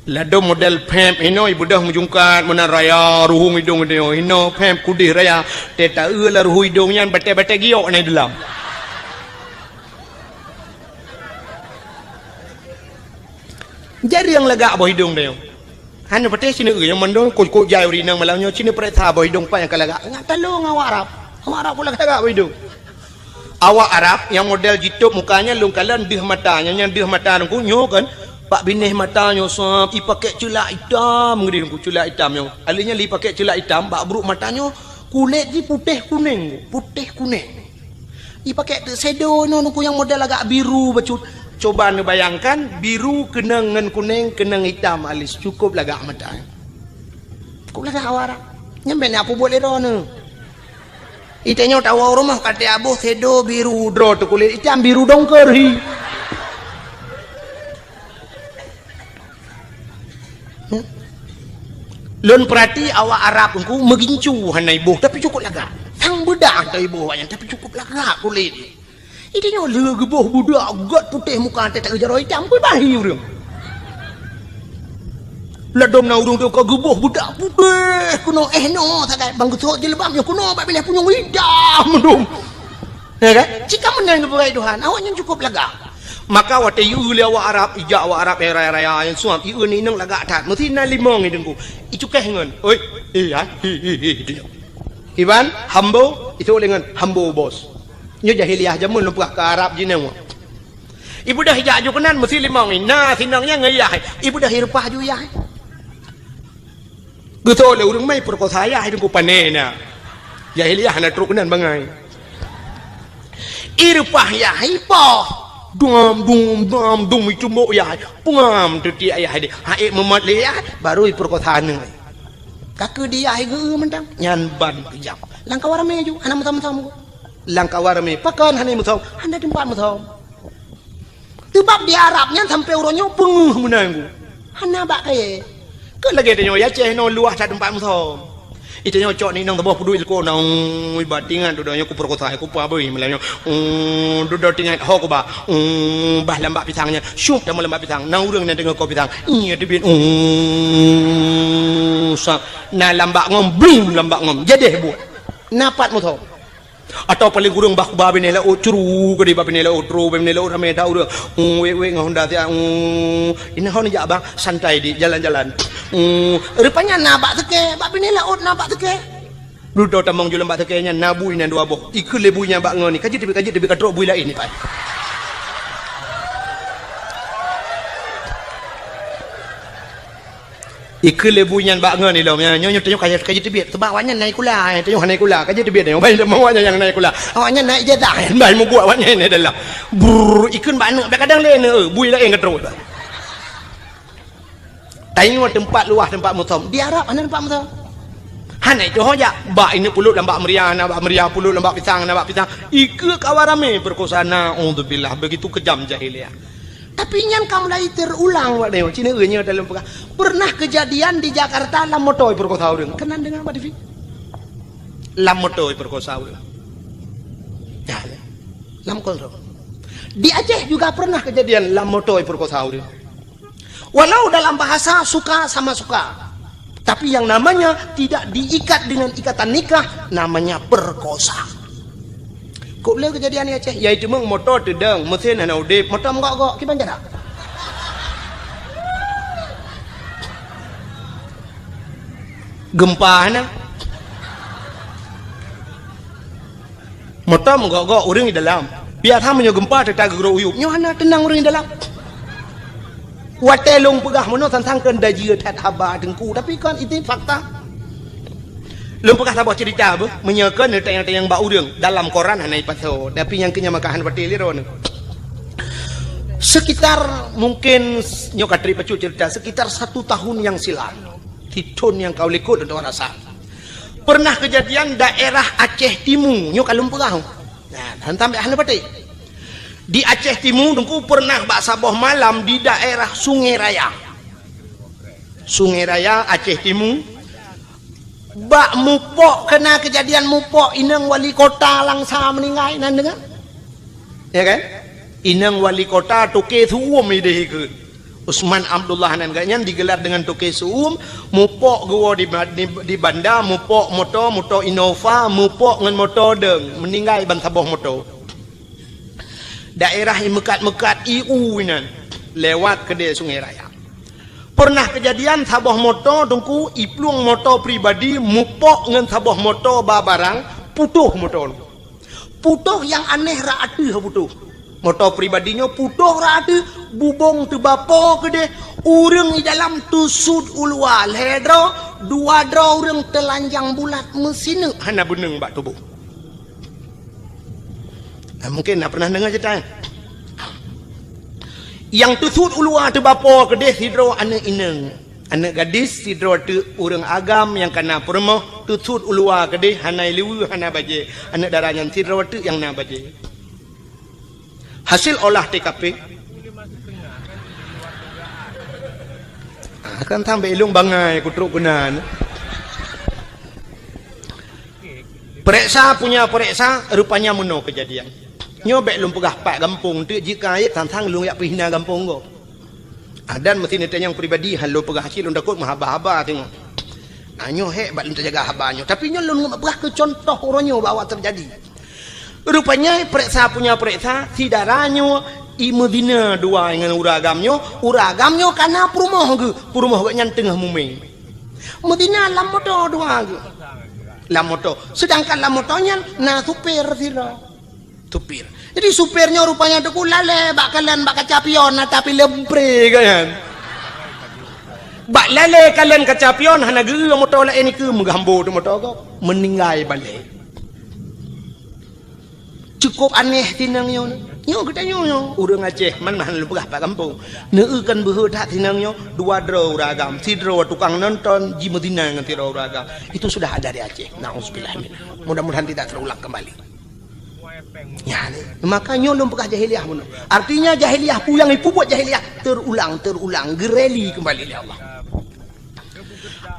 Ladôm model pèp hinoe, ibeudôh meujungkat meunan raya, ruhueng idong idong hinoe, pèp kudeh raya. Teuta eu lam ruhueng idong nyan batèe-batèe giok na di dalam. Jareueng lagak boh idong tanyoe. Hana patéh sineuk eu nyang mandum kok-kok jai ureueng inong malam nyoe, sineuk pareksa boh idong pat nyang ka lagak. Ngat talong awak Arab. Awak Arab kok lagak-lagak boh idong. Awak Arab nyang model jitôp muka nyan lôn kalon deuh mata, nyang, nyang deuh mata nungku nyoe kan, bak binéh mata nyoe sab ipakèk ceulak itam, ngeudeh nungku ceulak itam nyoe. Alèh nyan lé ipakèk ceulak itam, bak brôk mata nyoe kulét jih putéh kunéng, putéh kunéng. Ipakèk teuk shadow nyoe nungku nyang model agak biru bacut. Coba neubayangkan, biru keunong ngon kunéng, keunong itam alis, cukôp lagak mata. Cukôp lagak awak Arab. Nyan bèk na peubuet lé droeneuh. Itanyoe tawoe u rumoh ka tiaboh shadow biru droe teuh kulét itam biru dongker hi. Hmm? Lôn peurati awak Arab nungku meugincu hana iboh tapi cukôp lagak. Sang beudah taiboh awak nyan tapi cukôp lagak kulét. Itanyoe lheueh geuboh beudak gèt putéh muka teuh jaroe itam, beubahi ureueng. Ladôm na ureueng teuka geuboh beudak putéh keunoe, eh, noe sagai bang geusot jilbab nyoe keunoe bak binéh punyueng itam dum. Ya kan? Cit ka meunan geupeugah Tuhan, awak nyan cukôp lagak. Maka watèe ieu lé awak Arab, ijak awak Arab nyang raya-raya nyang suam, ieu ni inong lagak that. Meusi na limong i deungku. Icukéh ngon, "Oi, iya, hi, hi, hi," gitu. Iban, "Hambo," itu lé ngon, "Hambo, bos." Nyoe jahiliyah jameun lôn peugah keu Arab jinoe. Ibeudôh ijak ju keunan meusi limong, na sinong nyan ngon yah. Ibeudôh ireupah ju yah. Geutôi lé ureueng mai peurkosa yah, deungon pané na. Jahiliyah hana trok keunan bangai. Ireupah yah, ipoh. Dum, dum, dum, dum, icumbok yah. Pungam teutiek yah deh. Haék meumat lé yah, baru ipeurkosa aneuk. Ka keu di yah geu mantong. Nyan ban keujam. Lam kawan ramé ju, hana meusom-som. Lam kawan ramé, pakon hana meusom? Hana teumpat meusom. Teubab di Arab nyan sampoe uroe nyoe peungeuh meunan ku. Hana bak kayèe. Keu lagèe tanyoe Aceh nyoe luwah that teumpat meusom. Itanyoe cok ni nang teuboh peuduek ilko na, ui, ba tingat dudoe nyoe kupeurkosa, kupa beuih malam nyoe. Uu, dudoe tingat ho kuba. Uu, bah lambak pisang nyan. Syup tamong lambak pisang. Na ureueng nyang teungoh ko pisang. Iya teubiet. Uu, sa. Na lambak ngom, brum lambak ngom. Jadeh buet. Na pat meusom. Atau paléng kureueng bah kuba binéh laôt, curu keudéh bah binéh laôt, tro bah binéh laôt ramé that ureueng. Hmm, wék-wék ngon honda siat, hmm, inan hon jak bang, santai di jalan-jalan. Hmm, rupanya na bak seukée, bak binéh laôt na bak seukée. Dudoe tamong ju lam bak seukée nyan na bui nyan dua boh. Ikheun lé bui nyan bak ngon ni, ka jeuet teubiet, ka jeuet teubiet, ka trok bui laén ni pai. Ikheun lé bui nyan bak ngon ilom, nyan, nyoe, nyoe, tanyoe ka, ka jiteubiet. Sebab awaknyan na sikula, eh, tanyoe hana sikula, ka jiteubiet tanyoe. Bai teuma awaknyan nyang na sikula. Awaknyan na ijazah, bai mubuet awaknyan di dalam. Brrr, ikheun bak aneuk, bak kadang lé aneuk, eh, bui laén ka trok. Tanyoe teumpat luwah, teumpat mutom. Di Arab hana teumpat mutom. Hana itu ho jak. Bak ineuk puluk lam bak meuria, na bak meuria, puluk lam bak pisang, na bak pisang. Ikheun kawan ramé perkosa, naudzubillah. Begitu kejam jahiliyah. Tapi nyan ka mulai teurulang, Pak Dewa. Cina nyoe dalam peugah. Pernah kejadian di Jakarta lam moto perkosa ureueng. Keunan deungoe bak T V. Lam moto perkosa ureueng. Ya, lam kontrol. Di Aceh juga pernah kejadian lam moto perkosa ureueng. Walau dalam bahasa suka sama suka. Tapi yang namanya tidak diikat dengan ikatan nikah, namanya perkosa. Kok lé kejadian di Aceh? Yaitu meng moto teudong, mesin hana udeb, moto meugok-gok, kiban cara? Gempa hana. Moto meugok-gok ureueng di dalam. Biasa meunyoe gempa teuta geurok uyueb, nyoe hana teunang ureueng di dalam. Watée lôn peugah meunoe sang-sang kheun dajieue that haba Teungku, tapi kon itu fakta. Lôn peugah saboh cerita beuh, meunyoe kon tanyong-tanyong bak ureueng dalam koran hana ipasoe, tapi nyang keu nyan maka hana patéh lé droeneuh. Sekitar mungkin nyoe ka trép bacut cerita, sekitar satu tahun yang silam, di thon nyang ka u likot untuk rasa. Pernah kejadian daerah Aceh Timu, nyoe ka lôn peugah. Nah, hantam hana patéh. Di Aceh Timu, Teungku, pernah bak saboh malam di daerah Sungai Raya. Sungai Raya, Aceh Timu. Bak mupok, kena kejadian mupok, inong wali kota Langsa meninggai, nan deungoe? Ya kan? Inong wali kota Toke Su'um ideh ikheun. Usman Abdullah nan gobnyan digelar dengan Toke Su'um, mupok geuwoe di ba-, di, di banda, mupok moto, moto Innova, mupok ngon moto dong, meninggai ban saboh moto. Daerah nyang meukat-meukat I U inan, lewat keudeh Sungai Raya. Pernah kejadian saboh moto Teungku, iplueng moto pribadi, mupok ngon saboh moto ba barang, putôh moto. Putôh nyang aneh rot ateueh putôh. Moto pribadi nyoe putôh rot ateueh, bubông teubapo keudeh, ureueng di dalam teusut u luwa lhèe droe, dua droe ureueng teulanjang bulat meusineuk hana beuneueng bak tuboh. Nah, mungkin na pernah deungoe cerita nyan. Nyang teusut u luwa teubapo keudeh sidroe aneuk inong. Aneuk gadis sidroe teuk ureueng agam nyang kana peurumoh teusut u luwa keudeh hana ileue hana bajée. Aneuk dara nyan sidroe teuk nyang na bajée. Hasil olah T K P. Ah, kan sampai ilong bangai kutrok keunan. Pereksa punya pereksa, rupanya meunoe kejadian. Nyoe bék lôn peugah pat gampông teuk jeuet keu ayat tantang lôn jak peuhina gampông gob. Ah, dan meusti neutanyong pribadi, han lôn peugah cit lôn takot meuhaba-haba teungoh. Ah, nyoe hék bak lôn tajaga haba nyoe. Tapi nyoe lôn peugah keu contoh uroe nyoe bahwa teujadi. Rupanya pereksa punya pereksa, si dara nyoe i meuzina dua ngon ureueng agam nyoe, ureueng agam nyoe kana peurumoh geuh, peurumoh geuh nyan teungoh mumé. Meuzina lam moto dua geuh. Lam moto. Sedangkan lam moto nyan na supir sidroe. Supir. Jadi supir nyoe rupanya Teungku lalée bak kalon bak kaca pion na tapi leumpre geuh nyan. Bak lalée kalon kaca pion hana geu moto laén ikeu meugambo tu moto gob. Meninggai balek. Cukup aneh tinang nyoe. Nyoe geutanyoe nyoe. Ureueng Aceh man mahan lôn peugah pat gampông. Neu kan beuhe that tinang nyoe. Dua droe ureueng agam, sidroe tukang nonton jimeuzina ngon sidroe ureueng agam. Itu sudah ada di Aceh. Nauzubillah min. Mudah-mudahan tidak terulang kembali. Ya, ni. Maka nyoe lôn peugah jahiliyah bunoe. Artinya jahiliyah pu nyang ipubuet jahiliyah terulang, terulang, geureli kembali lé Allah.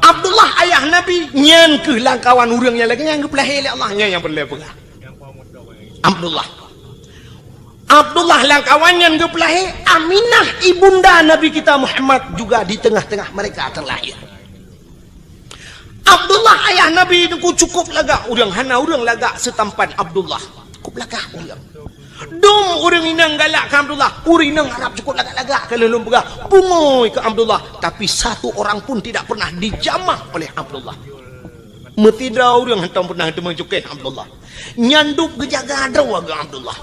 Abdullah ayah Nabi nyan keuh langkawan ureueng nyang lagée nyang geupeulahé lé Allah, nyan nyang peureulée peugah. Abdullah. Abdullah langkawan nyan geupeulahé, Aminah ibunda Nabi kita Muhammad juga di tengah-tengah mereka terlahir. Abdullah ayah Nabi Teungku cukup lagak ureueng, hana ureueng lagak seutampan Abdullah. Cukup lagak ureueng. Dum ureueng inong galak keu Abdullah, ureueng inong Arab cukup lagak-lagak ka lôn peugah, bungui keu Abdullah, tapi satu orang pun tidak pernah dijamah oleh Abdullah. Meusidroe ureueng hantom pernah teumé cukéh Abdullah. Nyan dub geujaga droe geuh Abdullah.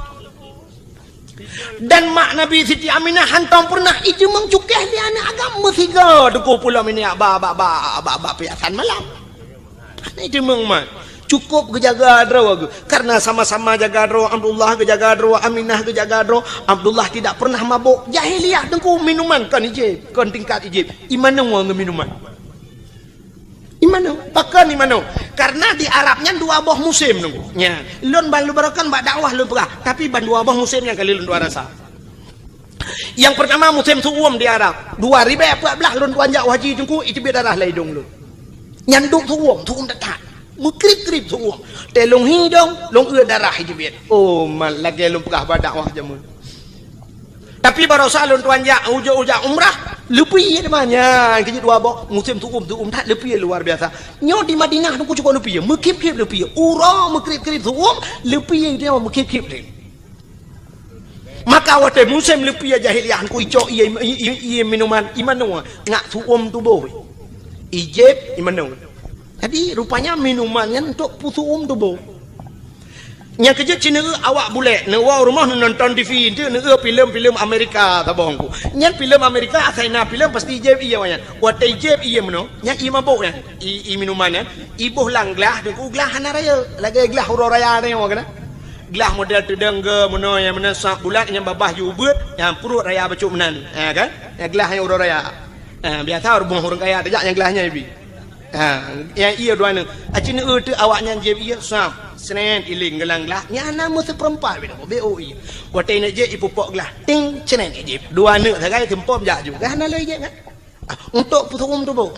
Dan mak Nabi Siti Aminah hantom pernah ijeumeung cukéh lé aneuk agam meusigoe teungku pulo minyak ba, ba, ba, ba, ba piasan malam. Hana ijeumeung mat. Cukup geujaga droe geuh. Karena sama-sama jaga droe, Abdullah geujaga droe, Aminah geujaga droe. Abdullah tidak pernah mabok. Jahiliyah teungku minuman kon ijép, kon tingkat ijép. Imanoe ngon minuman. Imanoe, pakon imanoe. Karena di Arab nyan dua boh musém teungku. Nya, lôn ban lôn barokan bak dakwah lôn peugah, tapi ban dua boh musém nyang kali lôn dua rasa. Nyang peurtama musém su'um di Arab. Dua ribèe peuet blah lôn tuan jak haji teungku, iteubiet darah lam idông lôn. Nyan duek su'um, su'um that-that. Meukrib-krib su'um. Teuh lôn hi idông, lôn eu darah iteubiet. Oh, man lagèe lôn peugah bak dakwah jameun. Tapi barosa lôn tuan jak, ujoe-ujoe umrah, leupie teuma nyan, keu jeuet dua boh, musém su'um, su'um that leupie luar biasa. Nyoe di Madinah teungku cukup leupie, meukrib-krib leupie. Uroe meukrib-krib su'um, leupie nyoe meukrib-krib. Maka watèe musém leupie jahiliyah teungku icok ié, ié, ié, ié minuman, imanoe ngon su'um tuboh. Ijép imanoe. Jadi rupanya minuman nyan untuk peusu'um tuboh. Nyang keujeuet cit neueu awak bulèk, neuwoe rumoh neunonton T V, enteuk neueu filem-filem Amerika saboh teungku. Nyan filem Amerika asai na filem pasti ijép ié awak nyan. Watèe ijép ié meunoe, nyan ié mabök nyan, ié, ié minuman nyan, iboh lam glah teungku, glah hana rayeuk, lagèe glah uroe raya nyoe kan. Glah model teudong geuh meunoe nyang meunan sab bulat nyang babah yue ubeuet, nyang pruet raya bacut meunan. Ha kan? Nyang glah nyang uroe raya. Ha, biasa rumoh ureueng kaya tajak nyang glah nyan ibi. Ha, nyang ié dua neuk. Aci neueu teuk awaknyan jieb ié, sab, sret, iléng geulang glah. Nyan hana meuseupeurempat bit, beu ié. Watèe neuk jieb ipupok glah, ting, sret, ijép. Dua neuk sagai seumpom jak ju. Kan hana lé ijép kan? Ah, untuk peusu'um tuboh.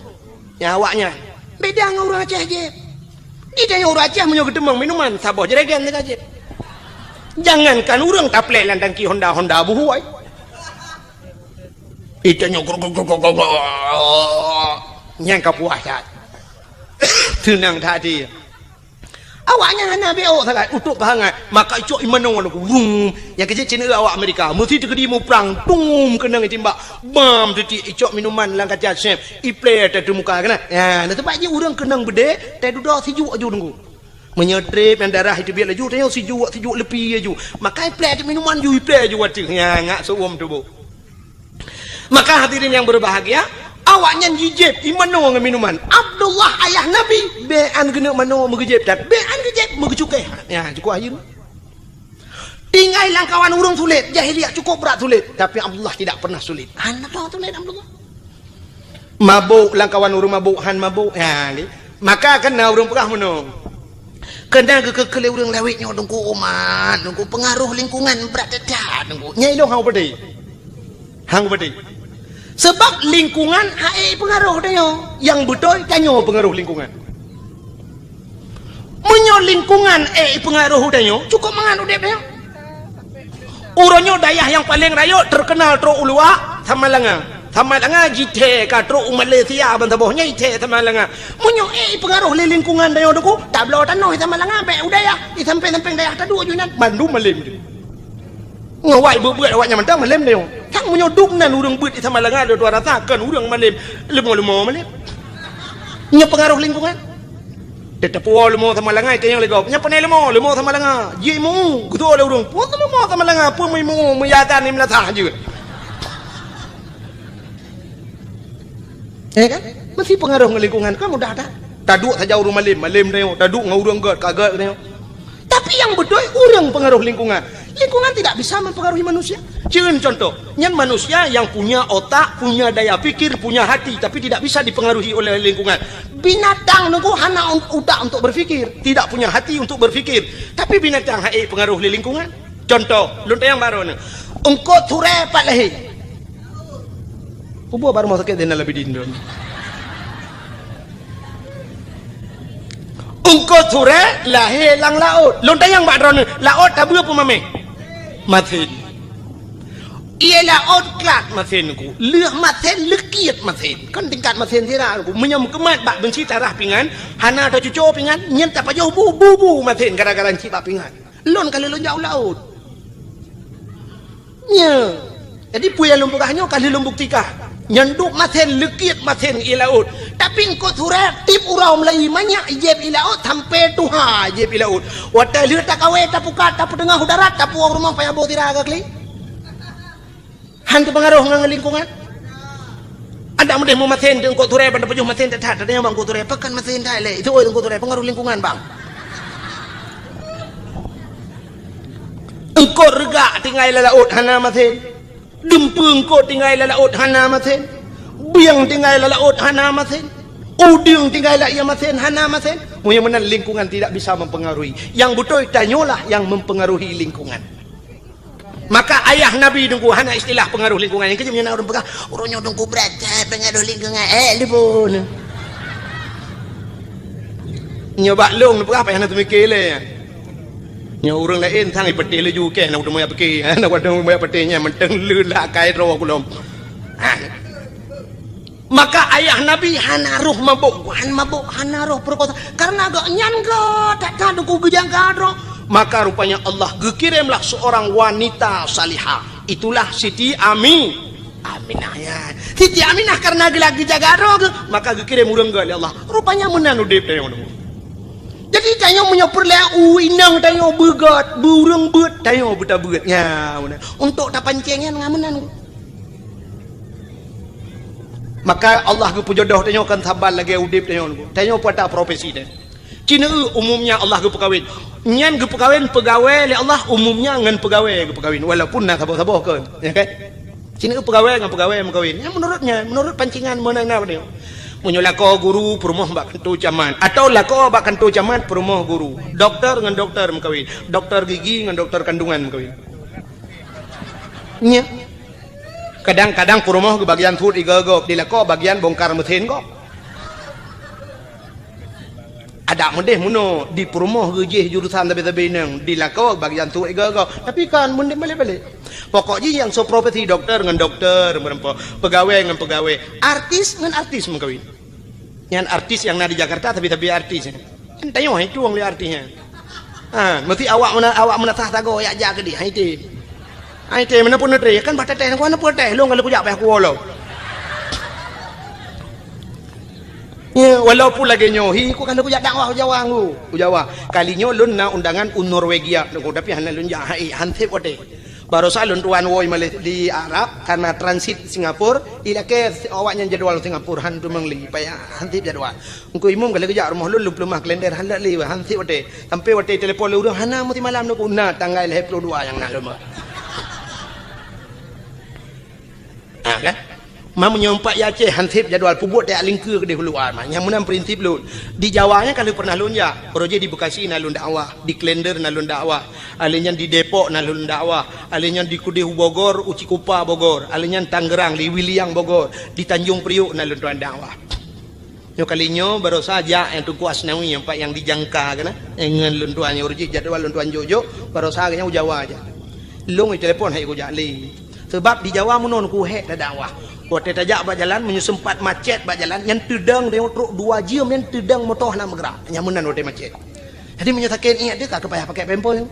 Nyang awaknyan. Beda ngon ureueng Aceh jieb. Di tanyoe ureueng Aceh meunyoe geuteumeung minuman, saboh jerigen teuka jieb. Jangankan ureueng taplek lam tangki Honda, Honda buhôi. Ita nyoe grok, grok, grok, grok, grok. Nyang ka puas that. Seunang that até. Awaknyan hana beuôt sagai, utôp hangat. Maka icok imanoe lagu. Wum. Nyang keujeuet cit awak Amerika. Meusi teukeudi muprang. Tum keunong itimbak. Bam teuti icok minuman lam kaca sép. Iplé teuh muka keunan. Ya, na teumpat jih ureueng keunong beudé, teududoe sijuek aju teungku. Meunyoe trép nyang darah iteubiet laju, tanyoe sijuek, sijuek leupie laju. Maka iplé teuh minuman ju iplé laju ateueh. Ya, ngat seuuem tuboh. Maka hadirin yang berbahagia, awaknyan jijieb imanoe ngon minuman. Abdullah ayah Nabi, bèk an geuneuk manoe meugeujieb that, bèk an geujieb meugeucukéh. Ya, cukup akhir. Tinggai lam kawan ureueng sulet, jahiliyah cukup brat sulet, tapi Abdullah tidak pernah sulet. Hana sulet Abdullah. Mabök lam kawan ureueng mabök, han mabök. Ya, ni. Maka kan na ureueng peugah meunoe. Keunan geukeu-keu lé ureueng lawét nyoe teungku umat, teungku peungaroh lingkungan brat that teungku. Nyai lôn hang peudeh. Hang peudeh. Sebab lingkungan hana peungaroh tanyoe. Nyang beutôi tanyoe peungaroh lingkungan. Meunyoe lingkungan ék peungaroh tanyoe, cukup mangat udép tanyoe. Uroe nyoe dayah nyang paleng rayeuk teukeunal trok u luwa, Samalanga. Samalanga jithèe ka trok u Malaysia ban saboh nyan jithèe Samalanga. Meunyoe ék peungaroh lé lingkungan tanyoe teungku, tabloe tanoh di Samalanga bèk u dayah, di sampéng-sampéng dayah taduek ju inan, mandum malém ju. Ngon wai beuet-beuet awaknyan mantong malém tanyoe. Sang meunyoe dum nan ureueng beuet di Samalanga lé dua rasa kon ureueng malém, leumo-leumo malém. Nyoe peungaroh lingkungan. Teuteupeu leumo Samalanga, ikeu nyang lé gob. Nyan pane leumo, leumo Samalanga. Jih mu, geuto lé ureueng. Peue leumo Samalanga, peue meumu, meuyadan ni meulasah jeuet. Eh kan? Meusti peungaroh ngon lingkungan, kan mudah that. Taduek saja ureueng malém, malém tanyoe. Taduek ngon ureueng gèt, ka gèt tanyoe. Tapi nyang beutôi ureueng peungaroh lingkungan. Lingkungan tidak bisa mempengaruhi manusia. Cen contoh, nyan manusia yang punya otak, punya daya pikir, punya hati, tapi tidak bisa dipengaruhi oleh lingkungan. Binatang teungku hana un-, utak untuk berpikir, tidak punya hati untuk berpikir. Tapi binatang hana ék peungaroh lé lingkungan. Contoh, lôn tanyong baroe nyoe. Eungkôt surèe pat lahé. Ubak baroe sakét Zainal Abidin droe. Eungkôt surèe lahé lam laôt. Lôn tanyong bak droeneuh, laôt tabeue peue mamèh? Masén. Ié laôt klat masén ku. Lheueh masén, leukiet masén. Kan tingkat masén sira ku. Meunyoe meukeumat bak beunci tarah pingan, hana tacuco pingan, nyan tapajoh bu, bu, bu masén gara-gara cit bak pingan. Lôn ka lheueh lôn jak u laôt. Nya. Jadi, peue nyang lôn peugah nyoe ka lheueh lôn buktikan. Nyan duek masén, leukiet masén ié laôt. Tapi eungkôt surèe, tiep uroe mulai manyak ijieb ié laôt, sampoe tuha ijieb ié laôt. Watèe lheueh takawé, tapukat, tapeuteungoh u darat, tapuwoe rumoh payah boh sira ka kli. Han teupeungaroh ngon lingkungan. Adak meudeh meumasen teungkot turée ban teupeujôh masen that-that, tanyong bak eungkôt turée, "Pakon masen that lé?" Itu, "Oi, eungkôt turée, peungaroh lingkungan, bang." Eungkôt reugak tinggai lam laôt hana masen. Dumpeue eungkôt tinggai lam laôt hana masen. Bieng tinggai lam laôt hana masen. Udeueng tinggai lam ié masen hana masen. Meunyoe meunan lingkungan tidak bisa mempengaruhi. Yang beutôi tanyoe lah yang mempengaruhi lingkungan. Maka ayah Nabi teungku hana istilah pengaruh lingkungan. Nyang keujeuet nyan ureuëng peugah, "Ureuëng nyoe teungku brat that pengaruh lingkungan." Eh, lipun. Nyoe bak lôn peugah payah na teumike lé. Nyoe ureuëng laén sang ipeuteh laju keh na udah moyak pike. Na udah moyak peuteh nyan mantong leulah kai droe kulom. Ha. Maka ayah Nabi hana roh mabök, han mabök, hana roh peurekosa. Karena gobnyan geuh that-that teungku geujaga droe. Maka rupanya Allah geukiremlah seorang wanita salihah. Itulah Siti Ami, Aminah ya. Siti Aminah karena geula geujaga droe geuh, maka geukirem ureuëng geuh lé Allah. Rupanya meunan udeb tanyoe. Jadi tanyoe meunyoe peureulée u inong tanyoe beugot, beu ureuëng beuet tanyoe beutabeuet. Ya, meunan. Untuk tapancéng nyan ngon meunan. Maka Allah geupeujodoh tanyoe kon saban lagée udeb tanyoe. Tanyoe peue ata profesi tanyoe. Cina umumnya Allah geupeukawen. Nyan geupeukawen peugawée lé Allah umumnya ngon peugawée geupeukawen. Walaupun na saboh-saboh kon. Ya kan? Cina peugawée ngon peugawée meukawen. Nyan menurutnya, menurut pancingan meunan na tanyoe. Meunyoe lakoe guru peurumoh bak kantô camat. Atau lakoe bak kantô camat peurumoh guru. Doktor ngon doktor meukawen. Doktor gigi ngon doktor kandungan meukawen. Nya. Kadang-kadang peurumoh geubagian sut igoe gob, di lakoe bagian bongkar mesin gob. Adak meudeh meunoe, di peurumoh geujih jurusan sabe-sabe inong, di lakoe bagian sut igoe gob. Tapi kan meudeh balek-balek. Pokok jih nyang soe profesi doktor ngon doktor meureumpok, peugawée ngon peugawée, artis ngon artis meukawen. Nyan artis nyang na di Jakarta, tapi-tapi artis nyan. Nyan tanyoe hai tueng lé artis nyan. Ha, meusti awak meuna-, awak meunasah sagoe yak jak keudeh, hai tem. Hai tem, meunan pun neutre, kan bah teuteh, kan pun teuteh, lôn ka lheueh kujak payah kuwoe lom. Ya, walaupun lagée nyoe, hi, ku ka lheueh kujak dakwah u Jawa, ngu, u Jawa. Kali nyoe lôn na undangan u Norwegia, tapi hana lôn jak, hai, han sép watée. Barosa lôn tuan woe Malay-, di Arab, karena transit Singapura, ilakée awaknyan jadwal Singapura, han teumang lé, payah han sép jadwal. Engku imum ka lheueh geujak rumoh lôn, lôn peuleumah kalender, han lé, han sép watée. Sampai watée telepon lé ureuëng, hana meusimalam lôn, na tanggai lhée ploh dua nyang na lôn. Ha, kan? Ma meunyoe umpat i Aceh han sép jadwal peubuet tajak lingkeue keudeh u luwa, ma nyang meunan prinsip lôn. Di Jawa nyan ka lheueh pernah lôn jak. Uroe jih di Bekasi na lôn dakwah, di Klender na lôn dakwah, alé nyan di Depok na lôn dakwah, alé nyan di keudeh u Bogor, u Cikupa Bogor, alé nyan Tangerang, di Wiliang Bogor, di Tanjung Priok na lôn tuan dakwah. Nyoe kali nyoe barosa jak nyang Teungku Asnawi nyang pat nyang dijangka keunan. Nyang ngon lôn tuan nyang ureueng jih jadwal lôn tuan jok-jok, barosa geuhnyan u Jawa jak. Lôn itelepon hai kujak lé. Sebab di Jawa meunoe ku hék tadakwah. Watée tajak bak jalan, meunyoe sempat macet bak jalan, nyan teudong tanyoe trok dua jeuem nyan teudong moto hana meugerak. Nyang meunan watée macet. Jadi meunyoe sakét niet teuh ka payah pakai pampers.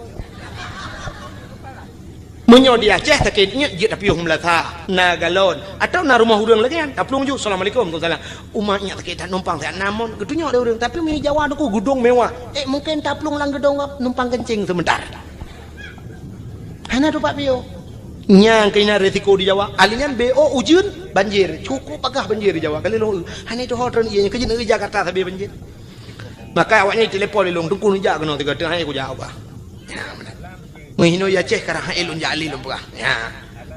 Meunyoe di Aceh sakét niet jeuet tapiôh meulasa, na galon, atawa na rumoh ureueng lagée nyan, taplueng ju, "Assalamualaikum." "Waalaikumsalam." "Umat nyak sakét that numpang siat namon," geutunyok lé ureueng. Tapi meunyoe Jawa Teungku geudong mewah, eh, mungken taplueng lam geudong numpang kencing sebentar. Hana tupat piôh. Nyang keunan risiko di Jawa. Ahli nyan B O ujeuen, banjir. Cukup pagah banjir di Jawa. Kali lôn, hana tuho treun ié nyan keujeuen i Jakarta sabe banjir. Maka awaknyan telepon lé lôn, "Teungku neujak keunoe tiga teungoh hai kujak ubah." Ya, beuna. Meuhinoe ya Aceh karang hai lôn jak lé lôn peugah. Ya.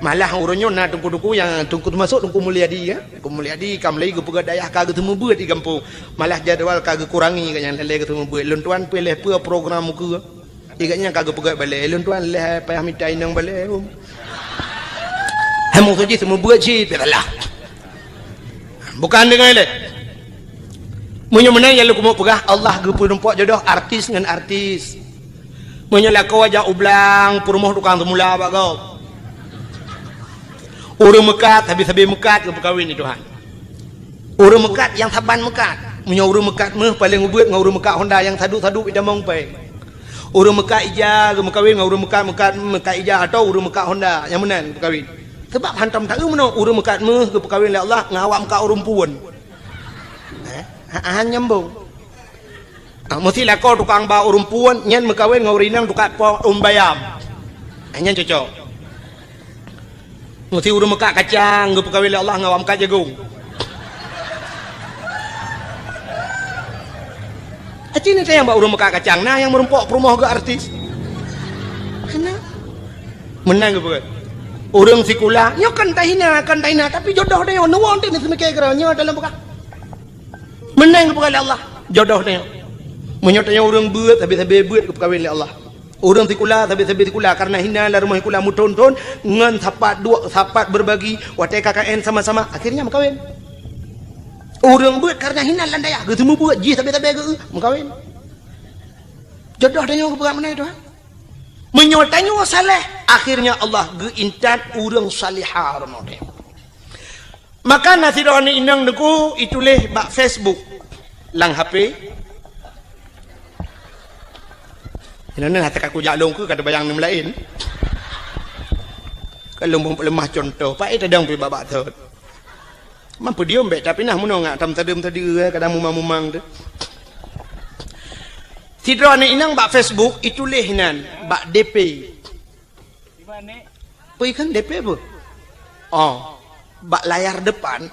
Malah uroe nyoe na teungku-teungku nyang teungku teumasok Teungku Mulyadi ya. Teungku Mulyadi ka mulai geupeugah dayah ka geuteumeubeuet di gampông. Malah jadwal ka geukurangi ka nyang lé geuteumeubeuet. Lôn tuan peuleh peue program mukeue. Igat nyan ka geupeugah balée, lôn tuan leh payah mita inong balée. Hai meusoe jih seumeubeuet cit, biasalah. Bukan deungon lé. Meunyoe meunan nyang lôn keumeung peugah, Allah geupeurumpok jodoh artis ngon artis. Meunyoe lakoe jak u blang, peurumoh tukang seumula bak gob. Ureueng meukat, sabe-sabe meukat geupeukawen lé Tuhan. Ureueng meukat nyang saban meukat. Meunyoe ureueng meukat méuh paleng ubeuet ngon ureueng meukat honda nyang sadup-sadup itamong pèng. Ureueng meukat ija geumeukawen ngon ureueng meukat, meukat, meukat ija atawa ureueng meukat honda nyang meunan geumeukawen. Sabab hantom taeu meunoe ureueng meukat méuh geupeukawen lé Allah ngon awak meukat ureueng puon. Eh, ha, han nyambong. Ah, meusti lakoe tukang ba ureueng puon nyan meukawen ngon ureueng inong tukang po ureueng bayam. Ah, nyan cocok. Meusti ureuëng meukat kacang geupeukawen lé Allah ngon awak meukat jagong. Aci ni tayang bak ureuëng meukat kacang, na nyang meurumpok peurumoh geuh artis. Hana. Meunan geupeugah. Ureuëng sikula, nyoe kan tahina, kan tahina, tapi jodoh tanyoe, neuwoe teuh neuseumiké keudroe, nyoe dalam peugah. Meunan geupeugah lé Allah, jodoh tanyoe. Meunyoe tanyoe ureuëng beuet, sabe-sabe beuet geupeukawen lé Allah. Ureuëng sikula, sabe-sabe sikula, kareuna hina lam rumoh sikula meuthon-thon, ngon sapat duek, sapat berbagi, watée K K N sama-sama, akhirnya meukawen. Ureuëng beuet kareuna hina lam dayah, geuseumeubeuet, jih sabe-sabe geu-, meukawen. Jodoh tanyoe geupeugah meunan, Tuhan. Meunyoe tanyoe saleh, akhirnya Allah geuintat ureuëng salihah rumoh tanyoe. Maka na sidroe aneuk inong neuku ituléh bak Facebook lam H P. Inoe hase kaku jak lôn keu ka teubayang nem laén. Ka lôn peuleumah cuntoh, paét tadong pih bak-bak thot. Mampu diom bék, tapi nah meunoe ngak tam tadeuem tadi, eh, kadang mumang-mumang tu. Sidroe aneuk inong bak Facebook ituléh nan bak D P. Peue kan D P peue? Oh, bak layar depan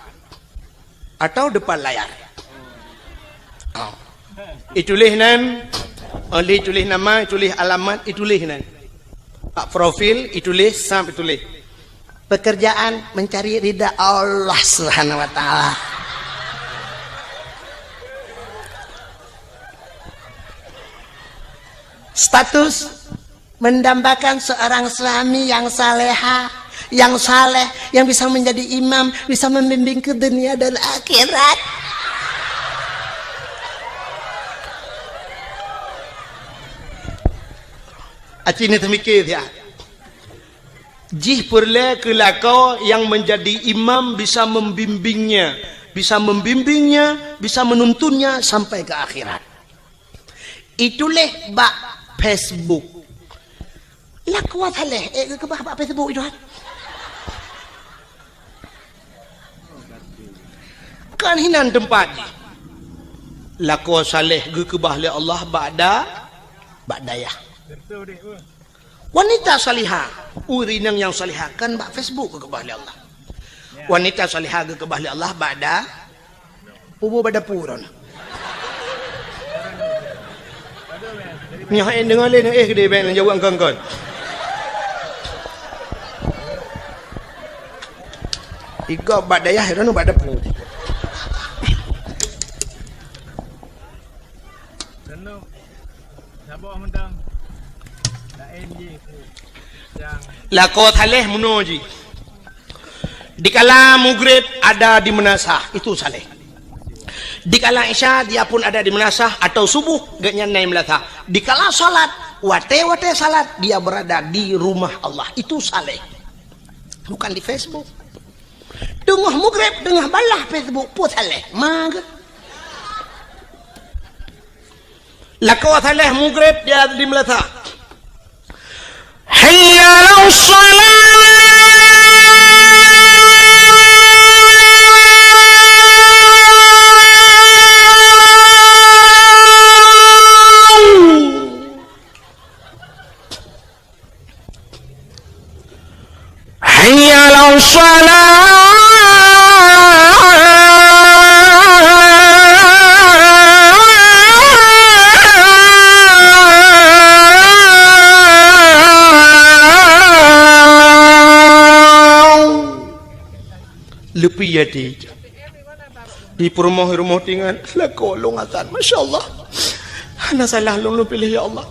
atau depan layar? Oh. Ituléh nan, oleh ituléh nama, ituléh alamat, ituléh nan. Bak profil, ituléh, sam ituléh. Pekerjaan mencari ridha Allah Subhanahu wa Ta'ala. Status mendambakan seorang suami yang saleha, yang saleh, yang bisa menjadi imam, bisa membimbing ke dunia dan akhirat. Aci ni teumiké siat. Jih peureulée keu lakoe nyang menjadi imam bisa membimbingnya, bisa membimbingnya, bisa menuntunnya sampai ke akhirat. Ituléh bak Facebook. Lakoe saleh, eh, geukeubah bak Facebook itu, kan? Kan hinan teumpat jih. Lakoe saleh geukeubah lé Allah bak da-, bak dayah. Wanita salihah, ureuëng inong nyang salihah kan bak Facebook geukeubah lé Allah. Wanita salihah geukeubah lé Allah bak da-, pubu bak dapu droeneuh. Nyoe hai deungoe lé, eh, geude bèk jaweueb kon-kon. Igob bak dayah, droeneuh bak dapu. Saboh mantong. Laén jih. Lakoe saleh meunoe jih. Dikala mugreb ada di meunasah, itu saleh. Dikala isya dia pun ada di meunasah atau subuh gobnyan na i meunasah. Dikala salat, watée-watée salat dia berada di rumah Allah, itu saleh. Bukan di Facebook. Teungoh mugreb, teungoh balah Facebook, peue saleh. Ma geuh. Lakoe saleh mugreb dia di meunasah. Hayya 'alas shalah. Hayya 'alas shalah. Leupie até. Di peurumoh-rumoh tingan, lakoe lôn azan. Masya Allah. Hana salah lôn, lôn piléh, ya Allah.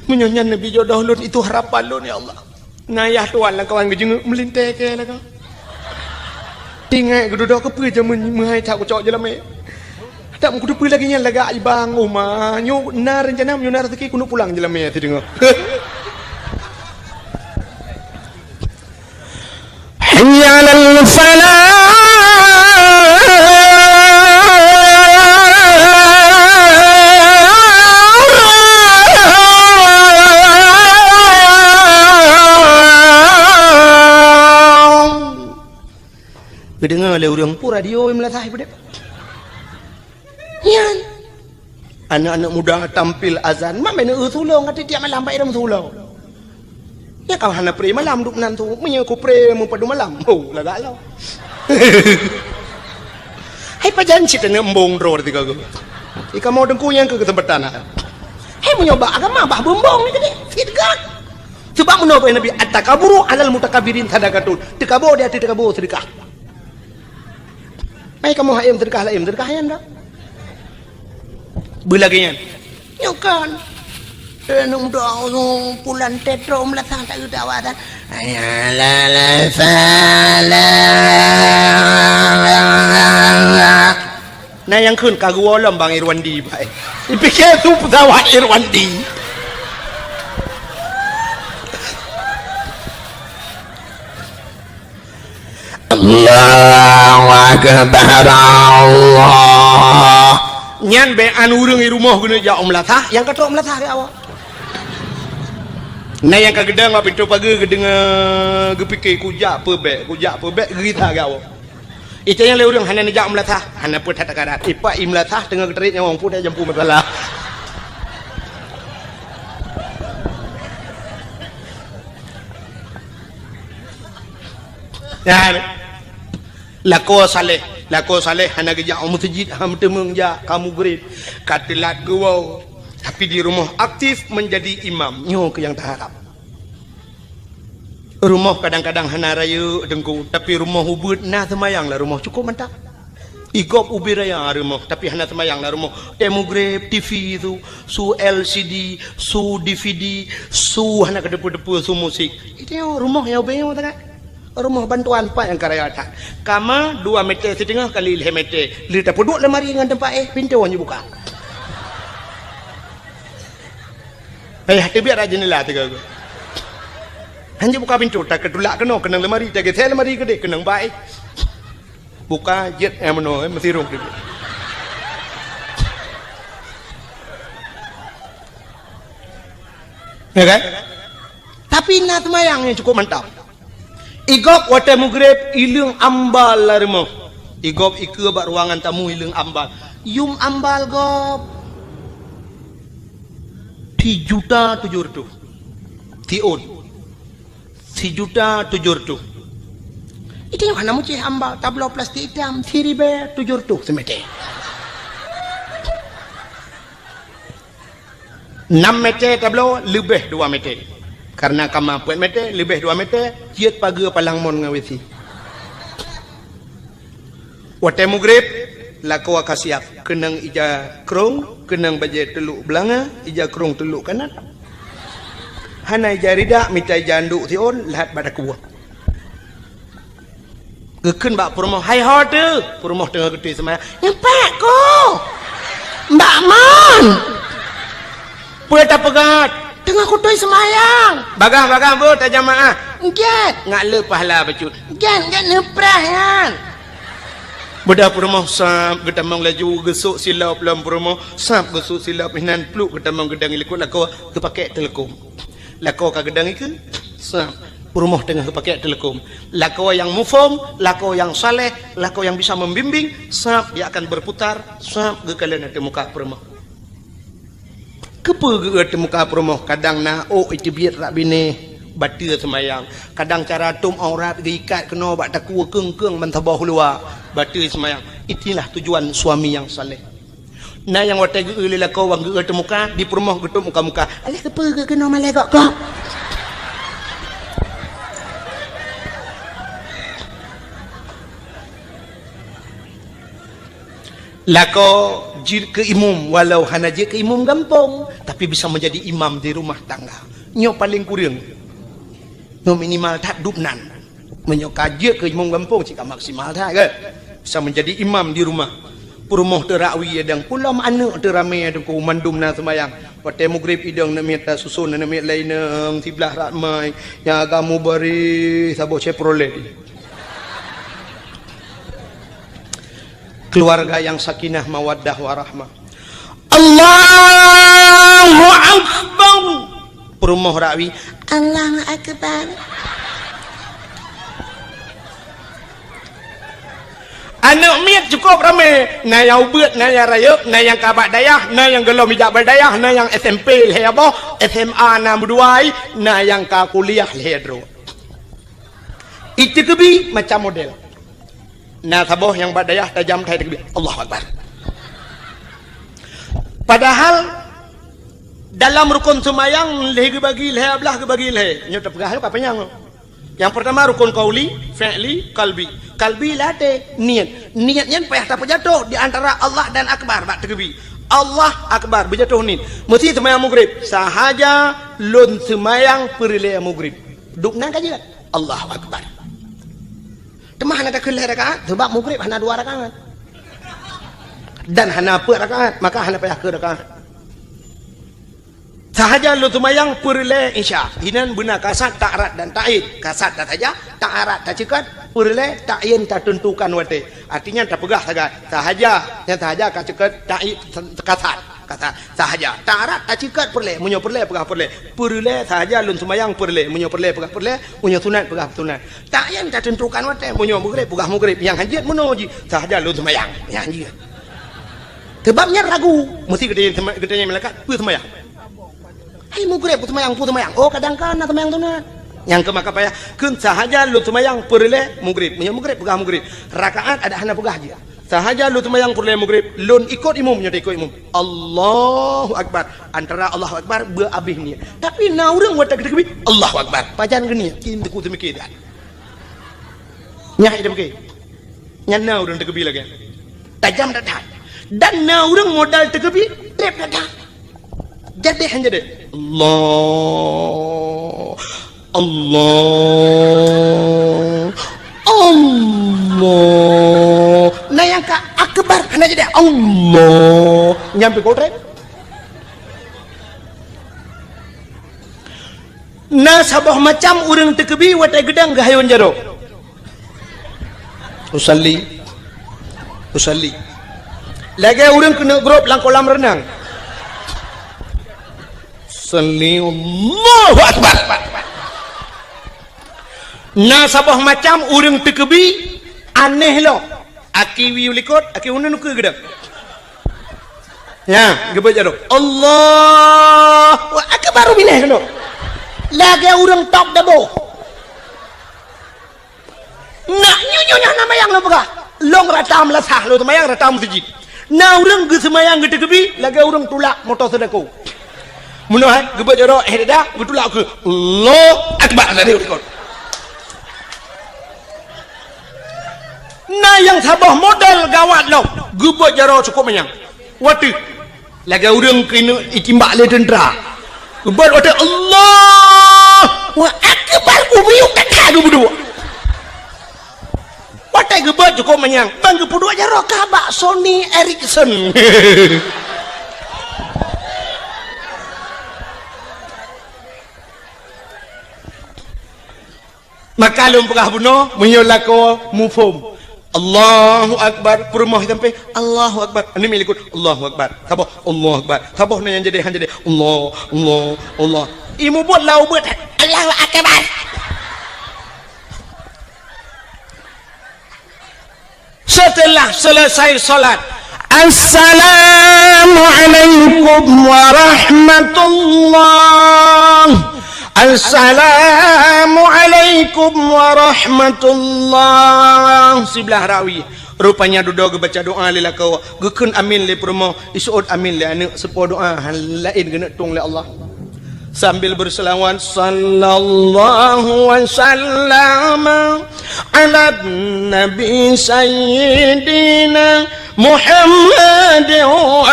Meunyoe nyan neubi jodoh lôn, itu harapan lôn, ya Allah. Na yah tuan lam kawan geujeungeuk meulintèe kèe lagoe. Ingat geududoe keupeue jameun meuhai that kucok jeulamèe. Tak meukuteupeue lagèe nyan lagak ibang uma. Nyoe na reuncana, meunyoe na raseuki keuneuk pulang jeulamèe sideungoe. Hayya 'alal falah. Geudeungoe lé ureueng, peue radio i meulasah peudeh. Nyan. Aneuk-aneuk muda tampil azan, mak meuneuk eu tulông, ka tiep malam bak irong tulông. Nyan ka hana pre malam duek nan tu. Meunyoe ku pre meupadum malam. Oh, lagak lo. Hai pajan cit na embong droe tiga go. Ika mau dengku nyang keu kesempatan. Hai meunyoe bak agama bah bumbong ni tadi. Fitnah. Sebab meunoe Nabi, "At-takaburu alal mutakabirin sadaqatun." Teukabo di ateueh teukabo sedekah. Mai kamoe hayam sedekah laén, sedekah nyan dah. Beulagèe nyan. Nyoe kan. Eh, neuk meudoa, oh, pulan tetrok meulasah tak geudawa dah. Hayya 'alas salah. Nah, nyang kheun ka geuwoe lom Bang Irwandi, Pak. Dipike su pesawat Irwandi. Allahu Akbar, Allah. Nyan bèk an ureueng i rumoh geuneuk jak u meulasah, nyang ka trok meulasah keu awak. Nah, nyang ka geudong bak pintoe pageue geudeungoe, geupike, "Kujak peue bèk, kujak peue bèk," geugisa keu awak. Ita nyang lé ureueng hana neujak u meulasah, hana peue that takarat. Ipak i meulasah teungoh geutrép nyawong pun dak jampu masalah. Nyan. Lakoe saleh, lakoe saleh hana geujak u meuseujid, hana meuteumèe jak, ka mugreb, ka teulat geuwoe. Tapi di rumoh aktif menjadi imam. Nyoe keuh nyang taharab. Rumoh kadang-kadang hana rayeuk teungku, tapi rumoh ubeuet na seumayang lam rumoh cukôp mantap. I gob ubé raya rumoh, tapi hana seumayang lam rumoh. Watèe mugreb, T V su, su L C D, su D V D, su hana keudeupeue-deupeue, su musik. Itu rumoh nyang ubé nyoe sangat. Rumoh bantuan pat nyang ka raya that. Kama dua meter siteungoh kali lhèe meter. Lheueh tapeuduek lemari ngon teumpat éh, pintoe nyoe buka. Payah teubiet rot jeundela tiga go. Hana buka pintoe, takeutulak keunoe, keunong lemari, tageuseue lemari keudeh, keunong bak éh. Buka jeuet nyang meunoe, eh, meusirông teubiet. Ya kan? Tapi na seumayang nyang cukôp mantap. I gob watèe mugreb, i leung ambal lam rumoh. I gob i keue bak ruangan tamu i leung ambal. Yum ambal gob. Sijuta tujoh reutôh. Siôn. Sijuta tujoh reutôh. Itu nyang hana meucéh ambal, tabloe plastik itam, siribèe tujoh reutôh simeter. Nam meter tabloe leubeh dua meter. Karena kama peuet meter, leubeh dua meter, jeuet pageue palang mon ngon W C. Watèe mugreb, lakoe ka siap. Keunong ija krông, keunong bajèe teulok beulanga, ija krông teulok kanat. Hana ija ridak, mita ija anduk siôn, lheuh bak takue. Geukheun bak peurumoh, "Hai ho teuh?" Peurumoh teungoh geutôi seumayang. "Nyoe pat, Ko." "Bak mon?" "Peue tapeugah?" "Teungoh kutôi seumayang." "Bagah-bagah beuh tajamaah." "Gèt." "Ngat le pahala bacut." "Gèt, gèt neupreh nyan." Beudah peurumoh sab geutamong laju geusôk silop lom peurumoh, sab geusôk silop inan pluek geutamong geudong i likot lakoe geupakèk teuleukom. Lakoe ka geudong ikeue, sab peurumoh teungoh geupakèk teuleukom. Lakoe nyang muphom, lakoe nyang saleh, lakoe nyang bisa membimbing, sab dia akan berputar, sab geukalon ateueh muka peurumoh. Keupeue geuôt teuh muka peurumoh? Kadang na ôk iteubiet rak binéh, bateue seumayang. Kadang cara tôm aurat geuikat keunoe bak takue keung-keung ban saboh luwa, bateue seumayang. Itulah tujuan suami nyang saleh. Na nyang watèe geuôt lé lakoe wan geuôt teuh muka, di peurumoh geutôp muka-muka. "Alah keupeue geuôt keunoe malèe gok-gok?" Lakoe jeuet keu imum, walau hana jeuet keu imum gampông, tapi bisa menjadi imam di rumah tangga. Nyoe paleng kureueng. Nyoe minimal that dub nan. Meunyoe ka jeuet keu imum gampông, cit ka maksimal that, kan? Bisa menjadi imam di rumah. Peurumoh teuh rak wie idong, pulang aneuk teuh ramé teungku, mandum na seumayang. Watèe mugreb idong neuk miet tasuson, neuk miet laén, siblah rak mai, nyang agam mubareh saboh Chevrolet. Keluarga yang sakinah, mawaddah, warahmah. Allahu Akbar. Peurumoh rak wie, Allahu Akbar. Aneuk miet cukup ramé, na nyang ubit, na nyang rayeuk, na nyang ka bak dayah, na nyang gohlom ijak bak dayah, na nyang S M P lhèe boh, S M A na meudua, na nyang ka kuliah lhèe droe. Iteukeubie macam model. Na saboh nyang bak dayah tajam that teukeubie, Allahu Akbar. Padahal dalam rukon seumayang lhèe geubagi lhèe, blah geubagi lhèe. Nyoe tapeugah lom ka panyang. Nyang peurtama rukon qauli, fi'li, qalbi. Qalbi ladé, niet. Niet nyan payah tapeujatoh di antara Allah dan Akbar bak teukeubie. Allah Akbar, beujatoh niet. Meusi seumayang Maghrib, sahaja lôn seumayang peureulèe Maghrib. Dub nan ka jeuet. Allahu Akbar. Teuma hana takheun lhèe rakaat, seubab Maghrib hana dua rakaat. Dan hana peuet rakaat, maka hana payah keu rakaat. Sahaja lôn seumayang peureulèe Isya. Inan beuna kasad, ta'rad dan ta'yin. Kasad tasaja, ta'rad taceukat, peureulèe ta'yin tateuntukan watèe. Artinya tapeugah sagai, sahaja, nyang sahaja ka ceukat ta'yin kasad. Kata sahaja. Ta'rad taceukat peureulèe, meunyoe peureulèe peugah peureulèe. Peureulèe sahaja lôn seumayang peureulèe, meunyoe peureulèe peugah peureulèe, meunyoe sunat peugah sunat. Ta'yin tateuntukan watèe, meunyoe Maghrib peugah Maghrib, nyang hanjeuet meunoe jih sahaja lôn seumayang, nyang hanjeuet. Seubab nyan ragu, meusti geutanyoe seuma-, geutanyoe malaikat, peue seumayang? Hai Maghrib peue seumayang, peue seumayang? Oh, kadang kana seumayang sunat. Nyang keu maka payah, kheun sahaja lôn seumayang peureulèe Maghrib, meunyoe Maghrib peugah Maghrib. Rakaat adak hana peugah jih. Sahaja lôn seumayang peureulèe Maghrib, lôn ikot imum, nyoe ikot imum. Allahu Akbar. Antara Allahu Akbar beu abéh niet. Tapi na ureueng watèe geuteukeubi, Allahu Akbar. Pajan geuniet, cit teungku seumiké that. Nyan ida beuke. Nyan na ureueng teukeubi lagèe. Tajam that-that. Dan na ureueng modal teukeubi, trép that-that. Jadi han jadi. Allah. Allah. Allah. Na nyang ka akbar hana jadi. Allah. Nyang pih kotrek. Na saboh macam ureueng teukeubi watèe geudang geuhayôn jaroe. Usalli. Usalli. Lagèe ureueng keuneuk grob lam kolam reunang. Salli, Allahu Akbar. Na saboh macam ureueng teukeubi aneh lom. Aki wiyeu likot, aki uneun ukeue geudang. Nya, geubeuet jaroe. Allahu Akbar, binéh keunoe. Lagèe ureueng top dabo. Nak nyoe-nyoe nyang na mayang lôn peugah. Lôn rata meulasah, lôn seumayang rata meuseujid. Na ureueng geuseumayang geuteukeubi lagèe ureueng tulak moto seudako. Meunoe hai, geubeuet jaroe, eh, dada, geutulak keu Allahu Akbar tadi ulikot. Na nyang saboh model gawat lom, geubeuet jaroe cukop manyang. Watèe lagèe ureueng keuneuk itimbak lé teuntra. Geubeuet watèe Allahu Akbar, geubiyuk that-that geupeuduek. Watèe geubeuet cukop manyang, ban geupeuduek jaroe ka bak Sony Ericsson. Maka lôn peugah bunoe, meunyoe lakoe muphom. Allahu Akbar, peurumoh sampai, Allahu Akbar. Aneuk miet likot, Allahu Akbar. Saboh, Allahu Akbar. Saboh na nyang jadi, han jadi. Allah, Allah, Allah. Imeubeuet lam ubeut, Allahu Akbar. Setelah selesai salat, "Assalamualaikum warahmatullah. Assalamualaikum warahmatullah." Siblah rawi. Rupanya dudoe geubaca doa lé lakoe, geukheun amin lé peurumoh, iseuôt amin lé aneuk, seupôt doa laén geuneuk tueng lé Allah. Sambil berselawat, "Sallallahu wa sallama ala nabi sayyidina Muhammad wa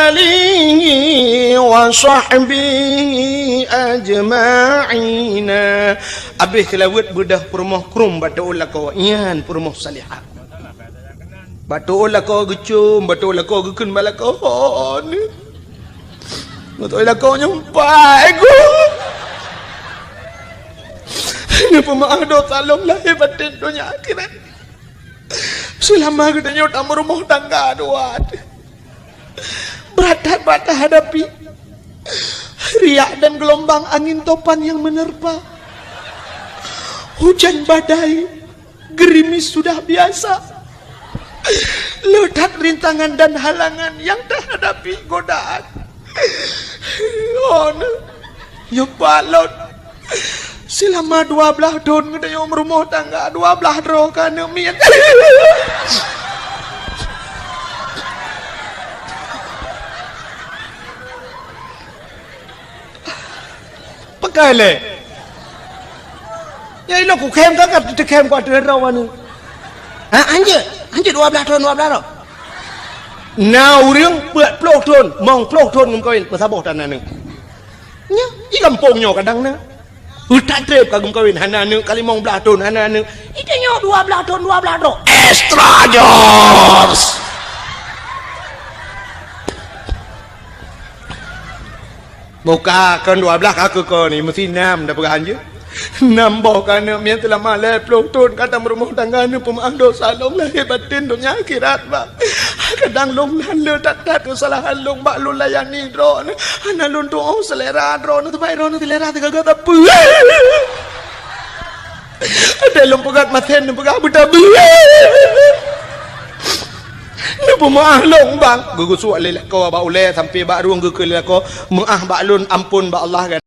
alihi wa sahbihi ajma'ina." Abéh seulaweuet beudôh peurumoh krueng bak teuôt lakoe, nyan peurumoh salihah. Bak teuôt lakoe geucôm, bak teuôt lakoe geukheun bak lakoe. Beutôi lakoe nyoe empat, eh, geuh. Neupeumeu'ah dosa lom lahé batén donya akhirat. Seulama geutanyoe tameurumoh tangga dua. Brat that bak tahadapi. Riak dan gelombang angin topan yang menerpa. Hujan badai, gerimis sudah biasa. Le that rintangan dan halangan nyang tahadapi, godaan. Oh, nyoe pat lôn. Seulama dua blaih thon geutanyoe meurumoh tangga, dua blaih droe ka aneuk miet. Peugah lé. Ya, inoe kukhem ka, ka teukhem ku ateueh droe nyoe. Ha, hanjeuet, hanjeuet dua blaih thon, dua blaih droe. Na ureueng peuet ploh thon, limong ploh thon geumeukawen, meusaboh tan aneuk. Nyoe, di gampông nyoe kadang na. Utak treb ka geumeukawen, hana aneuk, ka limong blaih thon, hana aneuk. Di tanyoe dua blaih thon, dua blaih droe. Extra jobs. Muka kon dua blaih ka keu kon ni, meusi nam dah peugah hanjeuet. Nam boh ka aneuk miet seulama lhèe ploh thon ka tameurumoh tangga, neupeumaáh dosa lôn lahé batén, donya akhirat, Bang. Kadang lôn lheueh that-that keusalahan lôn bak lôn layani droeneuh. Hana lôn tuoh seulera droeneuh, teuma droeneuh seulera teugaga sapeue. Ada lôn peugah maté, neupeugah beutabi. Neupeumaáh lôn, Bang. Geugeusuek lé lakoe bak ulèe sampoe bak rueng, geukheun lé lakoe, meuáh bak lôn, ampôn bak Allah.